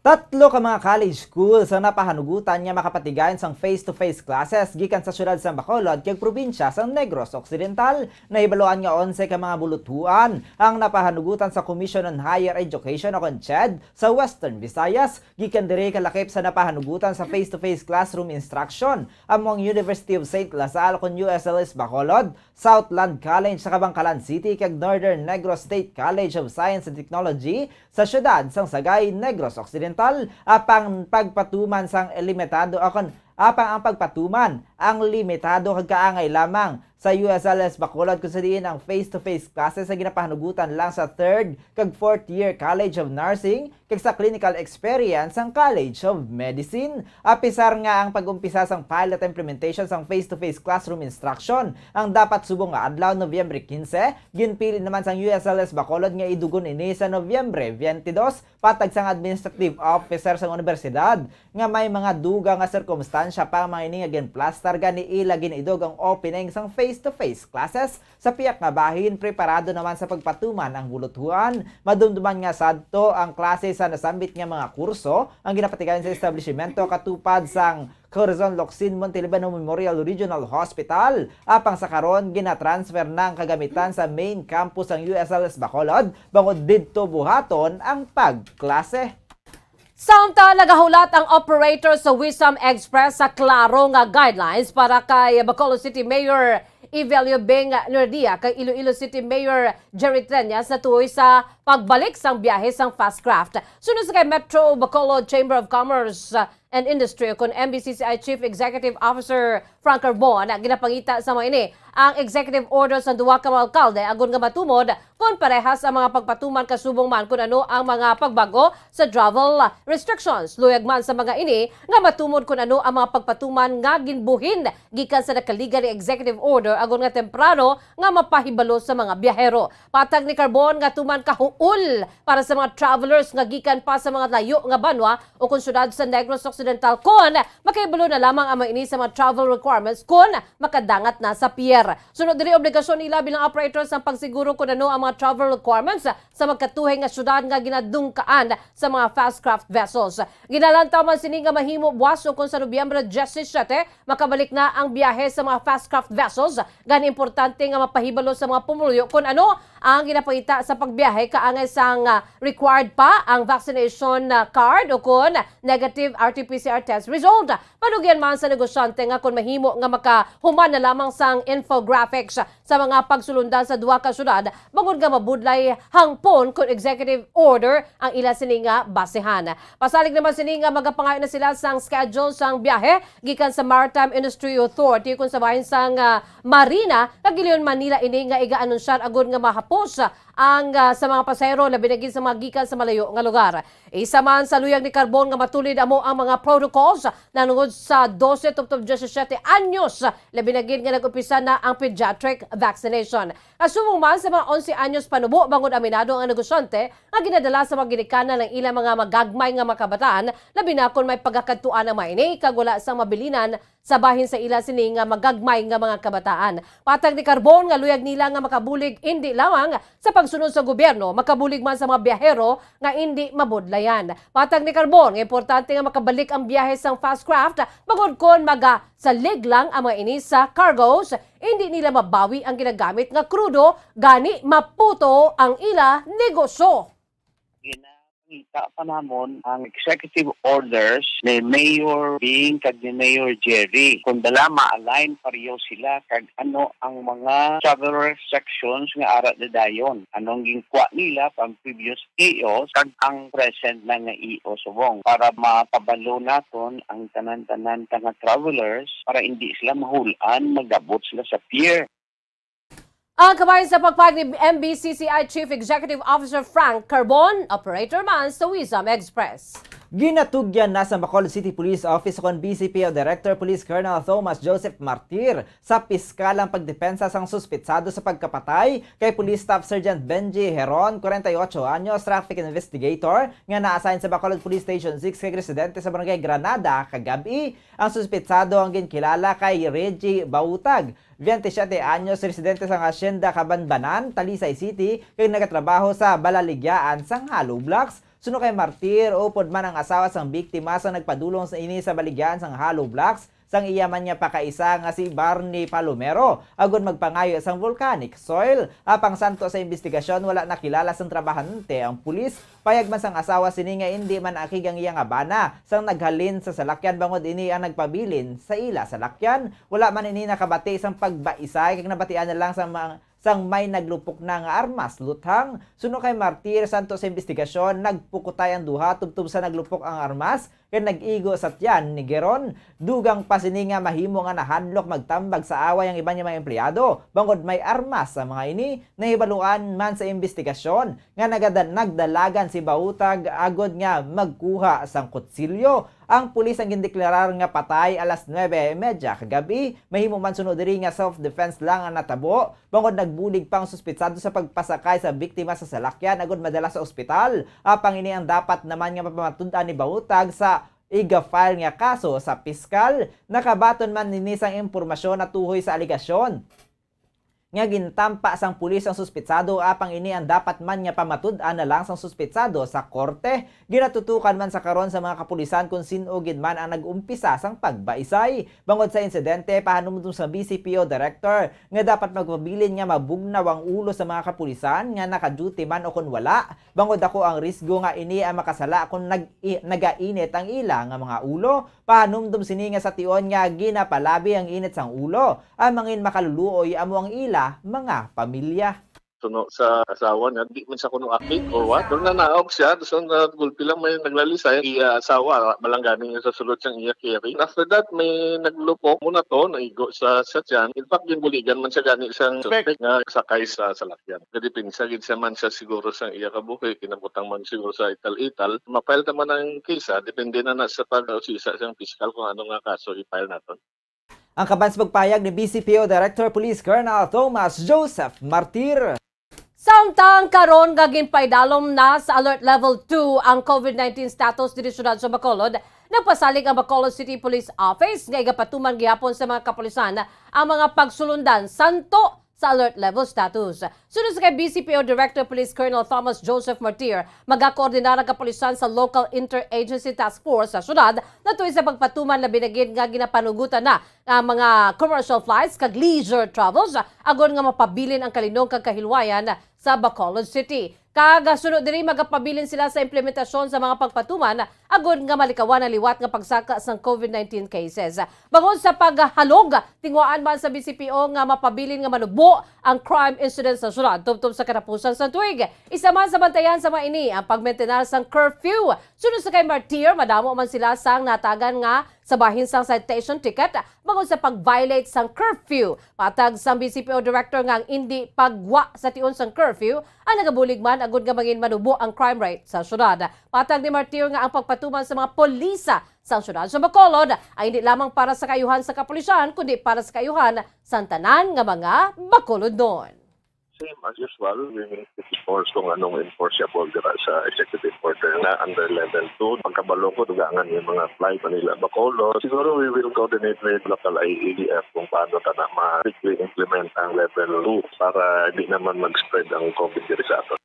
Tatlo ka mga college schools ang napahanugutan nga makapatigayon sang face-to-face classes gikan sa siyudad sang Bacolod kag probinsya sang Negros Occidental. Nahibaluan nga onse ka mga buluthuan ang napahanugutan sa Commission on Higher Education o kon CHED sa Western Visayas. Gikan diri kalakip sa napahanugutan sa face-to-face classroom instruction amo ang University of Saint La Salle kon U S L S Bacolod, Southland College sa Kabankalan City kag Northern Negros State College of Science and Technology sa siyudad sang Sagay, Negros Occidental, apang pagpatuman sang limitado, o kon, apang ang pagpatuman ang limitado kag kaangay lamang sa U S L S Bacolod, kung sa diin ang face-to-face classes ay ginapahanugutan lang sa third kag fourth year College of Nursing kag sa clinical experience sang College of Medicine. Apisar nga ang pag-umpisa sang pilot implementation sang face-to-face classroom instruction ang dapat subong nga adlaw, Nobyembre quince, ginpili naman sang U S L S Bacolod nga idugon ini sa Nobyembre twenty-two, patag sang administrative officer sang universidad, nga may mga dugang nga sirkumstansya pa ang mga ini nga ginplastar, gani ila gin-idog ang opening sang face-to-face classes. Sa pihak nga bahin, preparado naman sa pagpatuman ang buluthuan. Madumduman nga sadto ang klase sa nasambit nga mga kurso ang ginapatigayon sa establishmento katupad sang Corazon Locsin Montelibano Memorial Regional Hospital. Apang sa karon, ginatransfer na ang kagamitan sa main campus sang U S L S Bacolod bangod didto buhaton ang pagklase. Samtang nagahulat ang operator sa Wisam Express sa klaro nga guidelines para kay Bacolod City Mayor Evelio Beng Nerdia kay Iloilo City Mayor Jerry Treñas natuhoy sa pagbalik sang biyahe sang Fast Craft. Suno sa kay Metro Bacolod Chamber of Commerce, uh, and Industry, kon M B C C I Chief Executive Officer Frank Carbon, ginapangita sa mga ini ang executive order sa duha ka mga alkalde agod nga matumod kon parehas ang mga pagpatuman kasubong man kon ano ang mga pagbago sa travel restrictions. Luyag man sa mga ini nga matumod kon ano ang mga pagpatuman nga ginbuhin gikan sa nakaligad nga executive order agod nga temprano nga mapahibalo sa mga biyahero. Patag ni Carbon nga tuman kahuol para sa mga travelers nga gikan pa sa mga layo nga banwa o kon siyudad sa Negros Occidental kon makahibalo na lamang ang mga ini sa mga travel requirements kon makadangat na sa pier. Sunod diri, obligasyon nila bilang operators ang pagsiguro kon ano ang mga travel requirements sa magkatuhay nga siyudad nga ginadungkaan sa mga fast craft vessels. Ginalantaw man sini nga mahimo buwas o kon sa Nobyembre diyasisiete makabalik na ang biyahe sa mga fast craft vessels. Gani importante nga mapahibalo sa mga pumuluyo kon ano ang ginapangita sa pagbiyahe, kaangay sang, ah, required pa ang vaccination, ah, card o kon negative R T P C R test result. Panugyan man sa negosyante nga kon mahimo nga makahuman na lamang sang infographics sa mga pagsulundan sa duha ka syudad bangod nga mabudlay hangpon kon executive order ang ila sini nga basehan. Pasalig naman sini nga magapangayo na sila sang schedule sang biyahe gikan sa Maritime Industry Authority kon sa bahin sang, ah, Marina, kag gilingon man nila ini nga iga-anunsyar agod nga mahapos ang, ah, sa mga pasahero, labi na gid sa mga gikan sa malayo nga lugar. Isa man sa luyag ni Carbon nga matulid amo ang mga protocols nanungod sa dose tubtob diyasisiete anyos, labi na gid nga nag-umpisa na ang pediatric vaccination. Kasubong man sa mga onse anyos panubo, bangod aminado ang negosyante nga ginadala sa mga ginikanan ang ilang mga magagmay nga mga kabataan, labi na kon may pagakadtuan ang mga ini kag wala sang mabilinan sa bahin sa ila sini nga magagmay nga mga kabataan. Patag ni Carbon nga luyag nila nga makabulig indi lamang sa pagsunod sa gobyerno, makabulig man sa mga biyahero nga indi mabudlayan. Patag ni Carbon nga importante nga makabalik ang biyahe sang fast craft bangod kon magasalig lang ang mga ini sa cargoes, indi nila mabawi ang ginagamit nga krudo, gani maputo ang ila negosyo. Ginapangita pa namon ang executive orders ni Mayor Bing kag ni Mayor Jerry. Kung bala ma-align pareho sila kag ano ang mga travel restrictions nga ara dadayon. Anong ginkwa nila pang previous E Os kag ang present na nga E O subong para mapabalo naton ang tanan-tanan ta nga travelers para hindi sila mahul-an magabot sila sa pier. Ang kabahin sa pagpahayag ni M B C C I Chief Executive Officer Frank Carbon, operator man sa Wisam Express. Ginatugyan na sa Bacolod City Police Office kon B C P O Director Police Colonel Thomas Joseph Martir sa piskal ang pagdepensa sang suspitsado sa pagkapatay kay Police Staff Sergeant Benji Heron, kwarenta y ocho anyos, traffic investigator nga na-assign sa Bacolod Police Station six kag residente sa Barangay Granada kagab-i. Ang suspitsado ang ginkilala kay Reggie Bautag, biyente siyete anyos, residente sang Hacienda Kabanbanan, Talisay City, kag nagatrabaho sa balaligyaan sang hollow blocks. Suno kay Martir, upod man ang asawa sang biktima sang nagpadulong sa ini sa baligyan sang hollow blocks sang iya man nga pakaisa nga si Barney Palomero agud magpangayo sang volcanic soil. Apang santo sa imbestigasyon, wala nakilala sang trabahante ang pulis. Payag man sang asawa sini nga indi man akig ang iya nga bana sang naghalin sa salakyan bangod ini ang nagpabilin sa ila salakyan. Wala man ini nakabati sang pagbaisay kag nabatian na lang sang mga sang may naglupok na nga armas. Luthang, suno kay Martir, santo sa imbestigasyon, nagpukutay ang duha tubtob sa naglupok ang armas kag nag-igo sa tiyan ni Geron. Dugang pa sini nga mahimo nga nahadlok magtambag sa away ang iban nga mga empleyado bangod may armas sa mga ini. Nahibaluan man sa imbestigasyon nga nagada-, nagdalagan si Bautag agod nga magkuha sang kutsilyo. Ang pulis ang gindeklarar nga patay alas nuebe y medya kagabi. Mahimo man suno diri nga self-defense lang ang natabo, bangod nagbulig pa ang suspitsado sa pagpasakay sa biktima sa salakyan agud madala sa ospital. Apang ini ang dapat naman nga mapamatud-an ni Bautag sa iga-file nga kaso sa piskal. Nakabaton man ini sang impormasyon natuhoy sa alegasyon nga gintampa sang pulis ang suspitsado, apang ini ang dapat man nga pamatud-an na lang sang suspitsado sa korte. Ginatutukan man sa karon sa mga kapulisan kon sin-o gid man ang nag-umpisa sang pagbaisay. Bangod sa insidente, pahanumdom sa B C P O director nga dapat magpabilin nga mabugnaw ang ulo sa mga kapulisan nga naka-duty man o kon wala, bangod ako ang risgo nga ini ang makasala kon nag-, i-, nagainit ang ila nga mga ulo. Pahanumdom sini nga sa tion nga ginapalabi ang init sang ulo, ang mangin makaluluoy amo ang ila mga pamilya. Suno sa asawa niya, di man siya kuno akig or what. Nung nanaog siya, so nagulpi lang may naglalisay, iya asawa, malanggani niya sa sulod sang iya carry. After that, may naglupok muna to, naigo sa, sa tiyan. In fact, ginbuligan man siya gani sang suspect nga sakay sa salakyan. Gadepensa gid siya man siya siguro sang iya kabuhi, kinabutang man siguro sa ital-ital. Ma-file ta man ang case, ah. Depende na na sa pag-usisa sang piskal kung ano nga kaso i-file naton. Ang kaban sa pagpahayag ni B C P O Director Police Colonel Thomas Joseph Martir. Samtang karon nga ginpaidalom na sa Alert Level two ang COVID nineteen status diri siyudad sa Bacolod, nagpasalig ang Bacolod City Police Office nga igapatuman gihapon sa mga kapulisan ang mga pagsulundan santo sa Alert Level status. Suno sa kay B C P O Director Police Colonel Thomas Joseph Martir, magakoordinar ang kapulisan sa Local Interagency Task Force sa siyudad natuy sa pagpatuman labi na gid nga ginapanugutan na ang mga commercial flights kag leisure travels, agod nga mapabilin ang kalinong kag kahilwayan sa Bacolod City. Kag, ah, suno diri, magapabilin sila sa implementasyon sa mga pagpatuman agod nga malikawan ang liwat nga pagsaka sang COVID nineteen cases. Bangod sa paghalog, tinguhaan man sa B C P O nga mapabilin nga manubo ang crime incidents sa syudad tubtob sa katapusan sa tuig. Isa man sa bantayan sa mga ini ang pagmentenar sang curfew. Suno sa kay Martir, madamo man sila sang natagan nga sa bahin sang citation ticket bangod sa pag-violate sang curfew. Matag sang B C P O director nga ang indi pagwa sa tion sang curfew ang nagabulig man agud nga mangin manubo ang crime rate sa syudad. Matag ni Martir nga ang pagpatuman sa mga polisa sang syudad sa Bacolod ay hindi lamang para sa kaayuhan sa kapulisan, kundi para sa kaayuhan sang tanan nga mga Bacolodnon. Same as usual, we will enforce kung anong enforceable dira sa executive order na under level two. Pagkabalo ko, dugangan yung mga flight Manila, Bacolod. Siguro we will coordinate with local I A T F kung paano ta na ma-quickly implement ang level two para di naman mag-spread ang COVID diri sa aton.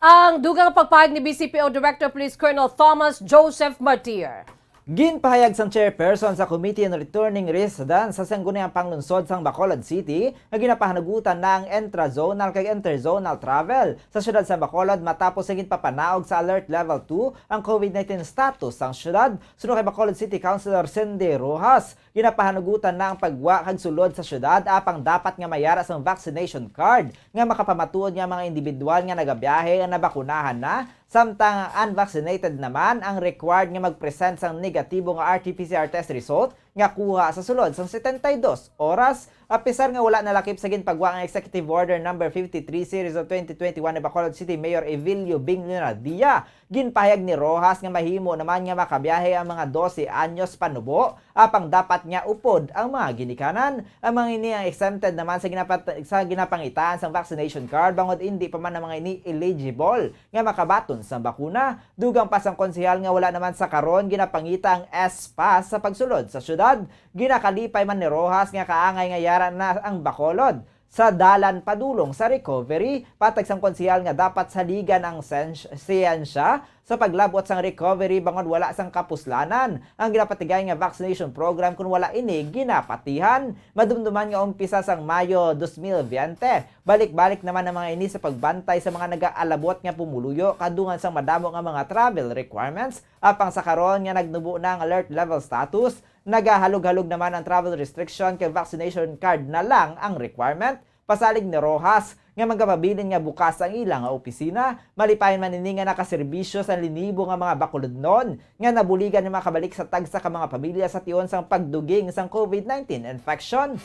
Ang dugang pagpahayag ni B C P O Director Police Colonel Thomas Joseph Martir. Ginpahayag sang chairperson sa Committee on Returning Residents sa Sangguniang Panglungsod sang Bacolod City nga ginapahanugutan na ang intra-zonal kag interzonal travel sa siyudad sa Bacolod matapos sa ginpapanaog sa Alert Level two ang COVID nineteen status sang siyudad. Suno kay Bacolod City Councilor Cindy Rojas, ginapahanugutan na ang pagwa kag sulod sa siyudad, apang dapat nga mayara sang vaccination card nga makapamatuod nga mga individual nga nagabiyahe nga nabakunahan na, samtang ang unvaccinated naman ang required nga mag-present sang negatibo nga R T P C R test result nga kuha sa sulod sang setenta y dos oras. Apisar nga wala nalakip sa ginpagwa ang Executive Order Number fifty-three Series of twenty twenty-one ni Bacolod City Mayor Evilio Bing Leonardia, ginpahayag ni Rojas nga mahimo naman nga makabiyahe ang mga dose anyos panubo, apang dapat nga upod ang mga ginikanan. Ang mga ini ang exempted naman sa ginapat-, sa ginapangitaan sang vaccination card, bangod indi pa man ang mga ini eligible nga makabaton sang bakuna. Dugang pa sang konsehal nga wala naman sa karon ginapangita ang S-Pass sa pagsulod sa syudad. Ginakalipay man ni Rojas nga kaangay nga yara na ang Bacolod sa dalan padulong sa recovery. Patag sang konsehal nga dapat saligan ang sens-, siyensya sa paglab-ot sang recovery bangod wala sang kapuslanan ang ginapatigay nga vaccination program kon wala ini ginapatihan. Madumduman nga umpisa sang Mayo dos mil biyente, balik-balik naman ang mga ini sa pagbantay sa mga nagaalabot nga pumuluyo kadungan sang madamo nga mga travel requirements. Apang sa karon nga nagnubo na ang alert level status, nagahalog-halog naman ang travel restriction kay vaccination card na lang ang requirement. Pasalig ni Rojas nga magapabilin nga bukas ang ila nga opisina, malipayon man ini nga nakaserbisyo sa linibo nga mga Bacolodnon nga nabuligan nga makabalik sa tagsa ka mga pamilya sa tion sang pagduging sang COVID nineteen infection.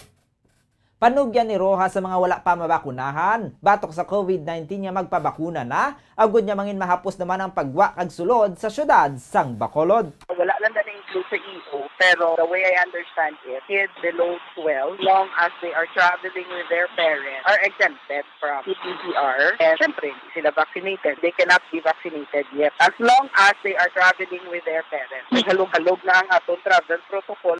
Panugyan ni Rojas sa mga wala pa mabakunahan batok sa COVID nineteen nga magpabakuna na, agud nga mangin mahapos naman ang paggwa kag sulod sa siyudad sang Bacolod. Wala lang na na-include sa E O, pero the way I understand it, kids below twelve, long as they are traveling with their parents, are exempted from P P E R. And syempre, hindi sila vaccinated. They cannot be vaccinated yet as long as they are traveling with their parents. Naghalog-halog na ang aton travel protocol.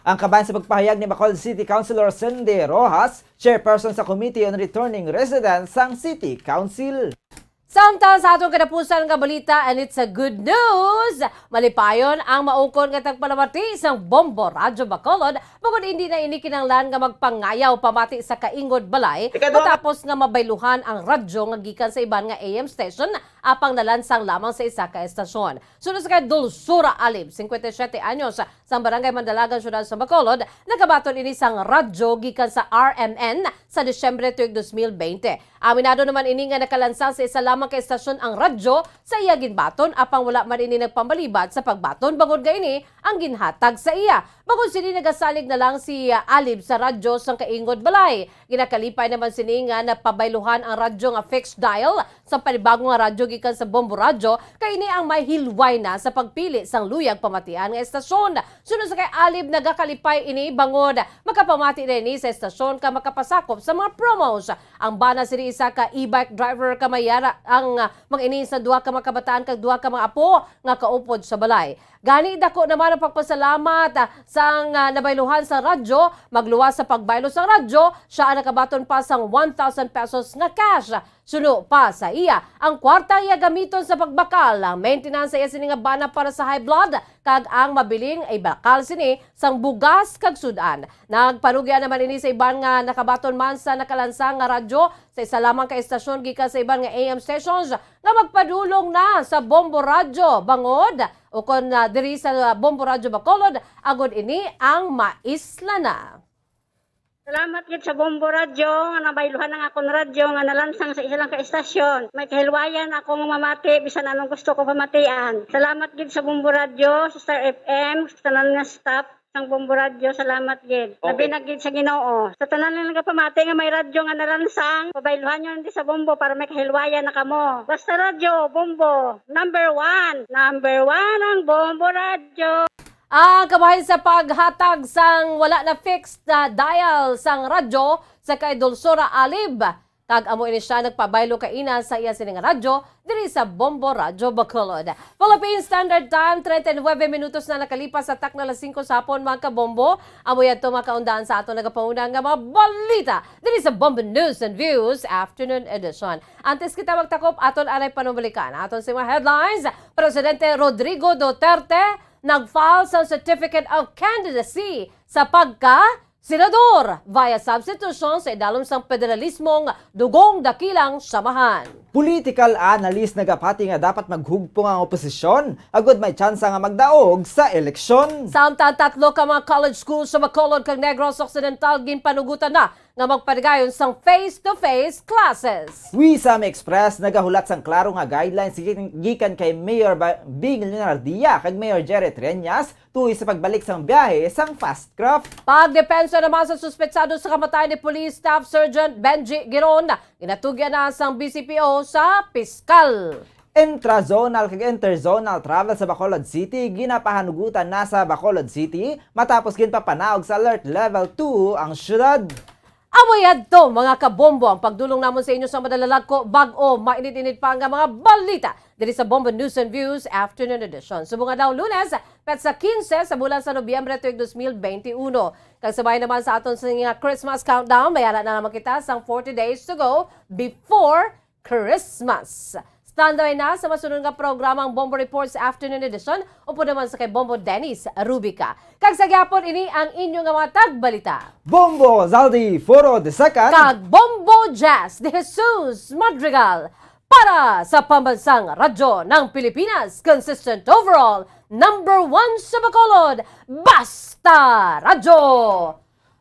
Ang kabahin sa pagpahayag ni Bacolod City Councilor Cindy Rojas, chairperson sa Committee on Returning Residents sang City Council. Samtang sa atong katapusan nga balita, and it's a good news, malipayon ang maukon nga tagpalamati sang Bombo Radyo Bacolod, bangod hindi na ini kinahanglan nga magpangayaw pamati sa kaingod balay matapos nga mabayluhan ang radyo nga gikan sa iban nga A M station, apang nalansang lamang sa isa ka estasyon. Suno sa kay Dulsura Alib, singkwenta y siyete anyos, sang Barangay Mandalagan, Siyudad sa Bacolod, nagabaton ini sang radyo gikan sa R M N sa Disyembre tuig dos mil bente. Aminado naman ini nga nakalansang sa isa lamang ka estasyon ang radyo sa iya ginbaton, apang wala man ini nagpamalibat sa pagbaton bangod nga ini ang ginhatag sa iya. Bangod sini, nagasalig na lang si, ah, Alib sa radyo sang kaingod balay. Ginakalipay naman sini nga napabayluhan ang radyo nga fixed dial sa panibago nga radyo gikan sa Bombo Radyo, kay ini ang may hilway na sa pagpili sang luyag pamatian nga estasyon. Suno sa kay Alib, nagakalipay ini bangod makapamati na ini sa estasyon ka makapasakop sa mga promos. Ang bana sini isa ka e-bike driver ka mayara ang, ah, mga ini sa duha ka mga kabataan kag duha ka mga apo nga kaupod sa balay. Gani, dako naman ang pagpasalamat, ah, sang, ah, nabayluhan sa radyo. Magluwas sa pagbaylo sang radyo, siya ang nakabaton pa sang one thousand pesos nga cash. Suno pa sa iya, ang kwarta iya gamiton sa pagbakal, ang maintenance sa iya sini nga bana para sa high blood, kag ang mabiling ibakal sini sang bugas kag sud-an. Nagpanugyan naman ini sa iban nga nakabaton man sa nakalansang nga radyo sa isa lamang ka estasyon gikan sa iban nga A M stations nga magpadulong na sa Bombo Radyo Bangod ukon, ah, diri sa Bombo Radyo Bacolod, agod ini ang maisla na. Salamat gid sa Bombo Radyo nga nabayluhan ang akon radyo nga nalansang sa isa lang ka estasyon. May kahilwayan ako nga mamati bisan anong gusto ko pamatian. Salamat gid sa Bombo Radyo, sa Star F M, sa tanan nga staff sang Bombo Radyo. Salamat gid. Okay. Labi na gid sa Ginoo. Sa tanan nga nagapamati nga may radyo nga nalansang, pabayluhan nyo di sa Bombo para may kahilwayan na kamo. Basta Radyo, Bombo, number one. Number one ang Bombo Radyo. Ang kabahin sa paghatag sang wala na fixed, ah, dial sang radyo sa kay Dulsora Alib, kag amo ini sia nagpabaylo kaina sa iya sini nga radyo diri sa Bombo Radyo Bacolod. Philippine Standard Time, treinta y nueve minutos na nakalipas sa takna alas singko sa hapon, mga kabombo. Amo yadto, mga kaundahan, sa aton nagapauna nga mga balita diri sa Bombo News and Views Afternoon Edition. Antes kita magtakop, aton anay panumalikan aton sa mga headlines. Presidente Rodrigo Duterte nag-file sa Certificate of Candidacy sa pagka senador via substitution sa idalom sang federalismong dugong dakilang samahan. Political analyst nagapati nga dapat maghugpong ang oposisyon agud may tsansa nga magdaog sa eleksyon. Samtang tatlo ka mga college schools sa Bacolod kag Negros Occidental ginpanugutan na nga magpadayon sang face-to-face classes. Wisam Express nagahulat sang klaro nga guidelines gikan, gikan kay Mayor Ba-, Bing Leonardia kag Mayor Jerry Treñas tuhoy sa pagbalik sang biyahe sang Fastcraft. Pagdepensa naman sa suspetsado sa kamatayan ni Police Staff Sergeant Benji Giron, ginatugyan na sang B C P O sa piskal. Intrazonal kag interzonal travel sa Bacolod City ginapahanugutan na sa Bacolod City matapos ginpapanaog sa Alert Level two ang syudad. Amo yadto, mga kabombo, ang pagdulong namon sa inyo sa madalalagko, bag-o, mainit-init pa nga mga balita diri sa Bombo News and Views Afternoon Edition. Subong adlaw, Lunes, petsa quince sa bulan sa Nobyembre tuig dos mil benti uno. Kag sabay naman sa aton sa nga Christmas countdown, may ara na naman kita sang forty days to go before Christmas. Standby na sa masunod nga programa ang Bombo Reports Afternoon Edition, upod naman sa kay Bombo Dennis Rubica. Kag sa gihapon, ini ang inyo nga mga tagbalita. Bombo Zaldi Foro the second. Kag Bombo Jazz de Jesus Madrigal. Para sa Pambansang Radyo ng Pilipinas, consistent overall, number one sa Bacolod, Basta Radyo.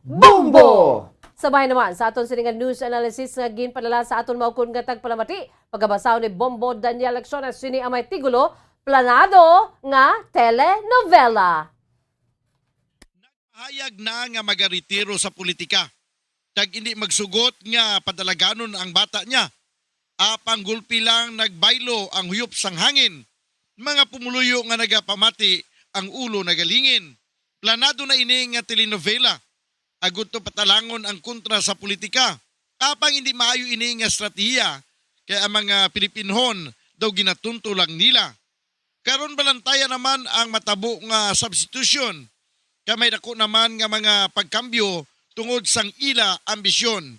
Bombo! Sabay naman sa aton sini nga news analysis nga ginpadala sa aton maukon nga tagpalamati, pagkabasahon ni Bombo Daniel Acciona, sini ang may titulo, Planado nga Telenovela. Nagpahayag na nga magaretiro sa politika, kag indi magsugot nga padalaganon ang bata niya. Apang gulpi lang nagbaylo ang huyop sang hangin, mga pumuluyo nga nagapamati ang ulo nagalingin. Planado na ini nga telenovela, agud to patalangon ang kontra sa politika. Apang hindi maayo ini nga estratehiya, kay ang mga Pilipinhon daw ginatunto lang nila. Karon, balantayan naman ang matabo nga substitution, kay may dako naman nga mga pagkambyo tungod sang ila ambisyon.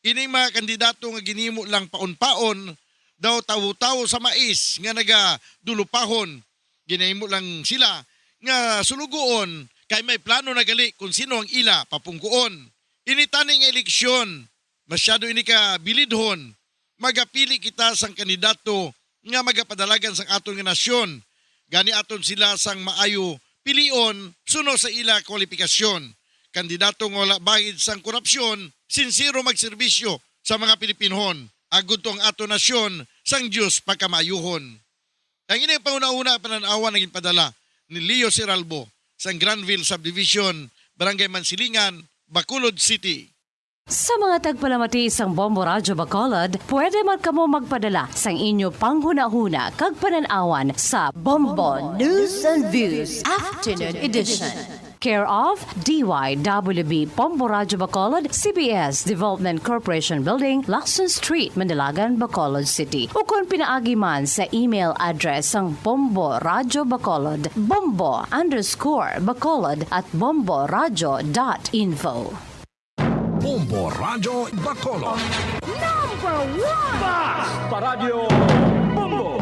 Ining mga kandidato nga ginhimo lang paon-paon, daw tawo-tawo sa mais nga nagadulupahon. Ginahimo lang sila nga sulugoon, kay may plano na gali kung sino ang ila papungkuon. Ini tani nga eleksyon, masyado ini ka bilidhon. Magapili kita sang kandidato nga magapadalagan sang aton nga nasyon. Gani, aton sila sang maayo pilion suno sa ila kwalipikasyon. Kandidato nga wala bahid sang korupsyon, sinsero magserbisyo sa mga Pilipinhon, agud to ang aton nasyon sang Dios pagkamaayuhon. Ang ining panghunahuna, panan-awan nga ginpadala ni Leo Siralbo sang Granville Subdivision, Barangay Mansilingan, Bacolod City. Sa mga tagpalamati sang Bombo Radyo Bacolod, pwede man kamo magpadala sang inyo panghunahuna kag panan-awan sa Bombo News and Views Afternoon Edition. Care of D Y W B Bombo Radyo Bacolod, C B S Development Corporation Building, Lacson Street, Manalagan, Bacolod City. Ukon pinaagi man sa email address sang Bombo Radyo Bacolod, bombo underscore bacolod at bombo radyo dot info. Bombo Radyo Bacolod. Number one! Basta Radyo Bombo!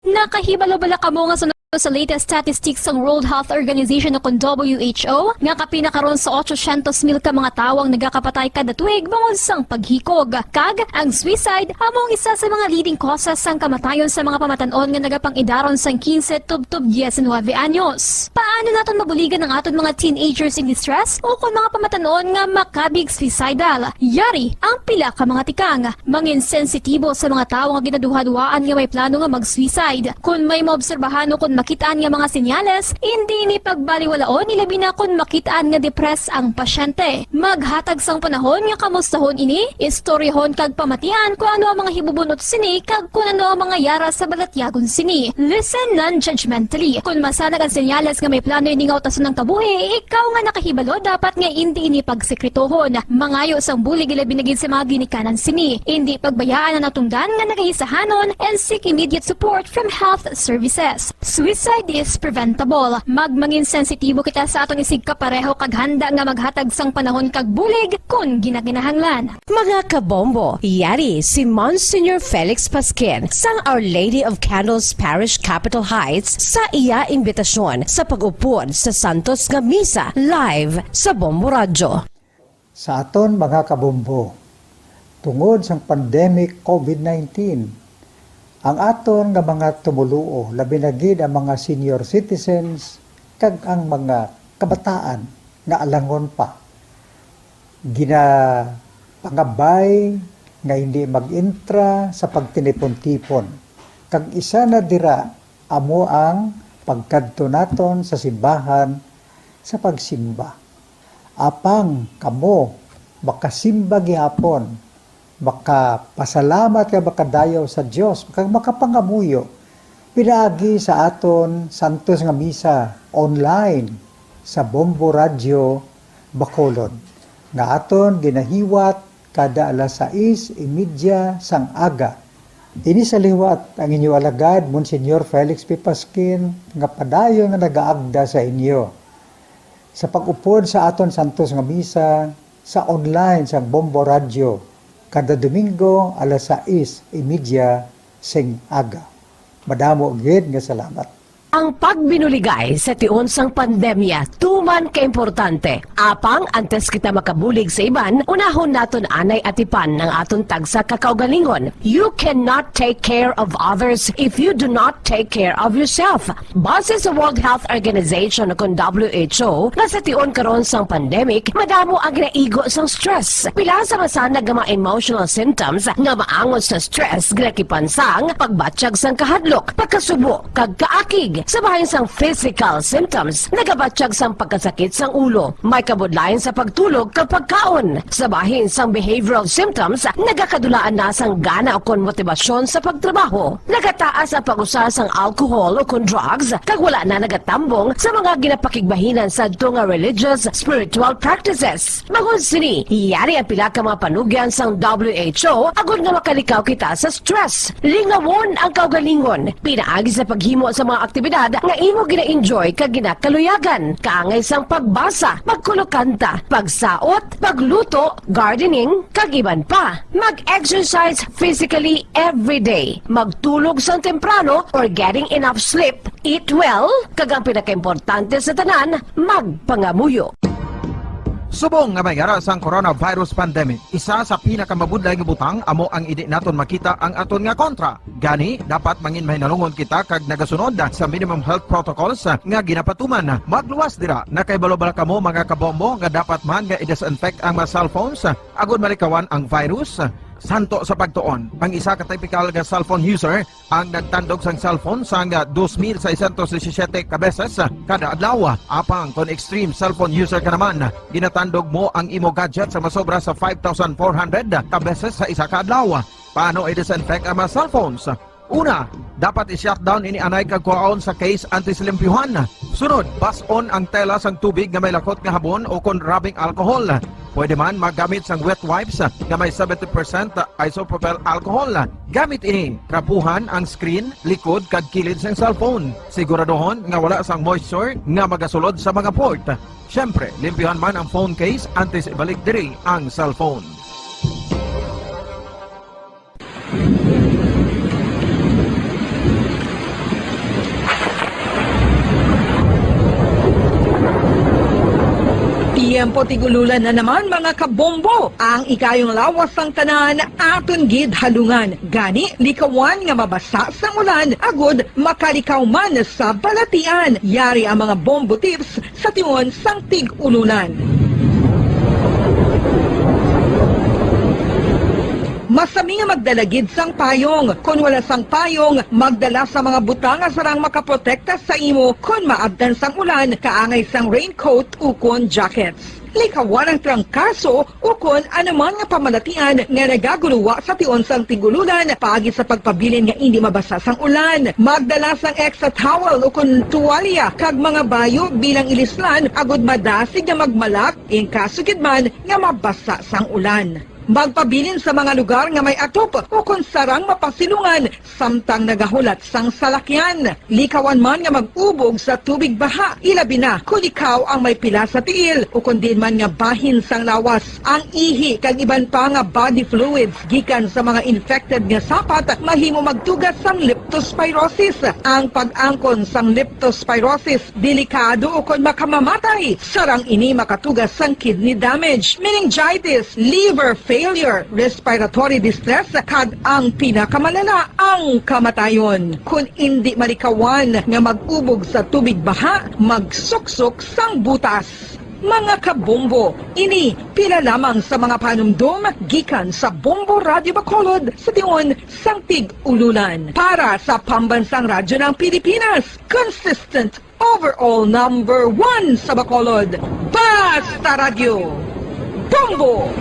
Nakahibalo bala kamo nga suno sa latest statistics sang World Health Organization o kon W H O nga kapin na karon sa otsosyentos mil ka mga tawo ang nagakapatay kada tuig bangod sang paghikog? Kag ang suicide amo ang isa sa mga leading causes sang kamatayon sa mga pamatan-on nga nagapang-idaron sang quince tubtob diecinuebe anyos. Paano naton mabuligan ang aton mga teenagers in distress o kon mga pamatan-on nga makabig suicidal? Yari ang pila ka mga tikang. Mangin sensitibo sa mga tawo nga ginaduhaduhaan nga may plano nga mag-suicide. Kon may maobserbahan o kon makit-an nga mga senyales, indi ini pagbaliwalaon, ilabi na kon makit-an nga depressed ang pasyente. Maghatag sang panahon nga kamustahon ini, istoryahon kag pamatian kon ano ang mga hibubun-ot sini kag kon ano ang mga yara sa balatyagon sini. Listen non-judgmentally. Kon masanag ang senyales nga may plano ini nga utason ang kabuhi, ikaw nga nakahibalo dapat nga indi ini pagsekretohon. Mangayo sang bulig, ilabi na gid sa mga ginikanan sini. Indi pagbayaan ang natungdan nga nagahisahanon and seek immediate support from health services. Suicide is preventable. Magmangin sensitibo kita sa aton isigkapareho kag handa nga maghatag sang panahon kag bulig kon ginakinahanglan. Mga kabombo, yari si Monsignor Felix Pasquin sang Our Lady of Candles Parish, Capitol Heights, sa iya imbitasyon sa pag-upod sa santos nga misa live sa Bombo Radyo. Sa aton mga kabombo, tungod sang pandemic COVID nineteen, ang aton nga mga tumoluo, labi na gid ang mga senior citizens kag ang mga kabataan nga alangon pa, ginapangabay nga hindi mag-intra sa pagtinipon-tipon. Kag isa na dira amo ang pagkadto naton sa simbahan sa pagsimba. Apang kamo makasimba gihapon, makapasalamat kag makadayaw sa Dios, kag makapangamuyo Pinaagi sa aton santos nga misa online sa Bombo Radyo Bacolod, nga aton ginahiwat kada alas sais y media sang aga. Ini sa liwat ang inyo alagad, Monsignor Felix P. Pasquin, nga padayon nga nagaagda sa inyo. Sa pag-upod sa aton santos nga misa sa online sang Bombo Radyo, kada Domingo alas sais y media sing aga. Madamo gid nga salamat. Ang pagbinuligay sa tion sang pandemya tuman ka importante. Apang antes kita makabulig sa iban, unahon naton anay atipan ang aton tagsa ka kaugalingon. You cannot take care of others if you do not take care of yourself. Base sa World Health Organization, o kon W H O, nga sa tion karon sang pandemic, madamo ang ginaigo sang stress. Pila sa masanag nga mga emotional symptoms nga maangot sa stress ginakipan sang pagbatyag sang kahadlok, pagkasubo, kag kaakig. Sa bahin sang physical symptoms, nagabatyag sang pagkasakit sang ulo, may kabudlayan sa pagtulog kag pagkaon. Sa bahin sang behavioral symptoms, nagakadulaan na sang gana ukon motibasyon sa pagtrabaho. Nagataas ang pag-usa sang alcohol ukon drugs, kag wala na nagatambong sa mga ginapakigbahinan sadto nga religious, spiritual practices. Bangod sini, yari ang pila ka mga panugyan sang W H O agod nga makalikaw kita sa stress. Lingawon ang kaugalingon. Pinaagi sa paghimo sa mga aktibidad nga imo gina-enjoy kag ginakaluyagan, kaangay sang pagbasa, pagkulokanta, pagsaot, pagluto, gardening, kag iban pa. Mag-exercise physically every day. Magtulog sang temprano or getting enough sleep. Eat well, kag ang pinakaimportante sa tanan, magpangamuyo. Subong nga may ara sang coronavirus pandemic, isa sa pinakamabudlay nga butang amo ang indi naton makita ang aton nga kontra. Gani, dapat mangin mahinalungon kita kag nagasunod sa minimum health protocols nga ginapatuman. Magluwas dira. Nakahibalo bala kamo, mga kabombo, nga dapat man nga i-disinfect ang mga cellphones agod malikawan ang virus? Santo sa pagtuon, ang isa ka typical nga cellphone user ang nagtandog sang cellphone sang dos mil seiscientos disisiete ka beses kada adlaw. Apang kon extreme cellphone user ka naman, ginatandog mo ang imo gadget sa masobra sa five thousand four hundred ka beses sa isa ka adlaw. Paano i-disinfect ang mga cellphones? Una, dapat i-shut down ini anay kag kuhaon sa case antes limpyuhan. Sunod, bas-on ang tela sang tubig nga may lakot nga habon o kon rubbing alcohol. Pwede man maggamit sang wet wipes nga may seventy percent isopropyl alcohol. Gamit ini, trapuhan ang screen, likod, kag kilid sang cellphone. Siguraduhon nga wala sang moisture nga magasulod sa mga port. Siyempre, limpyuhan man ang phone case antes ibalik diri ang cellphone. Tiyempo tig-ululan na naman, mga kabombo. Ang ikayong lawas sang tanan aton gid halungan. Gani, likawan nga mabasa sang ulan agud makalikaw man sa balatian. Yari ang mga bombo tips sa tion sang tig-ululan. Masami nga magdala gid sang payong. Kon wala sang payong, magdala sa mga butang nga sarang makaprotekta sa imo kon maabtan sang ulan, kaangay sang raincoat ukon jackets. Likawan ang trangkaso ukon anuman nga pamalatian nga nagaguluwa sa tion sang tig-ululan paagi sa pagpabilin nga indi mabasa sang ulan. Magdala sang extra towel ukon tuwalya kag mga bayo bilang ilislan agud madasig nga magmalak in kaso gid man nga mabasa sang ulan. Magpabilin sa mga lugar nga may atop ukon sarang mapasilungan samtang nagahulat sang salakyan. Likawan man nga mag-ubog sa tubig baha, ilabi na kon ikaw ang may pila sa tiil ukon diin man nga bahin sang lawas. Ang ihi kag iban pa nga body fluids gikan sa mga infected nga sapat mahimo magtuga sang leptospirosis. Ang pag-angkon sang leptospirosis delikado ukon makamamatay. Sarang ini makatuga sang kidney damage, meningitis, liver failure, respiratory distress, kag ang pinakamalala, ang kamatayon. Kon indi malikawan nga mag-ubog sa tubig baha, magsuksok sang butas. Mga kabombo, ini pila lamang sa mga panumdom gikan sa Bombo Radyo Bacolod sa tion sang tig-ululan. Para sa Pambansang Radyo ng Pilipinas, consistent overall number one sa Bacolod, Basta Radyo, Bombo!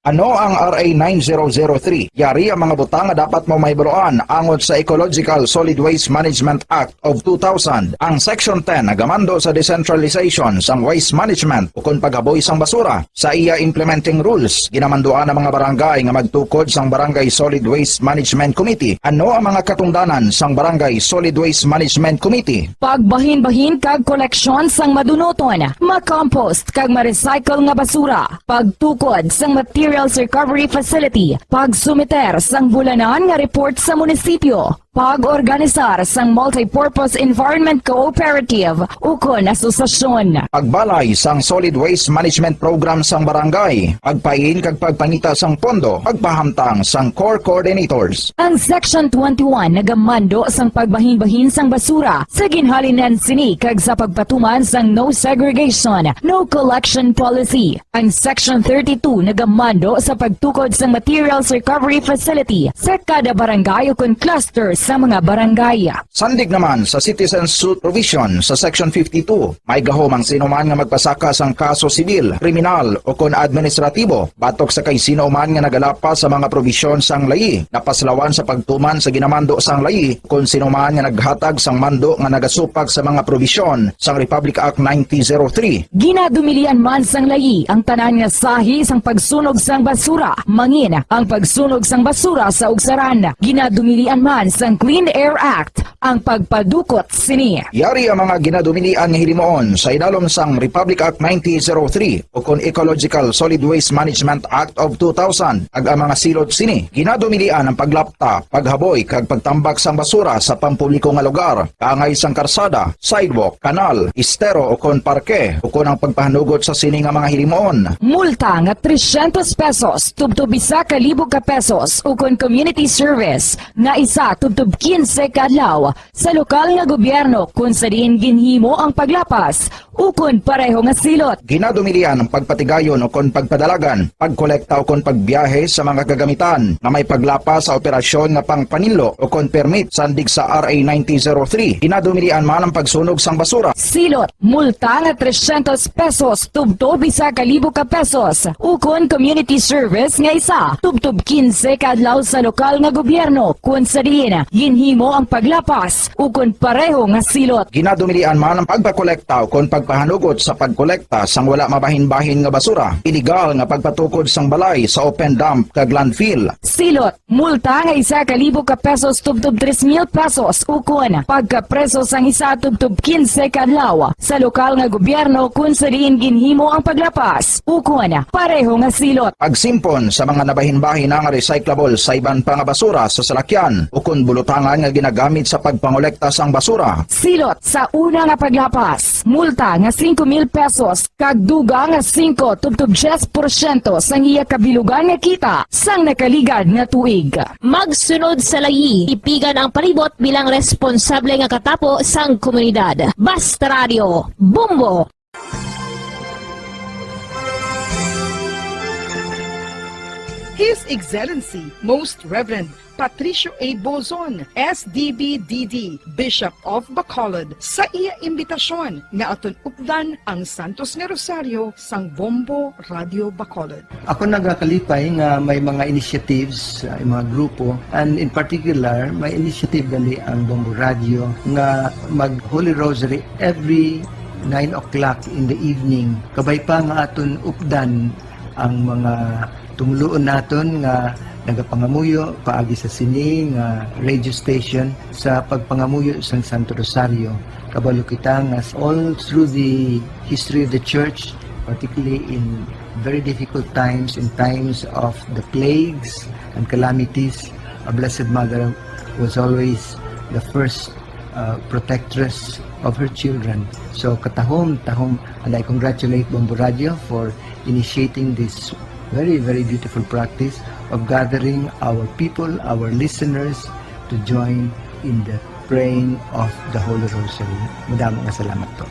Ano ang R A nine zero zero three? Yari ang mga butang nga dapat mo mahibaluan angot sa Ecological Solid Waste Management Act of two thousand. Ang Section ten nagamando sa decentralization sang waste management ukon paghaboy sang basura. Sa iya implementing rules, ginamanduan ang mga barangay nga magtukod sang Barangay Solid Waste Management Committee. Ano ang mga katungdanan sang Barangay Solid Waste Management Committee? Pagbahinbahin kag koleksyon sang madunuton, makompost kag ma-recycle nga basura, pagtukod sang materials recovery facility, pagsumiter sang bulanan nga report sa munisipyo, pag-organisar sang multipurpose environment cooperative ukon asosasyon. Pagbalay sang solid waste management program sang barangay, pagpain kag pagpangita sang pondo, pagpahamtang sang core coordinators. Ang Section twenty-one nagamando sang pagbahinbahin sang basura sa ginhalinan sini kag sa pagpatuman sang no segregation, no collection policy. Ang Section thirty-two nagamando sa pagtukod sang materials recovery facility sa kada barangay ukon cluster sa mga barangay. Sandig naman sa citizen suit provision sa Section fifty-two, may gahom ang sino man nga magpasaka sang kaso sibil, kriminal, ukon administratibo batok sa kay sino man nga nagalapas sa mga probisyon sang layi, napaslawan sa pagtuman sa ginamando sang layi, kon sino man nga naghatag sang mando nga nagasupag sa mga probisyon sang Republic Act nineteen zero three. Ginadumilian man sang layi ang tanan nga sahi sang pagsunog sang basura, mangin ang pagsunog sang basura sa ugsaran. Ginadumilian man sang Clean Air Act ang pagpadukot sini. Yari ang mga ginadumilian nga hilimuon sa idalom sang Republic Act nineteen zero three ukon Ecological Solid Waste Management Act of two thousand, kag ang mga silot sini. Ginadumilian ang paglapta, paghaboy, kag pagtambak sang basura sa pampubliko nga lugar, kaangay sang karsada, sidewalk, kanal, estero, ukon parke, ukon ang pagpahanugot sa sini nga mga hilimuon. Multa nga tresyentos pesos tubtob isa ka libo ka pesos, ukon community service nga isa tubtob kinse ka adlaw sa lokal nga gobyerno kon sa diin ginhimo ang paglapas ukon pareho nga silot. Ginadumilian ang pagpatigayon ukon pagpadalagan, pagkolekta ukon pagbiyahe sa mga kagamitan nga may paglapas sa operasyon nga pangpaninlo ukon permit sandig sa R A nineteen zero three. Ginadumilian man ang pagsunog sang basura. Silot, multa nga tresyentos pesos tubtob isa ka libo ka pesos, ukon community service nga isa tubtob kinse ka adlaw sa lokal nga gobyerno kon sa diin ginhimo ang paglapas ukon pareho nga silot. Ginadumilian man ang pagpakolekta ukon pagpahanugot sa pagkolekta sang wala mabahinbahin nga basura, iligal nga pagpatukod sang balay sa open dump kag landfill. Silot, multa nga isa ka libo ka pesos tubtob tres mil pesos, ukon pagkapreso sang isa tubtob kinse ka adlaw sa lokal nga gobyerno kon sa diin ginhimo ang paglapas, ukon pareho nga silot. Pagsimpon sa mga nabahinbahin nga recyclable sa iban pa nga basura sa salakyan ukon bulutangan nga ginagamit sa pagpangolekta sang basura. Silot sa una nga paglapas, multa nga singko mil pesos kag dugang nga singko tubtob dyes porsyento sang iya kabilugan nga kita sang nakaligad nga tuig. Magsunod sa layi, tipigan ang palibot bilang responsable nga katapo sang komunidad. Basta Radio, Bombo! His Excellency Most Reverend Patricio A. Bozon, S D B D D, Bishop of Bacolod, sa iya imbitasyon nga aton updan ang Santos nga Rosaryo sang Bombo Radio Bacolod. Ako nagakalipay nga may mga initiatives, uh, mga grupo, and in particular, may initiative gali ang Bombo Radio nga mag Holy Rosary every nine o'clock in the evening. Kabay pa nga aton updan ang mga tumuluon naton nga nagapangamuyo paagi sa sini nga radio station sa pagpangamuyo sang Santo Rosario. Kabalo kita nga all through the history of the church, particularly in very difficult times, in times of the plagues and calamities, a Blessed Mother was always the first uh, protectress of her children. So katahom, tahom, and I congratulate Bombo Radio for initiating this very, very beautiful practice of gathering our people, our listeners, to join in the praying of the Holy Rosary. Madamo nga salamat po.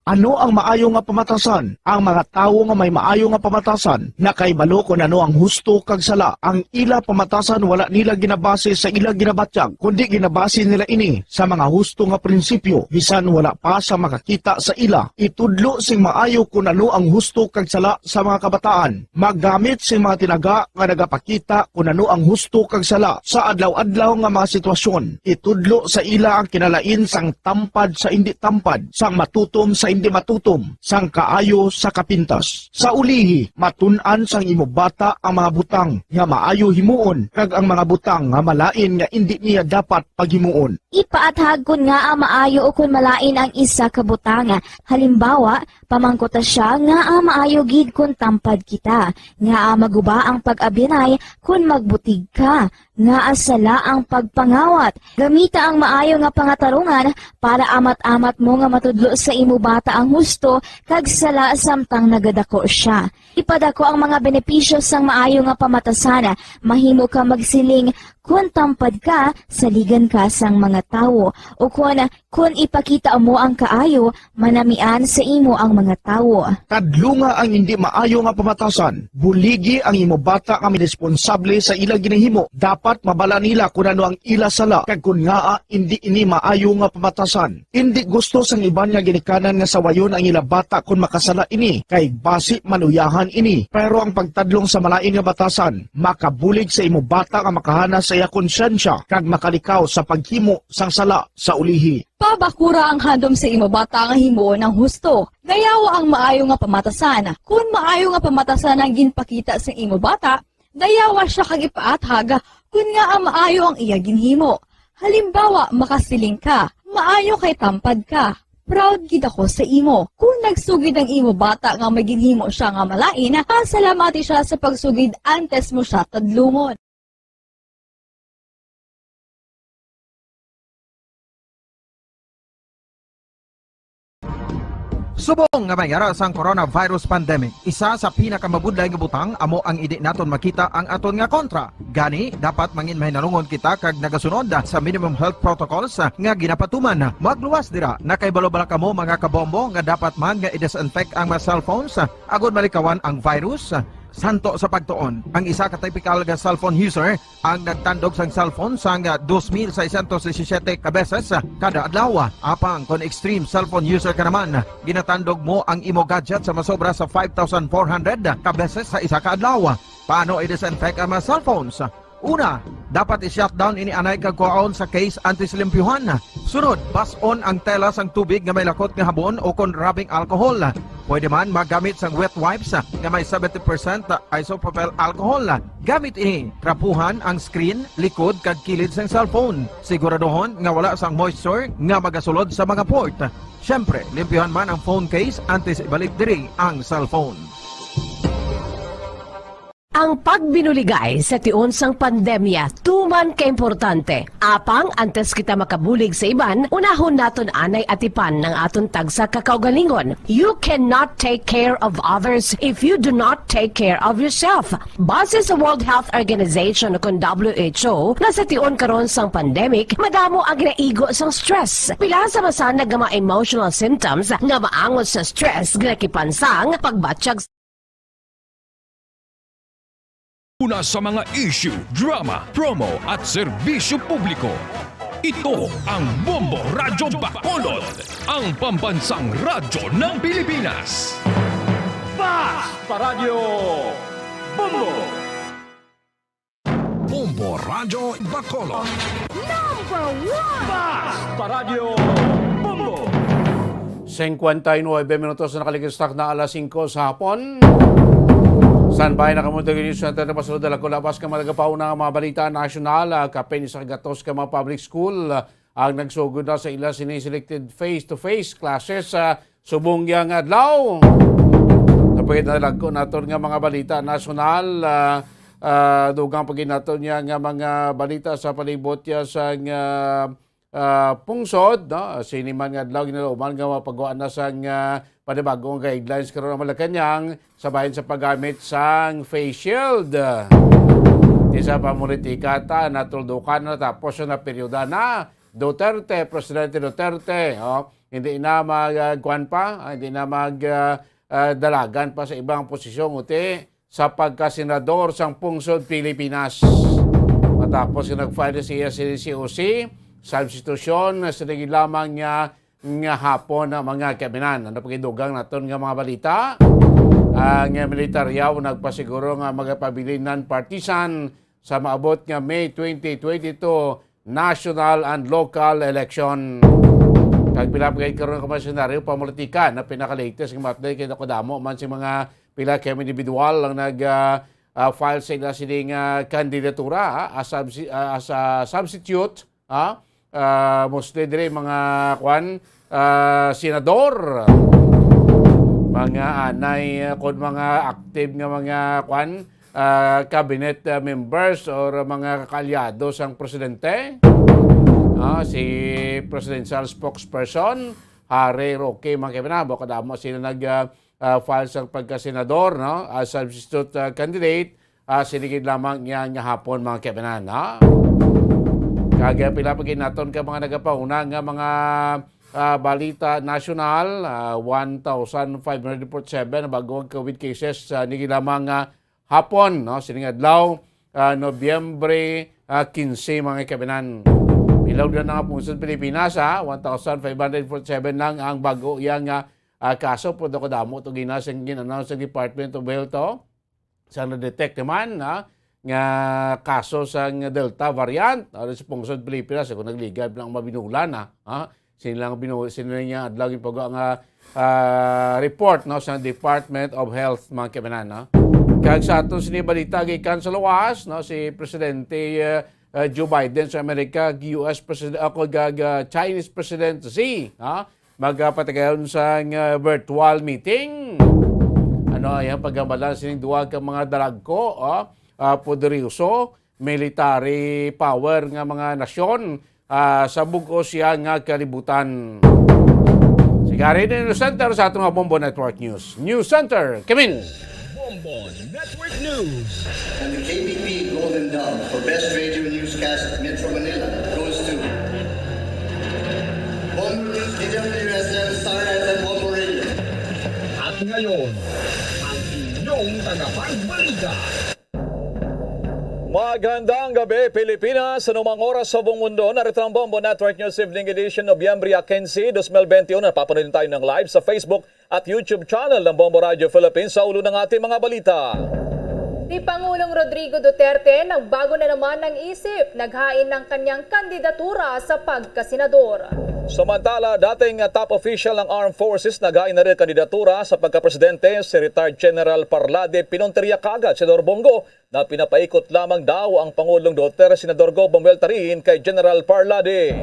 Ano ang maayo nga pamatasan? Ang mga tawo nga may maayo nga pamatasan nakahibalo kon ano ang husto kag sala. Ang ila pamatasan wala nila ginabase sa ila ginabatyag, kundi ginabase nila ini sa mga husto nga prinsipyo, bisan wala pa sa makakita sa ila. Itudlo sing maayo kon ano ang husto kag sala sa mga kabataan. Maggamit sing mga tinaga nga nagapakita kon ano ang husto kag sala sa adlaw-adlaw nga mga sitwasyon. Itudlo sa ila ang kinalain sang tampad sa indi tampad, sang matutom sa indi matutom, sang kaayo sa kapintas. Sa ulihi, matun-an sang imo bata ang mga butang nga maayo himuon kag ang mga butang nga malain nga indi niya dapat paghimuon. Ipaathag kon ngaa maayo ukon malain ang isa ka butang. Halimbawa, pamangkuta sia ngaa maayo gid kon tampad kita, ngaa maguba ang pag-abyanay kon magbutig ka, ngaa sala ang pagpangawat. Gamita ang maayo nga pangatarungan para amat-amat mo nga matudlo sa imo bata ang husto kag sala samtang nagadako sia. Ipadako ang mga benepisyo sang maayo nga pamatasan. Mahimo ka magsiling, "Kon tampad ka, saligan ka sang mga tawo," ukon, "Kon ipakita mo ang kaayo, manamian sa imo ang mga tawo." Kadlunga ang indi maayo nga pamatasan. Buligi ang imo bata nga may responsable sa ila ginahimo. Dapat mabala nila kon ano ang ila sala kag kon ngaa indi ini maayo nga pamatasan. Indi gusto sang iban nga ginikanan nga sawayon ang ila bata kon makasala ini, kay basi maluyahan ini. Pero ang pagtadlong sa malain nga batasan makabulig sa imo bata nga makahanas sa iya konsyensya kag makalikaw sa paghimo sang sala sa ulihi. Pabakura ang handom sa imo bata nga himuon ang husto. Dayawa ang maayo nga pamatasan. Kon maayo nga pamatasan ang ginpakita sa imo bata, dayawa sia kag ipaathag kon ngaa maayo ang iya ginhimo. Halimbawa, makasiling ka, "Maayo kay tampad ka. Proud gid ako sa imo." Kon nagsugid ang imo bata nga may ginhimo sia nga malain, pasalamati sia sa pagsugid antes mo sia tadlungon. Subong nga may ara sang coronavirus pandemic, isa sa pinakamabudlay nga butang amo ang indi naton makita ang aton nga kontra. Gani, dapat mangin mahinalungon kita kag nagasunod sa minimum health protocols nga ginapatuman. Magluwas dira, nakahibalo bala kamo, mga kabombo, nga dapat man nga i-disinfect ang mga cellphones agod malikawan ang virus? Santo sa pagtuon, ang isa ka typical nga cellphone user ang nagtandog sang cellphone sang dos mil seiscientos disisiete ka beses kada adlaw. Apang kon extreme cellphone user ka naman, ginatandog mo ang imo gadget sa masobra sa five thousand four hundred ka beses sa isa ka adlaw. Paano i-disinfect ang mga cellphones? Una, dapat i-shutdown ini anay kag kuhaon sa case antes limpyuhan. Sunod, bas-on ang tela sang tubig nga may lakot nga habon ukon rubbing alcohol. Pwede man magamit sang wet wipes nga may seventy percent isopropyl alcohol. Gamit ini, trapuhan ang screen, likod, kag kilid sang cellphone. Siguraduhon nga wala sang moisture nga magasulod sa mga port. Siyempre, limpyuhan man ang phone case antes ibalik diri ang cellphone. Ang pagbinuligay sa tion sang pandemya tuman ka importante. Apang antes kita makabulig sa iban, unahon naton anay atipan ang aton tagsa ka kaugalingon. You cannot take care of others if you do not take care of yourself. Base sa World Health Organization, kon W H O, nga sa tion karon sang pandemic, madamo ang ginaigo sang stress. Pila sa masanag nga mga emotional symptoms nga maangot sa stress, ginakipan sang pagbatyag Una sa mga issue, drama, promo, at serbisyo publiko. Ito ang Bombo Radyo Bacolod, ang pambansang radyo ng Pilipinas. Fast Paradyo Bombo! Bombo Radyo Bacolod. Number one! Fast Paradyo Bombo! Cincuenta y nueve minutos na nakaligis na alas singko sa hapon. Standby na kamo, Taga News Center, na masulod ang kulabas ka mga nagapauna nga mga balita nasyonal. Ah, kapin isa ka gatos ka mga public school, ah, ang nagsugod na sa ila sini selected face-to-face classes, ah, subong yang adlaw. Tapos na lang ko naton nga mga balita nasyonal, ah, ah, dugang pa gid naton niya nga mga balita sa palibot ya sa nga, ah, pungsod, no? Sini man nga adlaw, ginalauman nga mapagawa na sang, ah, panibagong guidelines karon ang Malacañang sa bahin sa paggamit sang face shield. Di sa pamulitika ta, natuldukan na, tapos na peryoda na. Duterte, Presidente Duterte, oh, hindi na mag, ah, kuwan pa, ah, hindi na mag, ah, ah, dalagan pa sa ibang posisyon, uti sa pagkasenador sang pungsod Pilipinas. Matapos nga nag-file siya sa C O C, substitution, sa naging lamang niya nga hapon na mga kabinan. Ano pa gidugang naton nga mga balita? Ang militarya nagpasiguro nga magapabilin non-partisan sa maabot nga May twenty twenty-two national and local election. Kag pila pa gid karon ka mga senaryo pamulitika na pinaka-latest nga update kay kadamo man si mga pila ka individual ang nag, ah, ah, file sa ila sining, ah, kandidatura, ah, as subsi-, ah, as a substitute, ah, ah, mostly diri mga kwan, ah, senador, mga anay, ah, kon mga active nga mga kwan, ah, cabinet, ah, members or mga kaalyado sang presidente. Ah, si presidential spokesperson, Harry Roque, mga kabinan, kadamo sila nag, ah, ah, file sa pagkasenador, no? As substitute, ah, candidate, ah, sini gid lamang niya nga hapon, mga kabinan, ha? Kag, ah, pila pa gid naton ka mga nagapauna nga mga, ah, balita nasyonal, ah, one thousand five hundred forty-seven ang bag-o nga COVID cases, ah, nini lamang nga hapon, no? Sining adlaw, ah, Nobyembre, ah, quince, mga kabinan. Ilaw na nga pungsod Pilipinas, ha? One thousand five hundred forty-seven lang ang bag-o iya nga, ah, kaso, pero kadamo to gina sa gin-announce sa Department of Health, oh. Sa na-detect naman, ha, nga kaso sang Delta variant, ah, sa pungsod Pilipinas, kung nagligad lang mabinulan, ha, ha? Sila nga binu-, sila nga adlaw yung pag-, nga, ah, report, no, sa Department of Health, mga kabinan, no? Kag sa aton sini balita gikan sa luwas, no, si Presidente, ah, ah, Joe Biden sa Amerika, U S President, ako, gag, ah, Chinese President Xi, ha? Magapatigayon sa, ah, virtual meeting. Ano ay ang paghambalan sining duha ka mga dalagko, ah, ah, poderoso, military power nga mga nasyon, ah, sa bug-os siya nga kalibutan. Sigari News Center sa atong mga Bombo Network News. News Center, Kimin. Bombo Network News. And the K B P Golden Dove for Best Radio Newscast Metro Manila goes to Bombo News, D W S M, Star F M, Bombo Radio. At ngayon, ang inyong tagapagbalita. Magandang gabi, Pilipinas. Sa anumang oras sa buong mundo, narito ang Bombo Network News Evening Edition, Nobyembre quince, dos mil benti uno. Napapanayam tayo ng live sa Facebook at YouTube channel ng Bombo Radio Philippines sa ulo ng ating mga balita. Si Pangulong Rodrigo Duterte nagbago na naman ng isip, naghain ng kanyang kandidatura sa pagkasenador. Samantala, dating top official ng Armed Forces naghain na rin kandidatura sa pagkapresidente, si retired General Parlade Pinonteria, kagad Senador Bong Go, na pinapaikot lamang daw ang Pangulong Duterte, Senador Go, bumelta rin kay General Parlade.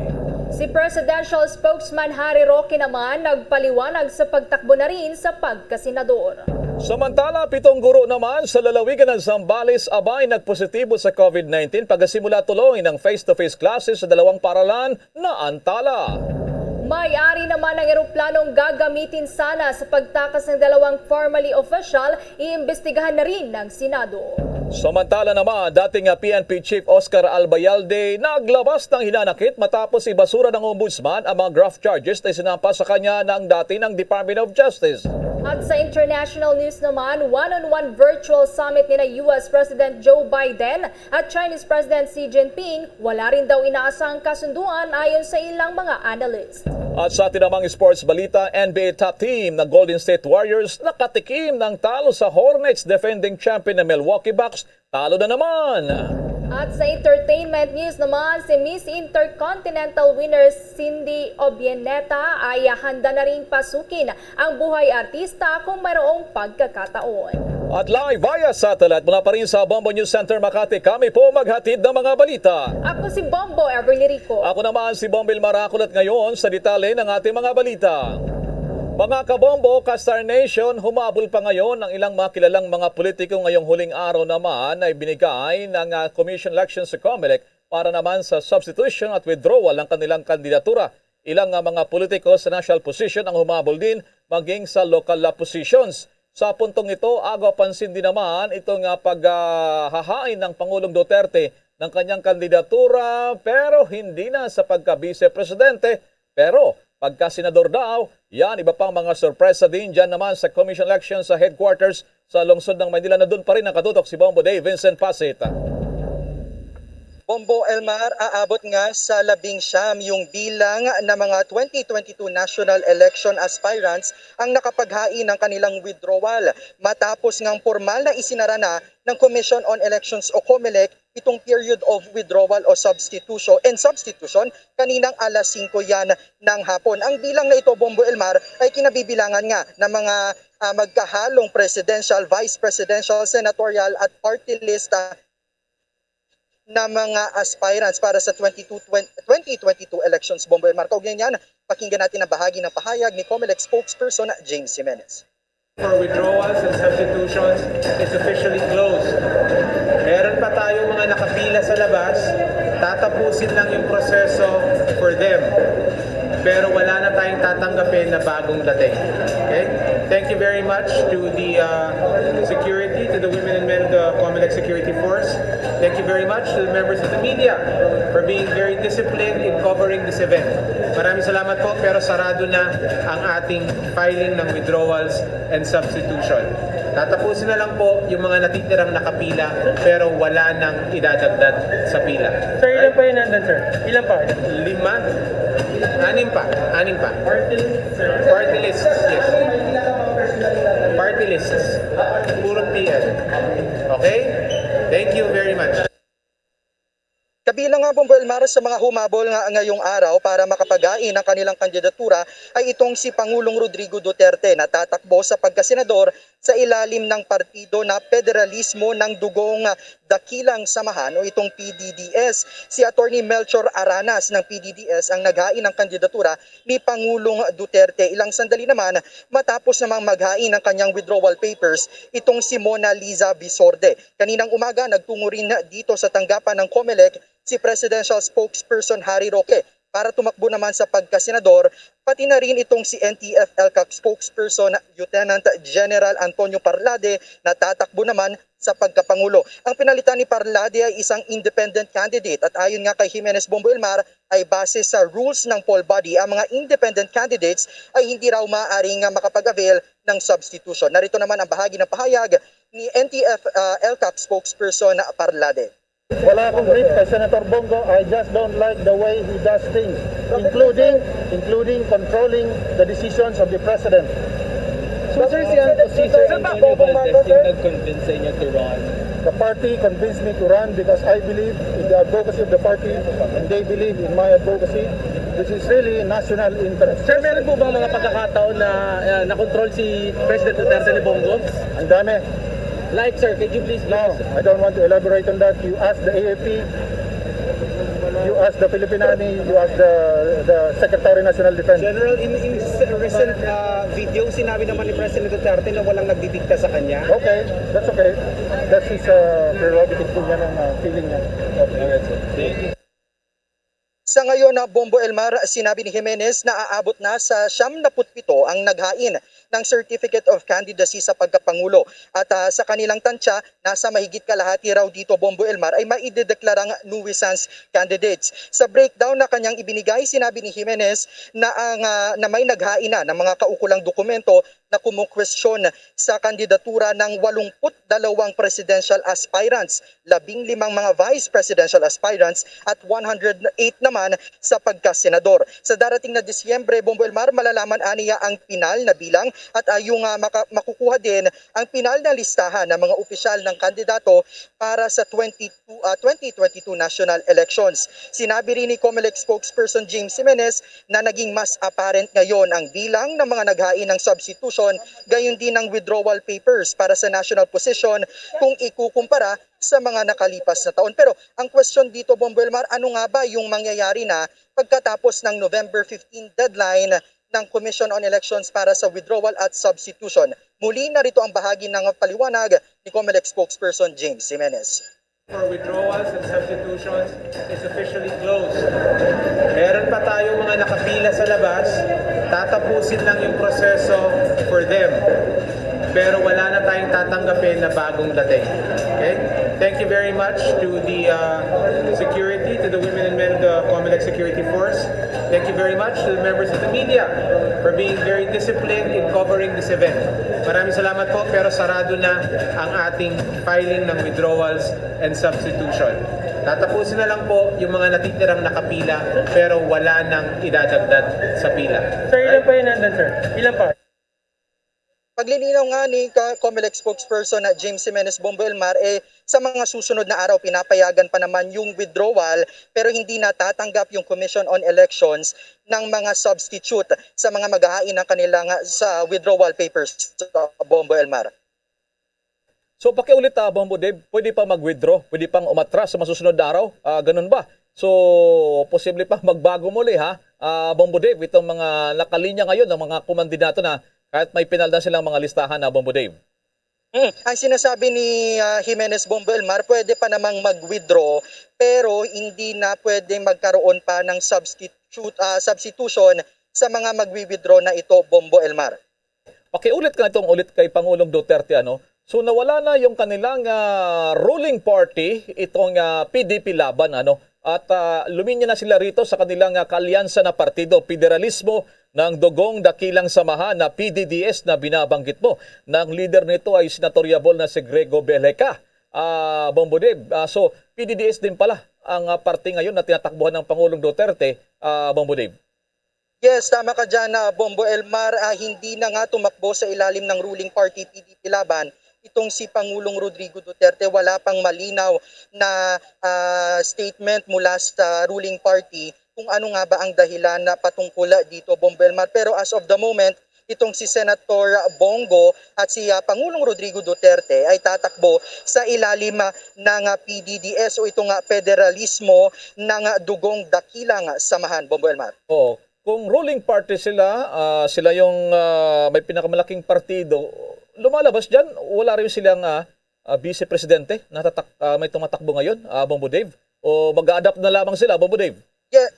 Si Presidential Spokesman Harry Roque naman nagpaliwanag sa pagtakbo na rin sa pagkasenador. Samantala, pitong guro naman sa lalawigan ng Zambales abay nagpositibo sa COVID nineteen pagkasimula tuloy ng face-to-face classes sa dalawang paaralan na antala. May-ari naman ng eroplanong gagamitin sana sa pagtakas ng dalawang formerly official, iimbestigahan na rin ng Senado. Samantala naman, dating, ah, P N P Chief Oscar Albayalde naglabas ng hinanakit matapos ibasura ng Ombudsman ang mga graft charges na isinampa sa kanya ng dati ng Department of Justice. At sa international news naman, one-on-one virtual summit nina U S President Joe Biden at Chinese President Xi Jinping, wala rin daw inaasahang kasunduan ayon sa ilang mga analyst. At sa atin namang sports balita, N B A top team na Golden State Warriors nakatikim ng talo sa Hornets, defending champion na Milwaukee Bucks, talo na naman. At sa entertainment news naman, si Miss Intercontinental winner Cindy Obieneta ay handa na rin pasukin ang buhay artista kung mayroong pagkakataon. At live via satellite mula pa rin sa Bombo News Center Makati, kami po maghatid ng mga balita. Ako si Bombo Everly Rico. Ako naman si Bombil Maracol at ngayon sa detalye ng ating mga balita. Mga kabombo, ka-Star Nation, humabol pa ngayon ang ilang mga kilalang mga politiko ngayong huling araw naman na ibinigay ng, ah, Commission Election sa Comelec para naman sa substitution at withdrawal ng kanilang kandidatura. Ilang nga mga politiko sa national position ang humabol din maging sa local, ah, positions. Sa puntong ito, agaw pansin din naman itong, ah, paghahain ng Pangulong Duterte ng kanyang kandidatura, pero hindi na sa pagka-vice presidente, pero Pagka-senador daw, yan, iba pang mga sorpresa din dyan naman sa Commission Election sa headquarters sa lungsod ng Maynila. Nandun pa rin nakatutok si Bombo Dave Vincent Pasit. Bombo Elmar, aabot nga sa labing siyam yung bilang ng mga twenty twenty-two national election aspirants ang nakapaghain ng kanilang withdrawal matapos ngang pormal na isinara na ng Commission on Elections o COMELEC itong period of withdrawal o substitution and substitution kaninang alas singko yan ng hapon. Ang bilang na ito, Bombo Elmar, ay kinabibilangan nga ng mga ah, magkahalong presidential, vice presidential, senatorial at party list ah, na mga aspirants para sa twenty-two, twenty twenty-two elections, Bombo Elmar. Kaugnay niyan, pakinggan natin ang bahagi ng pahayag ni COMELEC spokesperson James Jimenez. For withdrawals and substitutions is officially closed. Meron pa tayong mga nakapila sa labas. Tatapusin lang yung proseso for them. Pero wala na tayong tatanggapin na bagong dating. Okay? Thank you very much to the uh, security, to the women and men of the COMELEC Security Force. Thank you very much to the members of the media for being very disciplined in covering this event. Maraming salamat po, pero sarado na ang ating filing ng withdrawals and substitution. Tatapusin na lang po yung mga natitirang nakapila pero wala nang idadagdag sa pila. Sir, ilan pa yun nandun, sir? Ilan pa? Lima? Anim pa. Anim pa. Party lists, yes. Party lists. Puro P L. Okay? Thank you very much. Kabilang nga, Bombo Elmar, sa mga humabol nga ngayong araw para makapagain ang kanilang kandidatura ay itong si Pangulong Rodrigo Duterte na tatakbo sa pagkasenador sa ilalim ng partido na Federalismo ng Dugong Dakilang Samahan o itong P D D S. Si Attorney Melchor Aranas ng P D D S ang naghain ng kandidatura ni Pangulong Duterte. Ilang sandali naman matapos namang maghain ng kanyang withdrawal papers itong si Mona Liza Bisorde. Kaninang umaga, nagtungo rin dito sa tanggapan ng COMELEC si Presidential Spokesperson Harry Roque para tumakbo naman sa pagkasenador, pati na rin itong si N T F ELCAC spokesperson Lieutenant General Antonio Parlade na tatakbo naman sa pagkapangulo. Ang pinalitan ni Parlade ay isang independent candidate at ayon nga kay Jimenez Bombo Elmar ay base sa rules ng poll body, ang mga independent candidates ay hindi raw maaaring makapag-avail ng substitution. Narito naman ang bahagi ng pahayag ni N T F uh, ELCAC spokesperson Parlade. Wala akong beef kay Senator Bongo. I just don't like the way he does things, including including controlling the decisions of the president. So, sir, si, si Sir Antonio Valdez yung nag-convince sa inyo to run? The party convinced me to run because I believe in the advocacy of the party and they believe in my advocacy. This is really national interest. Sir, meron po bang mga pagkakataon na uh, na-control si President Duterte ni Bongo? Ang dami. Like, sir, could you please give No, us I don't want to elaborate on that. You ask the A F P, you ask the Philippine Army, you ask the the Secretary National Defense. General, in, in s- recent uh, video, sinabi naman ni President Duterte na walang nagdidikta sa kanya. Okay, that's okay. That's his uh, prerogative po niya ng uh, feeling niya. Okay. Sa ngayon na Bombo Elmar, sinabi ni Jimenez na aabot na sa siyam na put pito ang naghain ng Certificate of Candidacy sa pagkapangulo. At ah, sa kanilang tansya, nasa mahigit kalahati raw dito, Bombo Elmar, ay maidedeklarang nuisance candidates. Sa breakdown na kanyang ibinigay, sinabi ni Jimenez na, ang, ah, na may naghain na ng mga kaukulang dokumento na kumukwestiyon sa kandidatura ng walungput dalawang presidential aspirants, labing limang mga vice presidential aspirants at one hundred eight naman sa pagkasenador. Sa darating na Disyembre, Bombo Elmar, malalaman aniya ang pinal na bilang at ayong uh, maka- makukuha din ang pinal na listahan ng mga opisyal ng kandidato para sa twenty-two, uh, twenty twenty-two national elections. Sinabi rin ni COMELEC spokesperson James Jimenez na naging mas apparent ngayon ang bilang ng mga naghain ng substitution, gayon din ang withdrawal papers para sa national position kung ikukumpara sa mga nakalipas na taon. Pero ang question dito, Bombo Elmar, ano nga ba yung mangyayari na pagkatapos ng November fifteen deadline ng Commission on Elections para sa withdrawal at substitution? Muli, narito ang bahagi ng paliwanag ni COMELEC spokesperson James Jimenez. For withdrawals and substitutions is officially closed. Meron pa tayong mga nakapila sa labas. Tatapusin lang yung proseso for them. Pero wala na tayong tatanggapin na bagong dating. Okay? Thank you very much to the uh, security, to the women and men of the COMELEC Security Force. Thank you very much to the members of the media for being very disciplined in covering this event. Maraming salamat po, pero sarado na ang ating filing ng withdrawals and substitution. Tatapusin na lang po yung mga natitirang nakapila pero wala nang idadagdag sa pila. Sir, ilan pa yun nandun, sir? Ilan pa? Paglilinaw nga ni ka- Comelec spokesperson na James Jimenez Bombo Elmar, eh, sa mga susunod na araw pinapayagan pa naman yung withdrawal, pero hindi natatanggap yung Commission on Elections ng mga substitute sa mga maghahain ng kanilang ah, sa withdrawal papers, Bombo Elmar. So pakiulit, ah, Bombo Dave, pwede pa mag-withdraw, pwede pang umatras sa masusunod na araw, ah, ganun ba? So posible pa magbago muli, ha, ah, Bombo Dave, itong mga nakalinya ngayon ng mga kumandidato na kahit may pinal na silang mga listahan na, Bombo Dave. Mm, ang sinasabi ni ah, Jimenez Bombo Elmar, pwede pa namang mag-withdraw, pero hindi na pwede magkaroon pa ng substitute, ah, substitution sa mga magwi-withdraw na ito, Bombo Elmar. Pakiulit ka itong ulit kay Pangulong Duterte, ano? So nawala na yung kanilang ah, ruling party, itong ah, P D P Laban, ano? At ah, luminya na sila rito sa kanilang ah, kaalyansa na partido, Federalismo ng Dugong Dakilang Samahan na P D D S na binabanggit mo, na ang leader nito ay senatoriable na si Grego Beleca. Ah, Bombo Dave, ah, so P D D S din pala ang ah, party ngayon na tinatakbuhan ng Pangulong Duterte, ah, Bombo Dave. Yes, tama ka dyan, ah, Bombo Elmar. Ah, hindi na nga tumakbo sa ilalim ng ruling party P D P Laban itong si Pangulong Rodrigo Duterte. Wala pang malinaw na ah, statement mula sa ruling party kung ano nga ba ang dahilan na patungkol dito, Bombo Elmar. Pero as of the moment, itong si Senator Bongo at si ah, Pangulong Rodrigo Duterte ay tatakbo sa ilalim ah, ng ah, P D D S o itong ah, federalismo ng ah, Dugong Dakilang Samahan, Bombo Elmar. Oo. Kung ruling party sila, ah, sila yung ah, may pinakamalaking partido, lumalabas dyan, wala rin silang ah, ah, vice presidente na tatak, ah, may tumatakbo ngayon, ah, Bombo Dave? O mag-adapt na lamang sila, Bombo Dave? Yeah.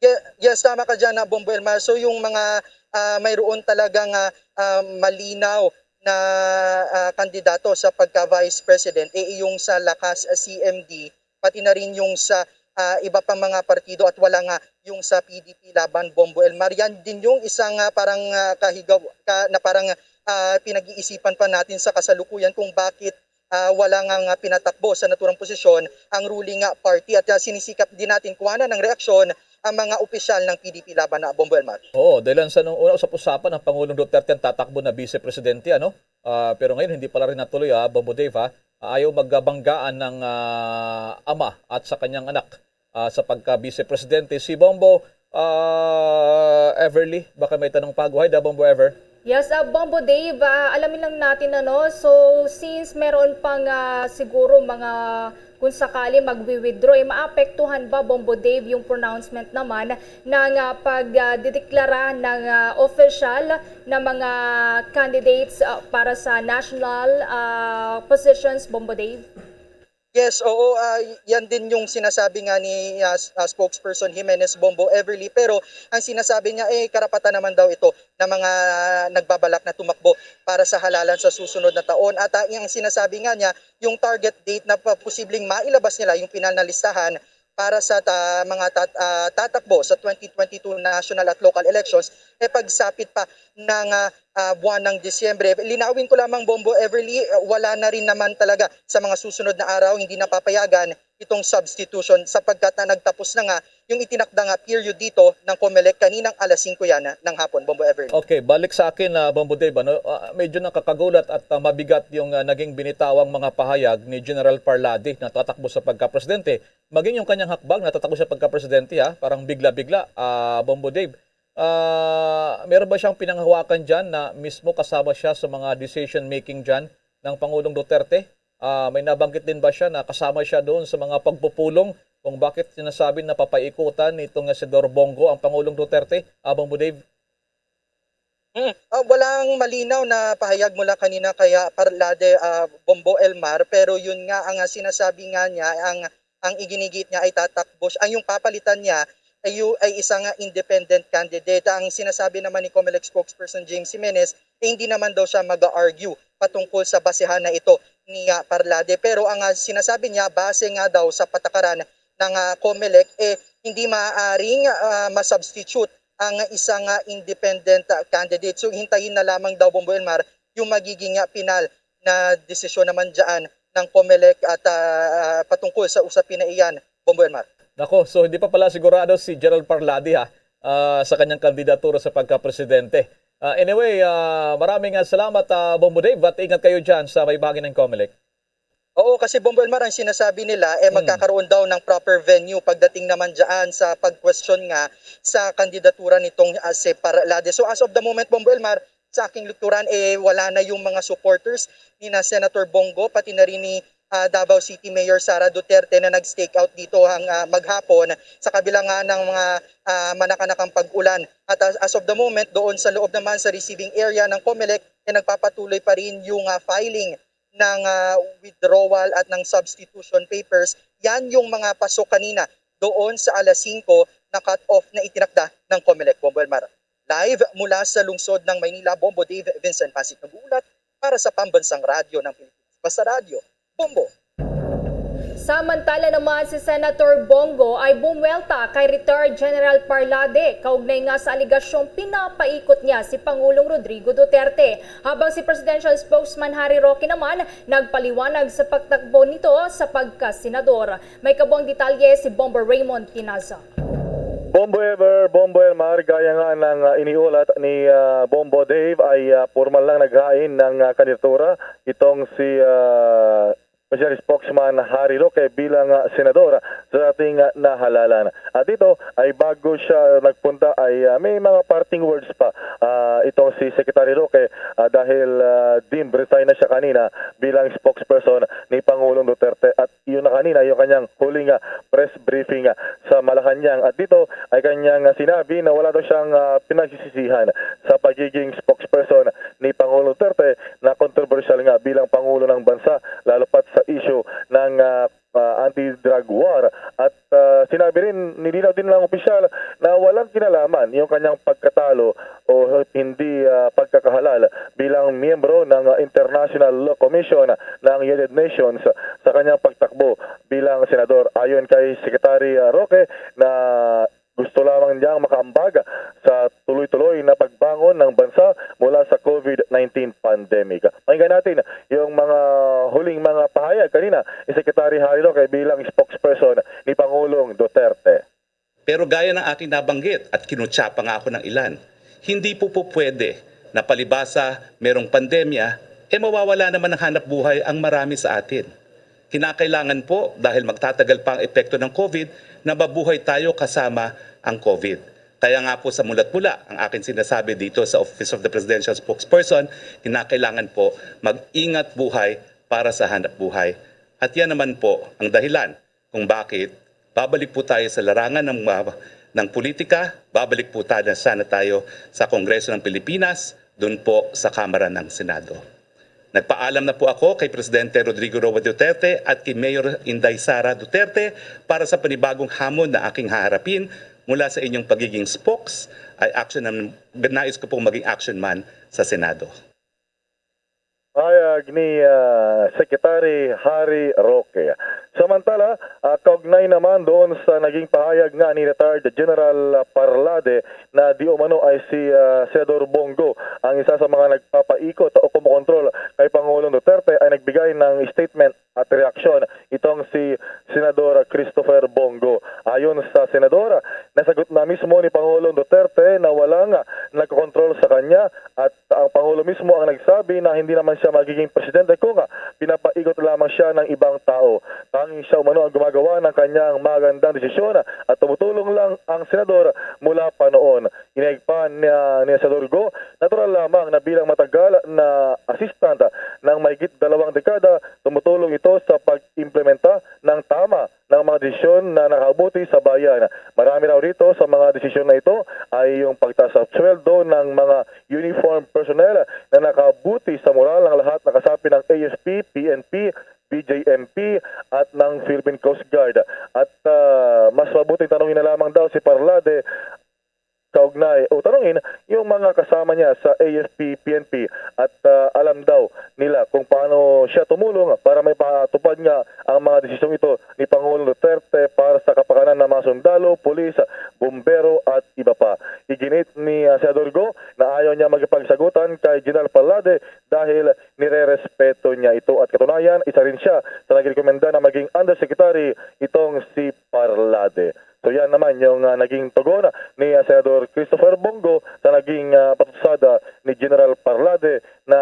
Yeah, yes, tama ka dyan, ah, Bombo Elmar. So yung mga ah, mayroon talagang ah, ah, malinaw na ah, kandidato sa pagka-vice president, eh, yung sa Lakas ah, C M D, pati na rin yung sa ah, iba pang mga partido at wala nga yung sa P D P Laban, Bombo Elmar. Yan din yung isang ah, parang ah, kahigaw ka, na parang ah, pinag-iisipan pa natin sa kasalukuyan kung bakit ah, wala nga, nga pinatakbo sa naturang posisyon ang ruling ah, party. At ah, sinisikap din natin kuhanan ng reaksyon ang mga opisyal ng P D P Laban na, Bombo Elmar. Oo, dahil sa nung una usap-usapan, ang Pangulong Duterte ang tatakbo na vice presidente, ano? Ah, pero ngayon hindi pala rin natuloy, ah, Bombo Dave, ha? Ah, ayaw magbanggaan ng ah, ama at sa kanyang anak ah, sa pagka-vice presidente. Si Bombo ah, Everly, baka may tanong pa. Go ahead, ah, Bombo Ever. Yes, ah, Bombo Dave, ah, alamin lang natin, ano, so since meron pang ah, siguro mga kung sakali magwi-withdraw, eh, maapektuhan ba, Bombo Dave, yung pronouncement naman ng ah, pagdideklara ng ah, official na mga candidates ah, para sa national ah, positions, Bombo Dave? Yes, oo, ah, yan din yung sinasabi nga ni ah, s- ah, spokesperson Jimenez Bombo Everly, pero ang sinasabi niya, eh, karapatan naman daw ito ng mga nagbabalak na tumakbo para sa halalan sa susunod na taon. At ah, ang sinasabi nga niya, yung target date na pa- posibleng mailabas nila yung pinal na listahan para sa ta- mga tat- ah, tatakbo sa twenty twenty-two national at local elections, eh, pagsapit pa ng ah, ah, buwan ng Disyembre. Linawin ko lamang, Bombo Everly, ah, wala na rin naman talaga sa mga susunod na araw, hindi napapayagan itong substitution sapagkat na nagtapos na nga yung itinakda nga period dito ng Comelec kaninang alas singko yan ng hapon, Bombo Everly. Okay, balik sa akin, ah, Bombo Dave, ano, ah, medyo nakakagulat at ah, mabigat yung ah, naging binitawang mga pahayag ni General Parlade na tatakbo sa pagkapresidente. Maging yung kanyang hakbang na tatakbo sa pagkapresidente, ha, parang bigla-bigla, ah, Bombo Dave. Ah, meron ba siyang pinanghawakan dyan na mismo kasama siya sa mga decision making dyan ng Pangulong Duterte? Ah, may nabanggit din ba siya na kasama siya doon sa mga pagpupulong kung bakit sinasabi na papaikutan nitong si Dor Bongo ang Pangulong Duterte, ah, Bombo Dave? Mm. Ah, walang malinaw na pahayag mula kanina kaya Parlade ah, Bombo Elmar, pero yun nga ang ah, sinasabi nga niya, ang ang iginigiit niya ay tatakbo siya, ang yung papalitan niya ay, yu- ay isang ah, independent candidate. Ang sinasabi naman ni Comelec spokesperson James Jimenez, eh, hindi naman daw siya mag-argue patungkol sa basehan na ito ni ah, Parlade. Pero ang ah, sinasabi niya, base nga daw sa patakaran ng ah, Comelec, eh, hindi maaaring, ah, ma-substitute ang isang, ah, independent, ah, candidate. So, hintayin na lamang daw, Bombo Elmar, yung magiging, ah, pinal na desisyon naman dyan ng COMELEC at, ah, patungkol sa usapin na iyan, Bombo Elmar. Nako, so hindi pa pala sigurado si Gerald Parlade, ha, ah, sa kanyang kandidatura sa pagka-presidente. Ah, anyway, ah, maraming, ah, salamat, ah, Bombo Dave, at ingat kayo dyan sa may bahagi ng COMELEC. Oo, kasi, Bombo Elmar, ang sinasabi nila, eh, Hmm. magkakaroon daw ng proper venue pagdating naman dyan sa pag-question nga sa kandidatura nitong, ah, si Parlade. So, as of the moment, Bombo Elmar, sa aking lukturan, eh, wala na yung mga supporters ni na Senator Bong Go, pati na rin ni, ah, Davao City Mayor Sara Duterte na nag-stake out dito ang, ah, maghapon sa kabila nga ng mga, ah, manakanakang pag-ulan. At as, as of the moment, doon sa loob naman sa receiving area ng COMELEC, eh, nagpapatuloy pa rin yung, ah, filing ng, ah, withdrawal at ng substitution papers. Yan yung mga pasok kanina doon sa alas singko na cut-off na itinakda ng COMELEC, Bombo Elmar. Live mula sa lungsod ng Maynila, Bombo Dave Vincent Pasig nag-uulat para sa Pambansang Radyo ng Pilipinas. Basta Radyo, Bombo. Samantala naman, si Senator Bong Go ay bumuwelta kay Retired General Parlade kaugnay nga sa alegasyong pinapaikot niya si Pangulong Rodrigo Duterte, habang si Presidential Spokesman Harry Roque naman nagpaliwanag sa pagtakbo nito sa pagkasenador. May kabuang detalye si Bombo Raymond Tinaza. Bombo Ever, Bombo Elmar, gaya nga ng, ah, iniulat ni, ah, Bombo Dave, ay, ah, pormal lang naghain ng, ah, kandidatura itong si, ah, Presidential Spokesman Harry Roque bilang, ah, senador sa dating, ah, na halalan. At dito ay bago siya nagpunta ay, ah, may mga parting words pa, ah, itong si Secretary Roque, ah, dahil, ah, deemed resigned na siya kanina bilang spokesperson ni Pangulong Duterte, at yun na kanina yung kanyang huling, ah, press briefing, ah, sa Malacañang. At dito ay kanyang, ah, sinabi na wala daw siyang, ah, pinagsisisihan sa pagiging spokesperson ni Pangulong Duterte na kontrobersyal nga bilang Pangulo ng bansa, lalo pat sa issue ng, ah, ah, anti-drug war. At, ah, sinabi rin, nilinaw din ng opisyal na walang kinalaman yung kanyang pagkatalo o hindi, ah, pagkakahalal bilang miyembro ng, ah, International Law Commission ng United Nations sa kanyang pagtakbo bilang senador. Ayon kay Secretary, ah, Roque, na gusto lamang niyang makaambag sa tuloy-tuloy na pagbangon ng bansa mula sa COVID nineteen pandemic. Pakinggan natin yung mga huling mga pahayag kanina ni Secretary Harry Roque bilang spokesperson ni Pangulong Duterte. Pero gaya ng aking nabanggit at kinutya pa nga ako ng ilan, hindi po po pwede na palibasa merong pandemya, e mawawala naman ng hanap buhay ang marami sa atin. Kinakailangan po, dahil magtatagal pa ang epekto ng COVID, na mabuhay tayo kasama ang COVID. Kaya nga po sa mulat-mula ang akin sinasabi dito sa Office of the Presidential Spokesperson, kinakailangan po mag-ingat buhay para sa hanap buhay. At yan naman po ang dahilan kung bakit babalik po tayo sa larangan ng, ng politika, babalik po tayo, sana tayo sa Kongreso ng Pilipinas, doon po sa Kamara ng Senado. Nagpaalam na po ako kay Presidente Rodrigo Roa Duterte at kay Mayor Inday Sara Duterte para sa panibagong hamon na aking haharapin mula sa inyong pagiging spokes ay action man, nais ko pong maging action man sa Senado. Pahayag ni, ah, Secretary Harry Roque. Samantala, ah, kaugnay naman doon sa naging pahayag nga ni Retired General Parlade na di umano ay si, ah, Senador Bong Go ang isa sa mga nagpapaikot o kumokontrol kay Pangulong Duterte, ay nagbigay ng statement at reaksyon itong si Senador Christopher Bong Go. Ayon sa senador, nasagot na mismo ni Pangulong Duterte na walang nagkokontrol sa kanya at ang Pangulo mismo ang nagsabi na hindi naman siya magiging presidente kung pinapaikot lamang siya ng ibang tao. Tanging siya umano ang gumagawa ng kanyang magandang desisyon at tumutulong lang ang senador mula pa noon. Inihayag pa ni, ni Senador Go, natural lamang na bilang matagal na assistant ng mahigit dalawang dekada, tumutulong ito sa pag-implementa ng tama ng mga desisyon na nakakabuti sa bayan. Marami raw rito sa mga desisyon na ito ay yung pagtaas sa sweldo ng mga uniform personnel na nakabuti sa moral ng lahat na kasapi ng A F P, P N P, B J M P at ng Philippine Coast Guard. At, ah, mas mabuting tanungin na lamang daw si Parlade kaugnay o tanungin yung mga kasama niya sa A F P, P N P at, ah, alam daw nila kung paano siya tumulong para maipatupad nga ang mga desisyong ito ni Pangulong Duterte para sa kapakanan ng mga sundalo, na ayaw niya makipagsagutan kay General Parlade dahil nirerespeto niya ito. At katunayan, isa rin siya sa nagrekomenda na maging undersecretary itong si Parlade. So yan naman yung ah, naging tugon ni ah, Senador Christopher Bong Go sa naging ah, patutsada ni General Parlade na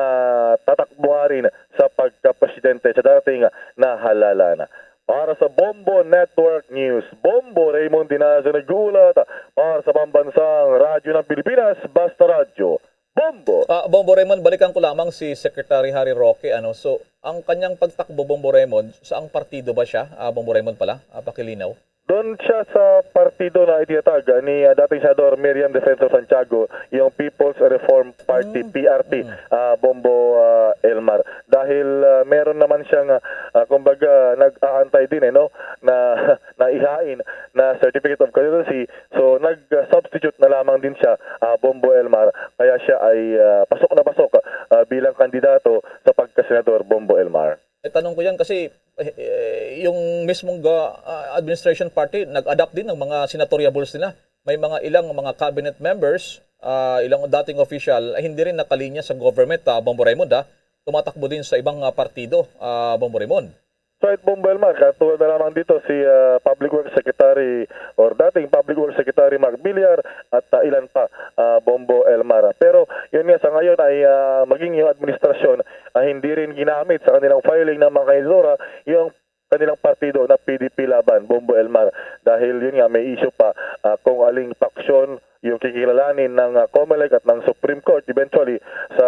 tatakbo nga rin sa pagkapresidente sa darating na halalan. Para sa Bombo Network News, Bombo Raymond Dinazo nag-uulat para sa Pambansang Radyo ng Pilipinas, Basta Radyo. Bombo! Ah, Bombo Raymond, balikan ko lamang si Secretary Harry Roque. Ano? So, ang kanyang pagtakbo, Bombo Raymond, sa ang partido ba siya? Ah, Bombo Raymond pala, ah, pakilinaw. Doon siya sa partido na itinatag ni ah, dating Senador Miriam Defensor Santiago, yung People's Reform Party, Mm. P R P, Mm. ah, Bombo ah, Elmar. Dahil ah, meron naman siyang, ah, ah, kumbaga, nag-aantay din eh, no? Na, na ihain na certificate of candidacy. So, nag-substitute na lamang din siya, ah, Bombo Elmar. Kaya siya ay ah, pasok na pasok ah, bilang kandidato sa pagkasenador, Bombo Elmar. Eh, tanong ko yan kasi eh, eh, yung mismong ga- ah, administration party nag-adapt din ng mga senatorial balls nila. May mga ilang mga cabinet members, ah, ilang dating official ay hindi rin nakalinya sa government, ah, Bombo Raymond, ah, tumatakbo din sa ibang ah, partido, ah, Bombo Raymond. Right, Bombo Elmar, katulad na lamang dito si ah, Public Works Secretary or dating Public Works Secretary Mark Villar at ah, ilan pa, ah, Bombo Elmar. Pero yun nga, sa ngayon ay ah, maging yung administrasyon ay hindi rin ginamit sa kanilang filing ng mga kandidatura yung kanilang partido na P D P Laban, Bombo Elmar. Dahil yun nga, may issue pa ah, kung aling paksyon yung kikilalanin ng ah, Comelec at ng Supreme Court eventually sa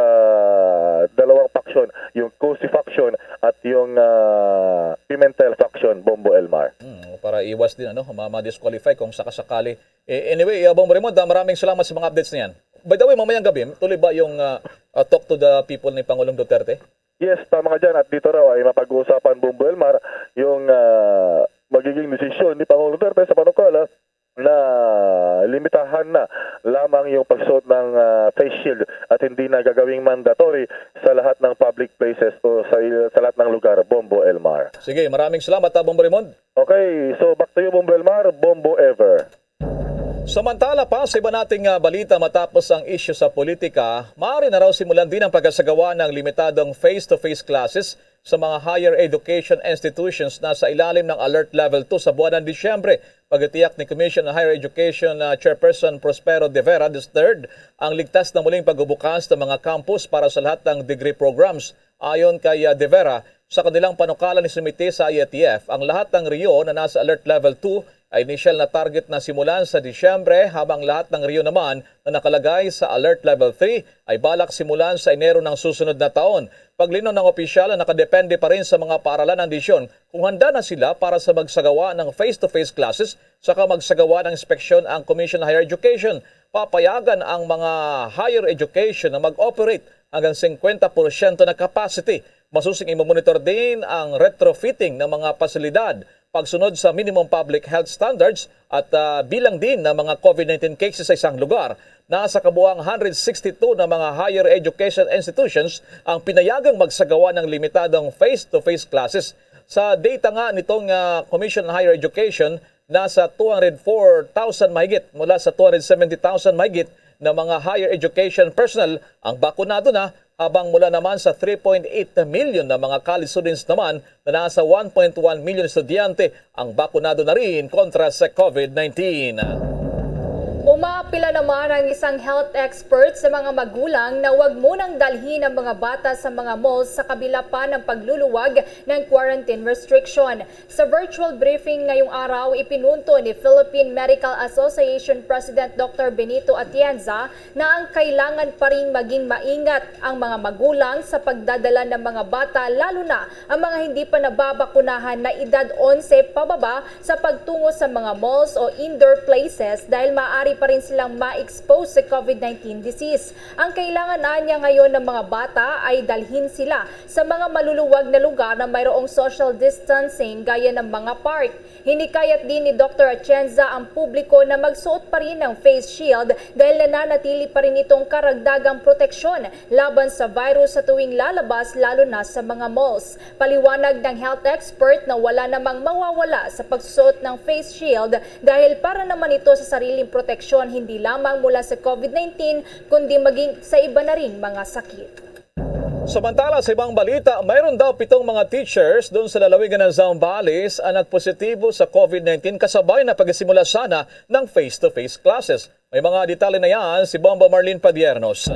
dalawang faction, yung Cosi faction at yung ah, Pimentel faction, Bombo Elmar. Hmm, para iwas din ano, ma- ma-disqualify kung sakasakali. Eh, anyway, uh, Bombo Raymond, ah, maraming salamat sa mga updates na yan. By the way, mamayang gabi, tuloy ba yung ah, ah, Talk to the People ni Pangulong Duterte? Yes, tama ka dyan. At dito raw ay mapag-uusapan, Bombo Elmar, yung ah, magiging desisyon ni Pangulong Duterte sa panukala na limitahan na lamang yung pagsuot ng ah, face shield at hindi na gagawing mandatory sa lahat ng public places o sa, sa lahat ng lugar, Bombo Elmar. Sige, maraming salamat, ah, Bombo Raymond. Okay, so back to you, Bombo Elmar, Bombo Ever. Samantala pa, sa iba nating ah, balita, matapos ang isyu sa politika, maaari na raw simulan din ang pagkasagawa ng limitadong face-to-face classes sa mga higher education institutions na sa ilalim ng Alert Level two sa buwan ng Disyembre. Pagtitiyak ni Commission on Higher Education ah, Chairperson Prospero De Vera the third ang ligtas na muling pagbubukas ng mga campus para sa lahat ng degree programs. Ayon kay ah, De Vera, sa kanilang panukala ni sumiti sa I A T F, ang lahat ng rehiyon na nasa Alert Level two ay inisyal na target na simulan sa Disyembre, habang lahat ng rehiyon naman na nakalagay sa Alert Level three ay balak simulan sa Enero ng susunod na taon. Paglinaw ng opisyal na nakadepende pa rin sa mga paaralan ang desisyon kung handa na sila para sa magsagawa ng face-to-face classes saka magsagawa ng inspeksyon ang Commission on Higher Education. Papayagan ang mga higher education na mag-operate hanggang singkwenta porsyento na capacity. Masusing imomonitor din ang retrofitting ng mga pasilidad, pagsunod sa minimum public health standards at ah, bilang din ng mga COVID nineteen cases sa isang lugar. Nasa kabuang hundred sixty-two na mga higher education institutions ang pinayagang magsagawa ng limitadong face-to-face classes. Sa data nga nitong ah, Commission on Higher Education, nasa two hundred four thousand mahigit mula sa two hundred seventy thousand mahigit na mga higher education personnel ang bakunado na, habang mula naman sa three point eight million na mga college students naman na nasa one point one million estudyante ang bakunado na rin kontra sa COVID nineteen. Umaapila naman ang isang health expert sa mga magulang na wag munang dalhin ang mga bata sa mga malls sa kabila pa ng pagluluwag ng quarantine restriction. Sa virtual briefing ngayong araw, ipinunto ni Philippine Medical Association President Doctor Benito Atienza na ang kailangan pa ring maging maingat ang mga magulang sa pagdadala ng mga bata, lalo na ang mga hindi pa nababakunahan na edad onse pababa, sa pagtungo sa mga malls o indoor places dahil maaari pa rin silang ma-expose sa COVID nineteen disease. Ang kailangan anya ngayon ng mga bata ay dalhin sila sa mga maluluwag na lugar na mayroong social distancing, gaya ng mga park. Hinikayat din ni Doctor Atienza ang publiko na magsuot pa rin ng face shield dahil nananatili pa rin itong karagdagang proteksyon laban sa virus sa tuwing lalabas, lalo na sa mga malls. Paliwanag ng health expert na wala namang mawawala sa pagsusuot ng face shield dahil para naman ito sa sariling proteksyon, hindi hindi lamang mula sa COVID nineteen, kundi maging sa iba na ring mga sakit. Samantala, sa ibang balita, mayroon daw pitong mga teachers doon sa lalawigan ng Zambales ang nagpositibo sa COVID nineteen kasabay na pagsimula sana ng face-to-face classes. May mga detalye na yan si Bombo Marlene Padiernos.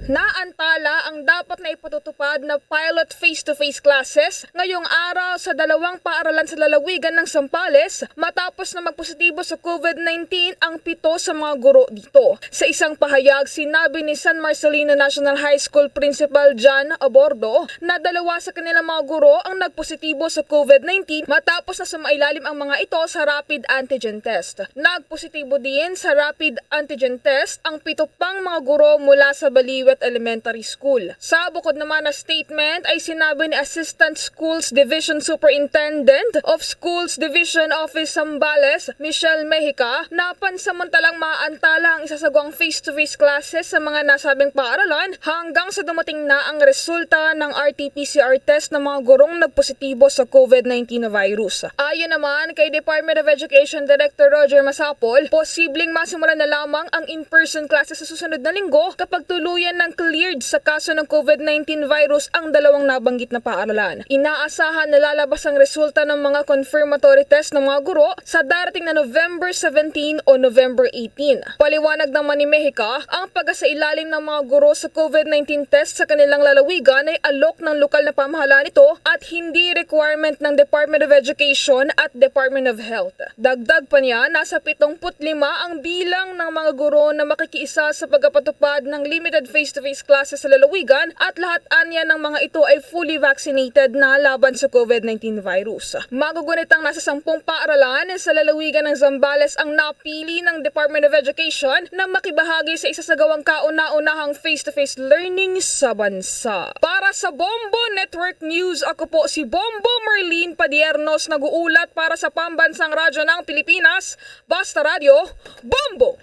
Naantala ang dapat na ipatutupad na pilot face-to-face classes ngayong araw sa dalawang paaralan sa lalawigan ng Zambales matapos na magpositibo sa COVID nineteen ang pito sa mga guro dito. Sa isang pahayag, sinabi ni San Marcelino National High School Principal John Abordo na dalawa sa kanilang mga guro ang nagpositibo sa COVID nineteen matapos na sumailalim ang mga ito sa rapid antigen test. Nagpositibo din sa rapid antigen test ang pito pang mga guro mula sa Baliwet Elementary School. Sa bukod naman na statement ay sinabi ni Assistant Schools Division Superintendent of Schools Division Office Zambales, Michelle Mejica, na pansamantalang maantala ang isasagwang face-to-face classes sa mga nasabing paaralan hanggang sa dumating na ang resulta ng R T P C R test ng mga gurong nagpositibo sa COVID nineteen virus. Ayon naman kay Department of Education Director Roger Masapol, posibleng masimulan na lamang ang in-person classes sa susunod na linggo kapag tuluyan ng cleared sa kaso ng COVID nineteen virus ang dalawang nabanggit na paaralan. Inaasahan na lalabas ang resulta ng mga confirmatory test ng mga guro sa darating na November seventeen o November eighteen. Paliwanag naman ni Mexica, ang pagkasailalim ng mga guro sa COVID nineteen test sa kanilang lalawigan ay alok ng lokal na pamahalaan ito at hindi requirement ng Department of Education at Department of Health. Dagdag pa niya, nasa pitong put lima ang bilang ng mga guro na makikiisa sa pagkapatupad ng limited face-to-face classes sa lalawigan at lahat anya ng mga ito ay fully vaccinated na laban sa COVID nineteen virus. Magugunit ang nasa sampung paaralan sa lalawigan ng Zambales ang napili ng Department of Education na makibahagi sa isasagawang kauna-unahang face-to-face learning sa bansa. Para sa Bombo Network News, ako po si Bombo Marlene Padiernos, nag-uulat para sa Pambansang Radyo ng Pilipinas, Basta Radyo, Bombo!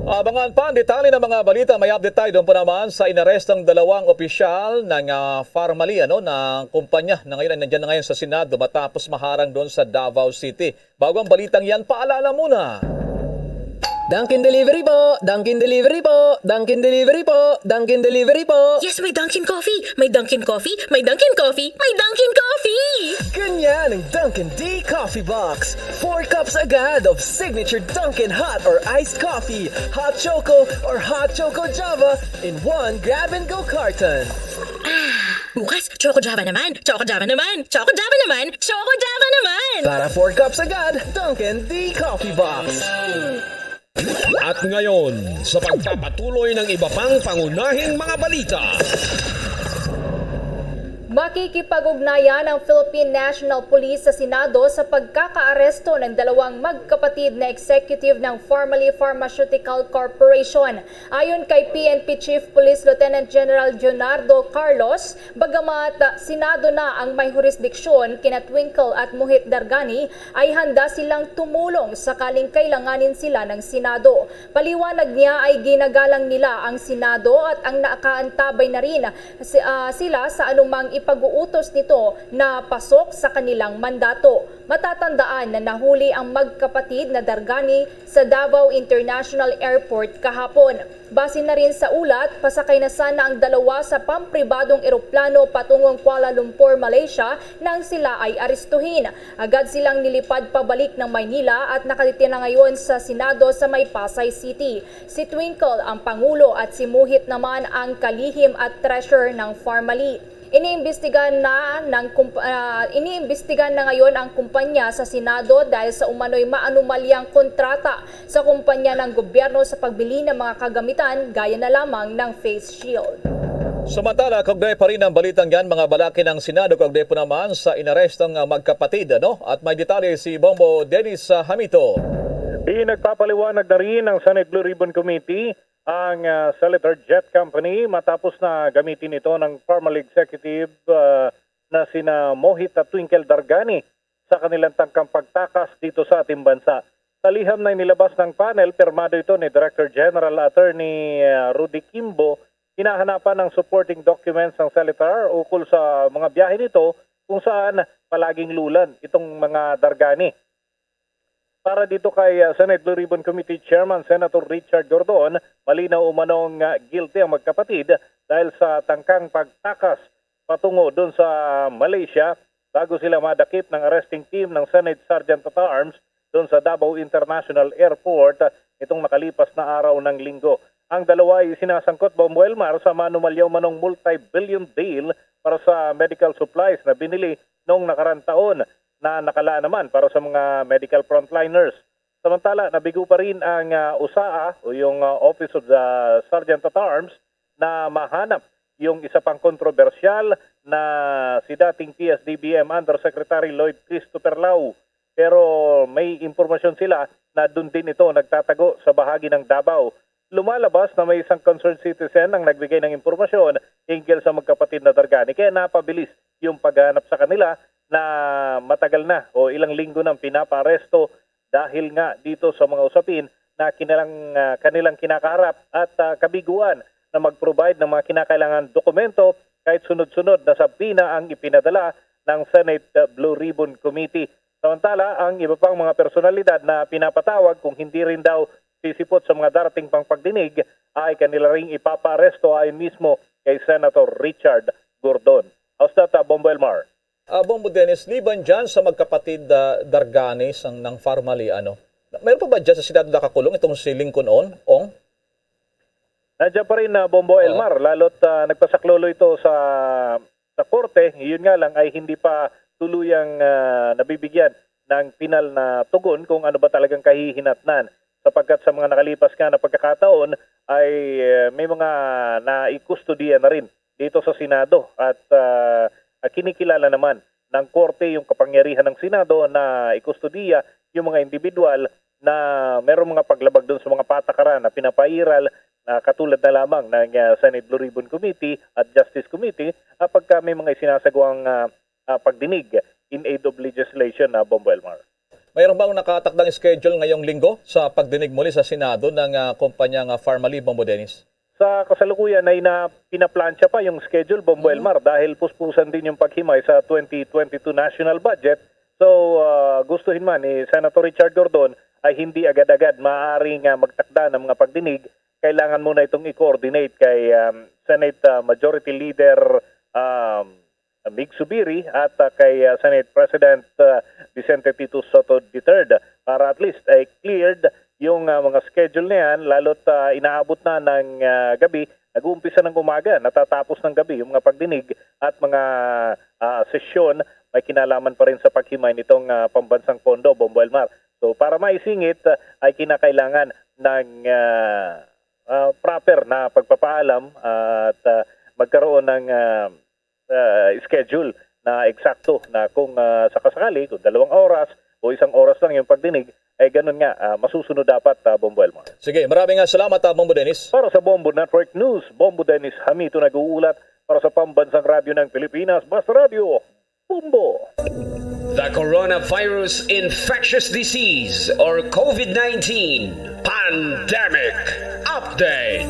Abangan pa ang detalye ng mga balita. May update tayo doon po naman sa inarestong dalawang opisyal ng ah, Farmally, ano, ng kumpanya na ngayon ay nandiyan na ngayon sa Senado matapos maharang doon sa Davao City. Bago ang balitang yan, paalala muna. Dunkin Delivery po! Dunkin Delivery po! Dunkin Delivery po! Dunkin Delivery po! Yes, may Dunkin Coffee! May Dunkin Coffee! May Dunkin Coffee! May Dunkin Coffee! Ganyan ang Dunkin D Coffee Box. Four cups agad of signature Dunkin hot or iced coffee, hot choco or hot choco Java in one grab and go carton. Bukas, Choco Java naman! Choco Java naman! Choco Java naman! Choco Java naman! Para four cups agad, Dunkin D Coffee Box. At ngayon, sa pagpapatuloy ng iba pang pangunahing mga balita. Makikipag-ugnayan ang Philippine National Police sa Senado sa pagkakaaresto ng dalawang magkapatid na executive ng Farmally Pharmaceutical Corporation. Ayon kay P N P Chief Police Lieutenant General Leonardo Carlos, bagamat Senado na ang may hurisdiksyon kina Twinkle at Muhit Dargani, ay handa silang tumulong sakaling kailanganin sila ng Senado. Paliwanag niya ay ginagalang nila ang Senado at ang nakaantabay na rin si, ah, sila sa anumang ipag-uutos nito na pasok sa kanilang mandato. Matatandaan na nahuli ang magkapatid na Dargani sa Davao International Airport kahapon. Base na rin sa ulat, pasakay na sana ang dalawa sa pampribadong eroplano patungong Kuala Lumpur, Malaysia nang sila ay arestuhin. Agad silang nilipad pabalik ng Maynila at nakatitira ngayon sa Senado sa may Pasay City. Si Twinkle ang pangulo at si Muhit naman ang kalihim at treasurer ng Farmally. Iniimbestigahan na ng kump- ah, iniimbestigahan na ngayon ang kumpanya sa Senado dahil sa umano'y maanumalyang kontrata sa kumpanya ng gobyerno sa pagbili ng mga kagamitan gaya na lamang ng face shield. Samantala, kaugnay pa rin ang balitang yan, mga balaki ng Senado, kaugnay po naman sa inarestong ah, magkapatid, ano? At may detalye si Bombo Dennis ah, Hamito. Pinagpapaliwanag na rin ng Senate Blue Ribbon Committee ang ah, Senator Jet Company matapos na gamitin ito ng former executive ah, na sina Mohit at Twinkle Dargani sa kanilang tangkang pagtakas dito sa ating bansa. Sa liham na inilabas ng panel, pirmado ito ni Director General Attorney ah, Rudy Kimbo, hinahanapan ng supporting documents ng Senator ukol sa mga biyahe nito kung saan palaging lulan itong mga Dargani. Para dito kay, ah, Senate Blue Ribbon Committee Chairman Senator Richard Gordon, malinaw umanong, ah, guilty ang magkapatid dahil sa tangkang pagtakas patungo dun sa Malaysia bago sila madakip ng arresting team ng Senate Sergeant at Arms dun sa Davao International Airport, ah, itong nakalipas na araw ng Linggo. Ang dalawa ay sinasangkot, Bombo Elmar, sa manumalyaw manong multi-billion deal para sa medical supplies na binili noong nakarang taon na nakalaan naman para sa mga medical frontliners. Samantala, nabigo pa rin ang, ah, usaa o yung, ah, Office of the Sergeant at Arms na mahanap yung isa pang kontrobersyal na si dating P S D B M Undersecretary Lloyd Christopher Lau. Pero may impormasyon sila na dun din ito nagtatago sa bahagi ng Davao. Lumalabas na may isang concerned citizen ang nagbigay ng impormasyon hinggil sa magkapatid na Dargani, kaya napabilis yung paghanap sa kanila na matagal na o ilang linggo nang pinapaaresto dahil nga dito sa mga usapin na kinilang, ah, kanilang kinakaharap at, ah, kabiguan na mag-provide ng mga kinakailangan dokumento kahit sunod-sunod na subpoena ang ipinadala ng Senate, ah, Blue Ribbon Committee. Samantala, ang iba pang mga personalidad na pinapatawag, kung hindi rin daw sisipot sa mga darating pang pagdinig, ay kanila ring ipapaaresto ayon mismo kay Senator Richard Gordon. How's that, ah, Bombo Elmar? Ah, Bombo Dennis, liban dyan sa magkapatid, ah, Dargani sang, ng Farmally, ano? Mayroon pa ba dyan sa Senado nakakulong itong si Lincoln On, Ong? Nandiyan pa rin, ah, Bombo Oo. Elmar, lalo't, ah, nagpasaklolo ito sa, sa korte. Yun nga lang ay hindi pa tuluyang, ah, nabibigyan ng pinal na tugon kung ano ba talagang kahihinatnan. Sapagkat sa mga nakalipas nga na pagkakataon ay, eh, may mga naikustodiya na rin dito sa Senado at, ah, kinikilala naman ng korte yung kapangyarihan ng Senado na ikustodiya yung mga individual na merong mga paglabag dun sa mga patakaran na pinapairal, na katulad na lamang ng, ah, Senate Blue Ribbon Committee at Justice Committee, ah, pagka may mga isinasagawang, ah, ah, pagdinig in aid of legislation na, Bombo Elmar. Mayroon bang nakatakdang schedule ngayong linggo sa pagdinig muli sa Senado ng, ah, kumpanya nga Farmally, Bombo Dennis? Sa kasalukuyan ay na pinaplansya pa yung schedule, Bombo Mm. Elmar, dahil puspusan din yung paghimay sa twenty twenty-two national budget. So, ah, gustuhin man ni Senator Richard Gordon ay hindi agad-agad maaaring, ah, magtakda ng mga pagdinig. Kailangan muna itong i-coordinate kay, um, Senate, ah, Majority Leader, um, Mig Zubiri at, ah, kay, ah, Senate President, ah, Vicente Tito Sotto the third para at least ay cleared yung, ah, mga schedule na yan, lalo't, ah, inaabot na ng, ah, gabi, nag-uumpisa ng umaga, natatapos ng gabi yung mga pagdinig at mga, ah, sesyon may kinalaman pa rin sa paghimay nitong, ah, pambansang pondo, Bombo Elmar. So, para maisingit, ah, ay kinakailangan ng, ah, ah, proper na pagpapaalam at, ah, magkaroon ng, ah, ah, schedule na eksakto na kung, ah, sakasakali, kung dalawang oras o isang oras lang yung pagdinig, ay ganun nga, ah, masusunod dapat, ah, Bombo Elmar. Sige, maraming, ah, salamat, ah, Bombo Dennis. Para sa Bombo Network News, Bombo Dennis Hamito nag-uulat para sa Pambansang Radyo ng Pilipinas, Basta Radyo, Bombo. The coronavirus infectious disease or COVID nineteen pandemic update.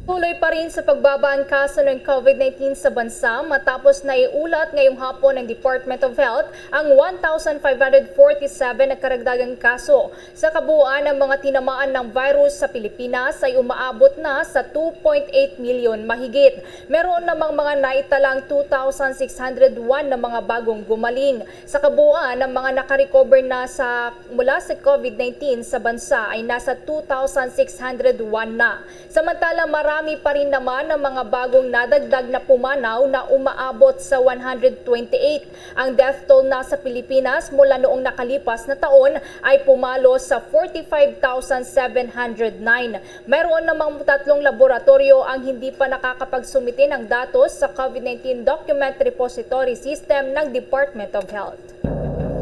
Tuloy pa rin sa pagbaba ang kaso ng COVID nineteen sa bansa matapos na iulat ngayong hapon ng Department of Health ang one thousand five hundred forty-seven na karagdagang kaso. Sa kabuuan, ang mga tinamaan ng virus sa Pilipinas ay umaabot na sa two point eight milyon mahigit. Meron namang mga naitalang two thousand six hundred one na mga bagong gumaling. Sa kabuuan, ang mga nakarecover na sa, mula sa COVID nineteen sa bansa ay nasa two thousand six hundred one na. Samantala, marami pa rin naman ang mga bagong nadagdag na pumanaw na umaabot sa one hundred twenty-eight. Ang death toll na sa Pilipinas mula noong nakalipas na taon ay pumalo sa forty-five thousand seven hundred nine. Mayroon namang tatlong laboratoryo ang hindi pa nakakapagsumite ng datos sa COVID nineteen Document Repository System ng Department of Health.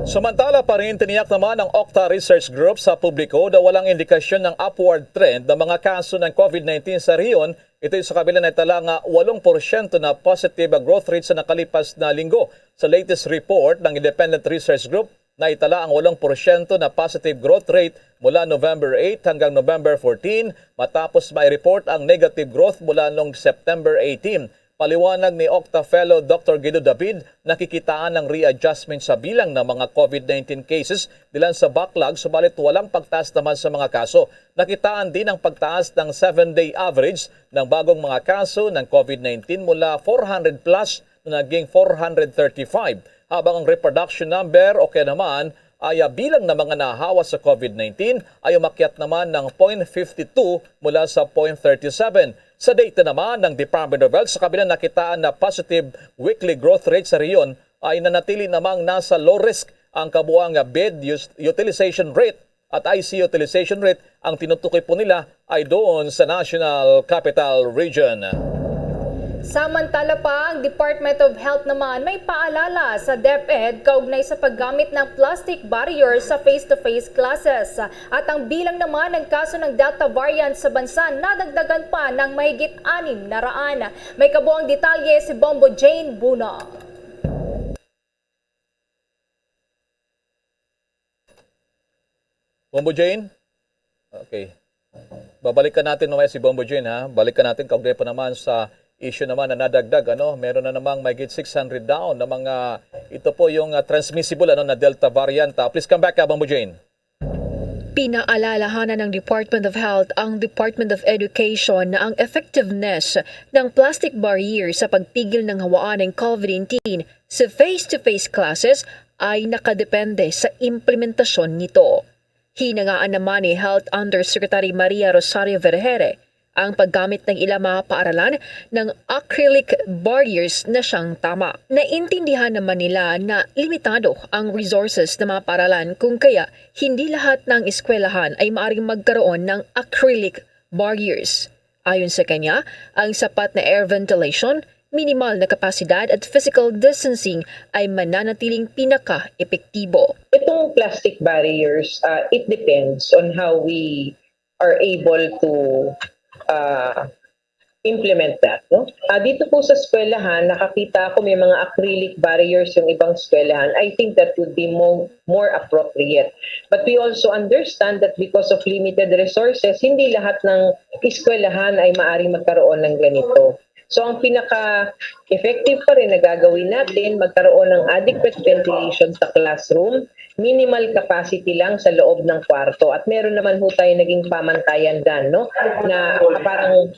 Samantala pa rin, tiniyak naman ng Octa Research Group sa publiko na walang indikasyon ng upward trend ng mga kaso ng COVID nineteen sa rehiyon. Ito sa kabila na itala nga walong porsyento na positive growth rate sa nakalipas na linggo. Sa latest report ng Independent Research Group, naitala ang walong porsyento na positive growth rate mula November eight hanggang November fourteen, matapos mai-report ang negative growth mula noong September eighteen. Paliwanag ni Octa Fellow Doctor Guido David, nakikitaan ang readjustment sa bilang ng mga COVID nineteen cases dilan sa backlog, subalit walang pagtaas naman sa mga kaso. Nakitaan din ang pagtaas ng seven-day average ng bagong mga kaso ng COVID nineteen mula four hundred plus na naging four hundred thirty-five, habang ang reproduction number o kaya naman ay, ah, bilang ng mga nahawa sa COVID nineteen ay umakyat naman ng point fifty two mula sa point thirty seven. Sa data naman ng Department of Health, sa kabilang nakitaan na positive weekly growth rate sa rehiyon, ay nanatili namang nasa low risk ang kabuang, ah, bed us-, utilization rate at I C U utilization rate ang tinutukoy po nila ay doon sa National Capital Region. Samantala pa, ang Department of Health naman may paalala sa DepEd kaugnay sa paggamit ng plastic barrier sa face-to-face classes. At ang bilang naman ng kaso ng Delta variant sa bansa nadagdagan pa ng mahigit anim na raan. May kabuang detalye si Bombo Jane Buna. Bombo Jane? Okay. Babalikan natin mamaya si Bombo Jane, ha. Balikan natin kaugnay pa naman sa issue naman na nadagdag, ano. Meron na namang mahigit six hundred down na mga, ito po yung, ah, transmissible, ano, na Delta variant. Ah, please come back, ah, Bombo Jane. Pinaalalahanan ng Department of Health ang Department of Education na ang effectiveness ng plastic barrier sa pagpigil ng hawaan ng COVID nineteen sa face-to-face classes ay nakadepende sa implementasyon nito. Hinangaan naman ni Health Undersecretary Maria Rosario Vergere ang paggamit ng ilang mga paaralan ng acrylic barriers na siyang tama. Naintindihan naman nila na limitado ang resources ng mga paaralan, kung kaya hindi lahat ng eskwelahan ay maaaring magkaroon ng acrylic barriers. Ayon sa kanya, ang sapat na air ventilation, minimal na kapasidad at physical distancing ay mananatiling pinaka-epektibo. Itong plastic barriers, ah, it depends on how we are able to, ah, implement that, no? Ah, dito po sa eskwelahan, nakakita ako may mga acrylic barriers yung ibang eskwelahan. I think that would be more, more appropriate. But we also understand that because of limited resources, hindi lahat ng eskwelahan ay maaaring magkaroon ng ganito. So, ang pinaka-effective pa rin na gagawin natin, magkaroon ng adequate ventilation sa classroom, minimal capacity lang sa loob ng kwarto. At meron naman ho tayo naging pamantayan dyan, no? Na parang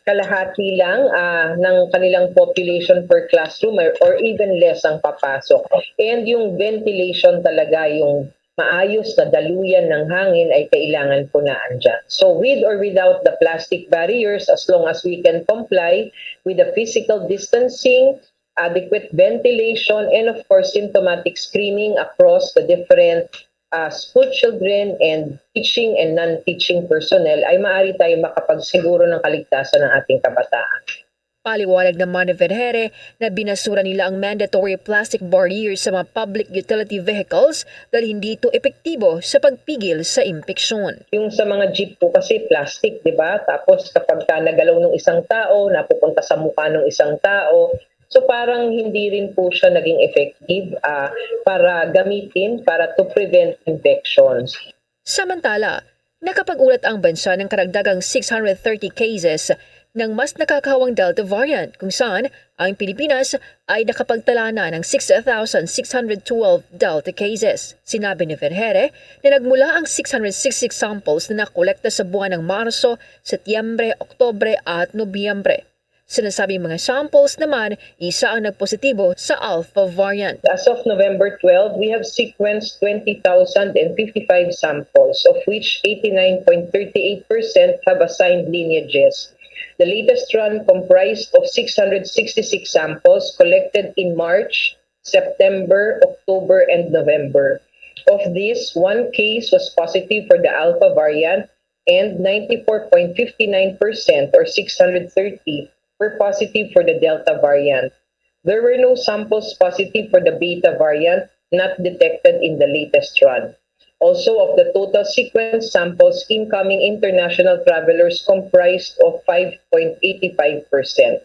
kalahati lang, ah, ng kanilang population per classroom or, or even less ang papasok. And yung ventilation talaga, yung maayos na daluyan ng hangin ay kailangan po na andyan. So, with or without the plastic barriers, as long as we can comply with the physical distancing, adequate ventilation, and of course, symptomatic screening across the different, uh, school children and teaching and non-teaching personnel, ay maaari tayo makapagsiguro ng kaligtasan ng ating kabataan. Paliwanag naman ni Vergere na binasura nila ang mandatory plastic barrier sa mga public utility vehicles dahil hindi ito epektibo sa pagpigil sa impeksyon. Yung sa mga jeep po kasi plastic, di ba? Tapos kapag ka nagalaw ng isang tao, napupunta sa mukha ng isang tao, so parang hindi rin po siya naging effective, ah, para gamitin para to prevent infections. Samantala, nakapag-ulat ang bansa ng karagdagang six hundred thirty cases ng mas nakakahawang Delta variant, kung saan ang Pilipinas ay nakapagtala na ng six thousand six hundred twelve Delta cases. Sinabi ni Vergere na nagmula ang six hundred sixty-six samples na nakolekta sa buwan ng Marso, Setyembre, Oktubre at Nobyembre. Sa nasabing mga samples naman, isa ang nagpositibo sa Alpha variant. As of November twelve, we have sequenced twenty thousand and fifty-five samples, of which eighty-nine point thirty-eight percent have assigned lineages. The latest run comprised of six hundred sixty-six samples collected in March, September, October, and November. Of this, one case was positive for the Alpha variant, and ninety-four point five nine percent, or six hundred thirty, were positive for the Delta variant. There were no samples positive for the Beta variant not detected in the latest run. Also, of the total sequence samples, incoming international travelers comprised of five point eight five percent.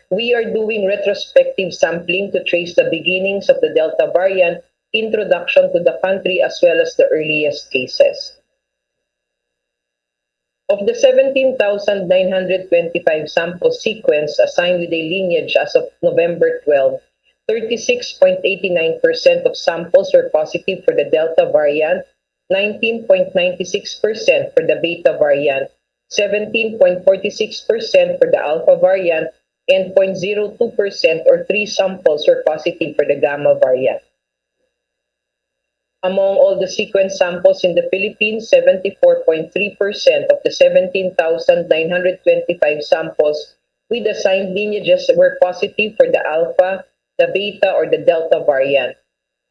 We are doing retrospective sampling to trace the beginnings of the Delta variant introduction to the country as well as the earliest cases. Of the seventeen thousand nine hundred twenty-five samples sequenced assigned with a lineage as of November twelve, thirty-six point eight nine percent of samples were positive for the Delta variant, nineteen point nine six percent for the Beta variant, seventeen point four six percent for the Alpha variant, and zero point zero two percent or three samples were positive for the Gamma variant. Among all the sequence samples in the Philippines, seventy-four point three percent of the seventeen thousand nine hundred twenty-five samples with assigned lineages were positive for the Alpha, the Beta, or the Delta variant.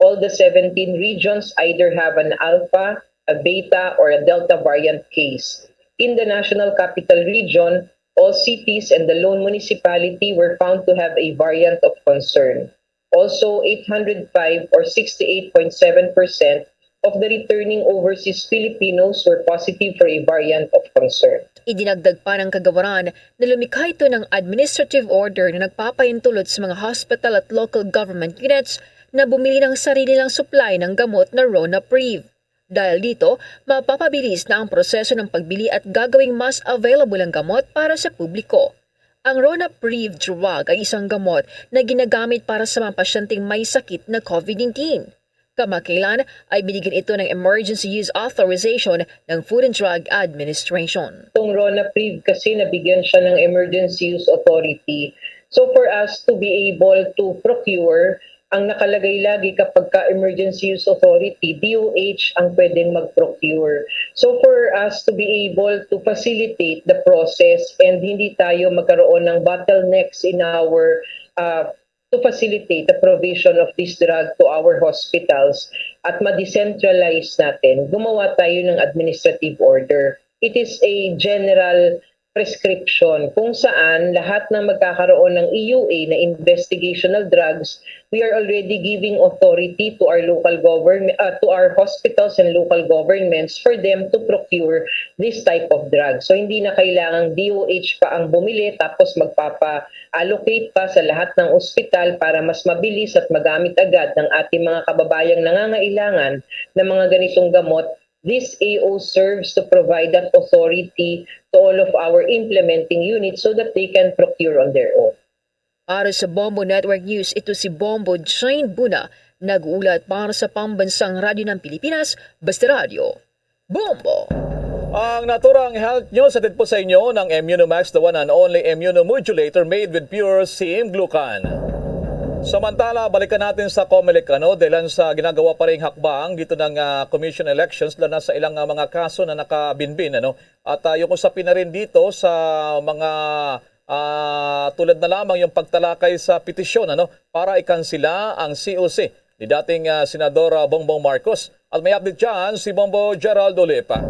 All the seventeen regions either have an Alpha, a Beta, or a Delta variant case. In the National Capital Region, all cities and the lone municipality were found to have a variant of concern. Also, eight hundred five or sixty-eight point seven percent of the returning overseas Filipinos were positive for a variant of concern. Idinagdag pa ng Kagawaran na lumikha ito ng administrative order na nagpapahintulot sa mga hospital at local government units na bumili ng sarili nilang supply ng gamot na Ronapriv. Dahil dito, mapapabilis na ang proseso ng pagbili at gagawing mas available ang gamot para sa publiko. Ang Ronapriv drug ay isang gamot na ginagamit para sa mga pasyenteng may sakit na COVID nineteen. Kamakailan ay binigyan ito ng emergency use authorization ng Food and Drug Administration. Itong Ronapriv kasi nabigyan siya ng emergency use authority. So for us to be able to procure, ang nakalagay lagi kapag ka emergency use authority, D O H ang pwedeng mag-procure. So for us to be able to facilitate the process and hindi tayo magkaroon ng bottlenecks in our uh, to facilitate the provision of this drug to our hospitals at ma-decentralize natin, gumawa tayo ng administrative order. It is a general prescription kung saan lahat ng magkakaroon ng E U A na investigational drugs, we are already giving authority to our local government, uh, to our hospitals and local governments for them to procure this type of drug. So hindi na kailangang D O H pa ang bumili tapos magpapa-allocate pa sa lahat ng ospital para mas mabilis at magamit agad ng ating mga kababayang nangangailangan ng mga ganitong gamot. This A O serves to provide that authority to all of our implementing units so that they can procure on their own. Para sa Bombo Network News, ito si Bombo Jane Buna, nag-uulat para sa Pambansang Radyo ng Pilipinas, Basta Radyo. Bombo! Ang naturang health news hatid po sa inyo ng Immunomax, the one and only immunomodulator made with pure same glucan. Samantala, balikan natin sa Comelec, ano, dahil sa ginagawa pa ring hakbang dito ng, ah, Commission Elections, lalo na sa ilang, ah, mga kaso na nakabinbin, ano. At, ah, yung usapin na rin dito sa mga, ah, tulad na lamang yung pagtalakay sa petisyon, ano, para ikansela ang C O C ni dating, ah, Senador, ah, Bongbong Marcos. At may update dyan si Bombo Gerald Olipa.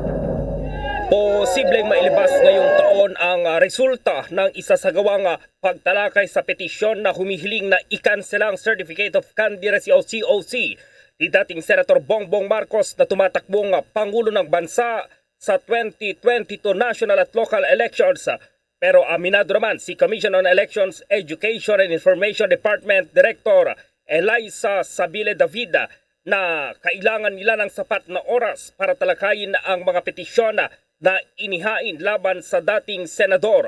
Posibleng mailabas ngayong taon ang, ah, resulta ng isasagawang, ah, pagtalakay sa petisyon na humihiling na ikansela ang Certificate of Candidacy o C O C ni dating Senator Bongbong Marcos na tumatakbong, ah, Pangulo ng Bansa sa twenty twenty-two national at local elections. Pero aminado naman si Commission on Elections, Education and Information Department Director Eliza Sabile David na kailangan nila ng sapat na oras para talakayin ang mga petisyon na inihain laban sa dating senador.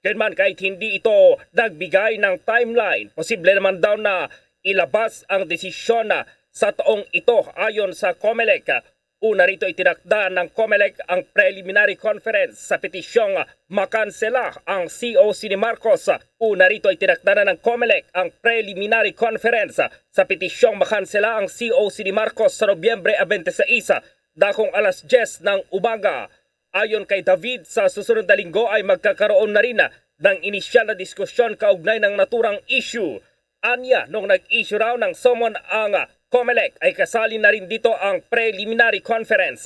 Gayunman, kahit hindi ito nagbigay ng timeline, posible naman daw na ilabas ang desisyon sa taong ito ayon sa Comelec. Una rito, itinakda ng Comelec ang preliminary conference sa petisyong makansela ang C O C ni Marcos. Una rito, itinakda na ng Comelec ang preliminary conference sa petisyong makansela ang C O C ni Marcos sa Nobyembre twenty-six, dakong alas diyes ng umaga. Ayon kay David, sa susunod na linggo ay magkakaroon na rin ng inisyal na diskusyon kaugnay ng naturang issue. Anya, nung nag-issue raw ng summon ang Comelec, ay kasali na rin dito ang preliminary conference.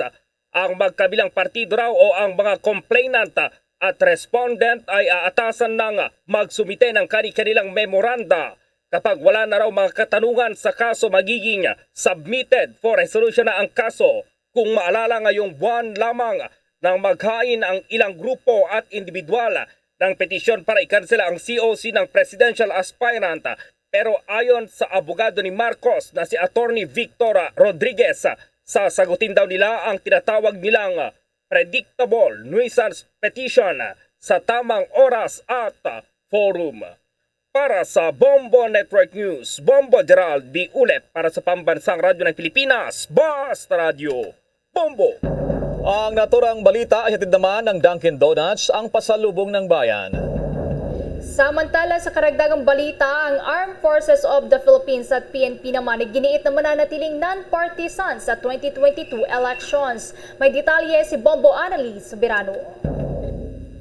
Ang magkabilang partido raw o ang mga complainant at respondent ay aatasan ng magsumite ng kani-kanilang memoranda. Kapag wala na raw mga katanungan sa kaso, magiging submitted for resolution na ang kaso. Kung maalala, ngayong buwan lamang nang maghain ang ilang grupo at individual ng petisyon para ikansela ang C O C ng presidential aspirant. Pero ayon sa abogado ni Marcos na si Attorney Victor Rodriguez, sasagutin daw nila ang tinatawag nilang predictable nuisance petition sa tamang oras at forum. Para sa Bombo Network News, Bombo Gerald B. Ulep para sa Pambansang Radyo ng Pilipinas, Basta Radyo, Bombo! Ang naturang balita ay hatid naman ng Dunkin' Donuts, ang pasalubong ng bayan. Samantala, sa karagdagang balita, ang Armed Forces of the Philippines at P N P naman ay giniit na mananatiling non-partisan sa twenty twenty-two elections. May detalye si Bombo Annalise Soberano.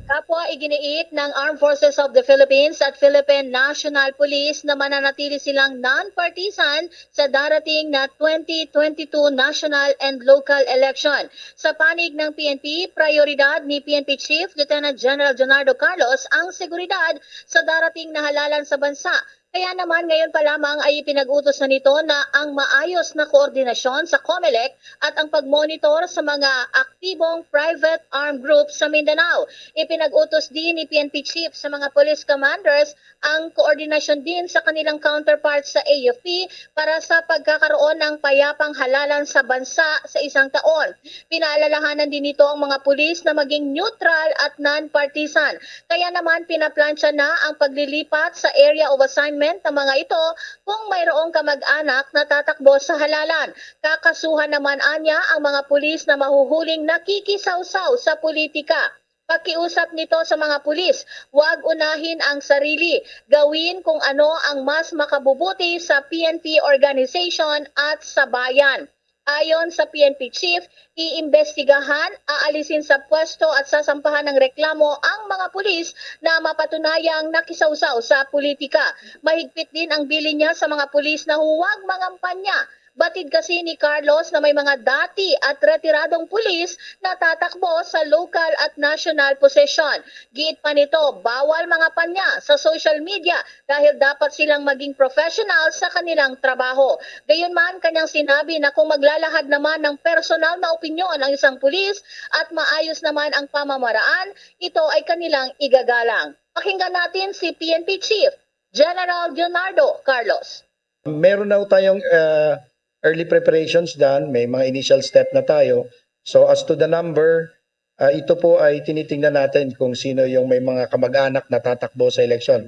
Kapwa, iginiit ng Armed Forces of the Philippines at Philippine National Police na mananatili silang non-partisan sa darating na twenty twenty-two national and local election. Sa panig ng P N P, prioridad ni P N P Chief Lieutenant General Leonardo Carlos ang seguridad sa darating na halalan sa bansa. Kaya naman, ngayon pa lamang ay ipinag-utos na nito na ang maayos na koordinasyon sa COMELEC at ang pagmonitor sa mga aktibong private armed groups sa Mindanao. Ipinag-utos din ni P N P Chief sa mga police commanders ang koordinasyon din sa kanilang counterparts sa A F P para sa pagkakaroon ng payapang halalan sa bansa sa isang taon. Pinaalalahanan din nito ang mga pulis na maging neutral at non-partisan. Kaya naman, pinaplantsa na ang paglilipat sa area of assignment ng mga ito kung mayroong kamag-anak na tatakbo sa halalan. Kakasuhan naman anya ang mga pulis na mahuhuling nakikisawsaw sa politika. Pakiusap nito sa mga pulis, huwag unahin ang sarili. Gawin kung ano ang mas makabubuti sa P N P organization at sa bayan. Ayon sa P N P chief, iimbestigahan, aalisin sa pwesto at sasampahan ng reklamo ang mga pulis na mapatunayang nakisawsaw sa politika. Mahigpit din ang bilin niya sa mga pulis na huwag mangampanya. Batid kasi ni Carlos na may mga dati at retiradong pulis na tatakbo sa local at national posisyon. Giit pa nito, bawal mangampanya sa social media dahil dapat silang maging professional sa kanilang trabaho. Gayunman, kanyang sinabi na kung maglalahad naman ng personal na opinyon ang isang pulis at maayos naman ang pamamaraan, ito ay kanilang igagalang. Pakinggan natin si P N P Chief General Leonardo Carlos. Meron na tayong, uh, early preparations done. May mga initial step na tayo. So, as to the number, uh, ito po ay tinitingnan natin kung sino yung may mga kamag-anak na tatakbo sa eleksyon.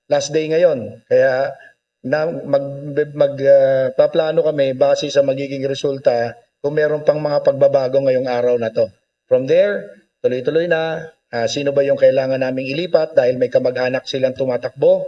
Last day ngayon, kaya na mag, mag, uh, paplano kami base sa magiging resulta kung meron pang mga pagbabago ngayong araw na to. From there, tuloy-tuloy na. Uh, sino ba yung kailangan naming ilipat dahil may kamag-anak silang tumatakbo?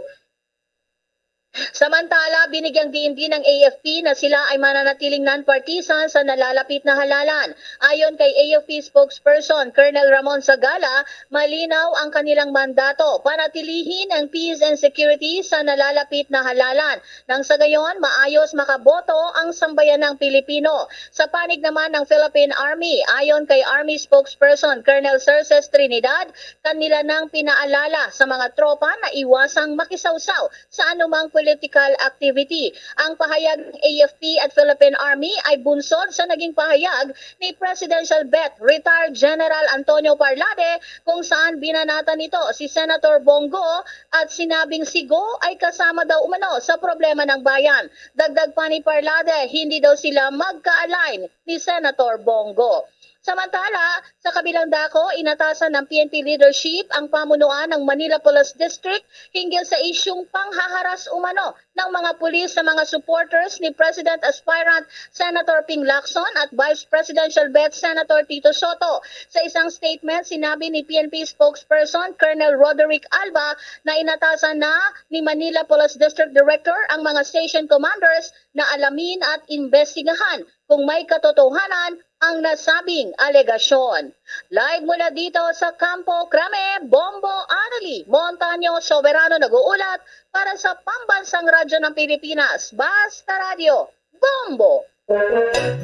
Samantala, binigyang diin din ng A F P na sila ay mananatiling non-partisan sa nalalapit na halalan. Ayon kay A F P spokesperson Colonel Ramon Sagala, malinaw ang kanilang mandato: panatilihin ang peace and security sa nalalapit na halalan, nang sa gayon maayos makaboto ang sambayanang Pilipino. Sa panig naman ng Philippine Army, ayon kay Army spokesperson Colonel Cerces Trinidad, kanila nang pinaalala sa mga tropa na iwasang makisawsaw sa anumang political activity. Ang pahayag ng A F P at Philippine Army ay bunsod sa naging pahayag ni Presidential Vet Retired General Antonio Parlade, kung saan binanatan nito si Senator Bong Go at sinabing si Go ay kasama daw umano sa problema ng bayan. Dagdag pa ni Parlade, hindi daw sila magka-align ni Senator Bong Go. Samantala, sa kabilang dako, inatasan ng P N P leadership ang pamunuan ng Manila Police District hinggil sa isyung panghaharas umano ng mga pulis sa mga supporters ni President aspirant Senator Ping Lacson at Vice Presidential Vet Senator Tito Soto. Sa isang statement, sinabi ni P N P spokesperson Colonel Roderick Alba na inatasan na ni Manila Police District Director ang mga station commanders na alamin at imbestigahan kung may katotohanan ang nasabing alegasyon. Live mula dito sa Campo Crame, Bombo Annalie Montaño Soberano nag-uulat para sa Pambansang Radyo ng Pilipinas, Basta Radyo, Bombo!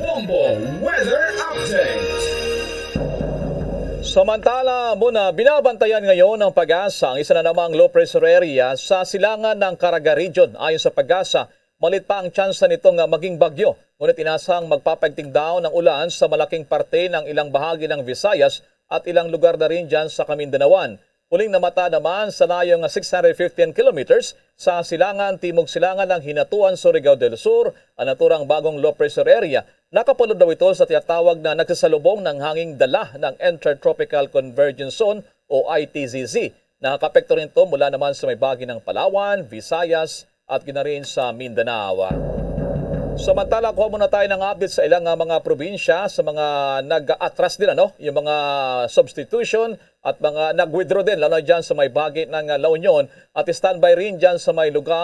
Bombo Weather Update. Samantala, muna, binabantayan ngayon ng PAGASA ang isa na namang low pressure area sa silangan ng Caraga Region. Ayon sa PAGASA, malit pa ang tsansa nito nga maging bagyo, ngunit inasang magpapaigting daw ng ulan sa malaking parte ng ilang bahagi ng Visayas at ilang lugar na rin dyan sa Kamindanao. Uling namata naman sa layo nga six hundred fifteen kilometers sa silangan, timog silangan ng Hinatuan, Surigao del Sur, ang naturang bagong low pressure area. Nakapulod daw ito sa tinatawag na nagsasalubong ng hanging dala ng Intertropical Convergence Zone o I T Z Z. Nakakapekto rin ito mula naman sa may bahagi ng Palawan, Visayas, at ginarin sa Mindanao. Samantala, kuha muna tayo ng update sa ilang, ah, mga probinsya, sa mga nag-atras din, ano, yung mga substitution at mga nag-withdraw din, lalo na dyan sa may bahagi ng, ah, La Union. At standby rin dyan sa may lugar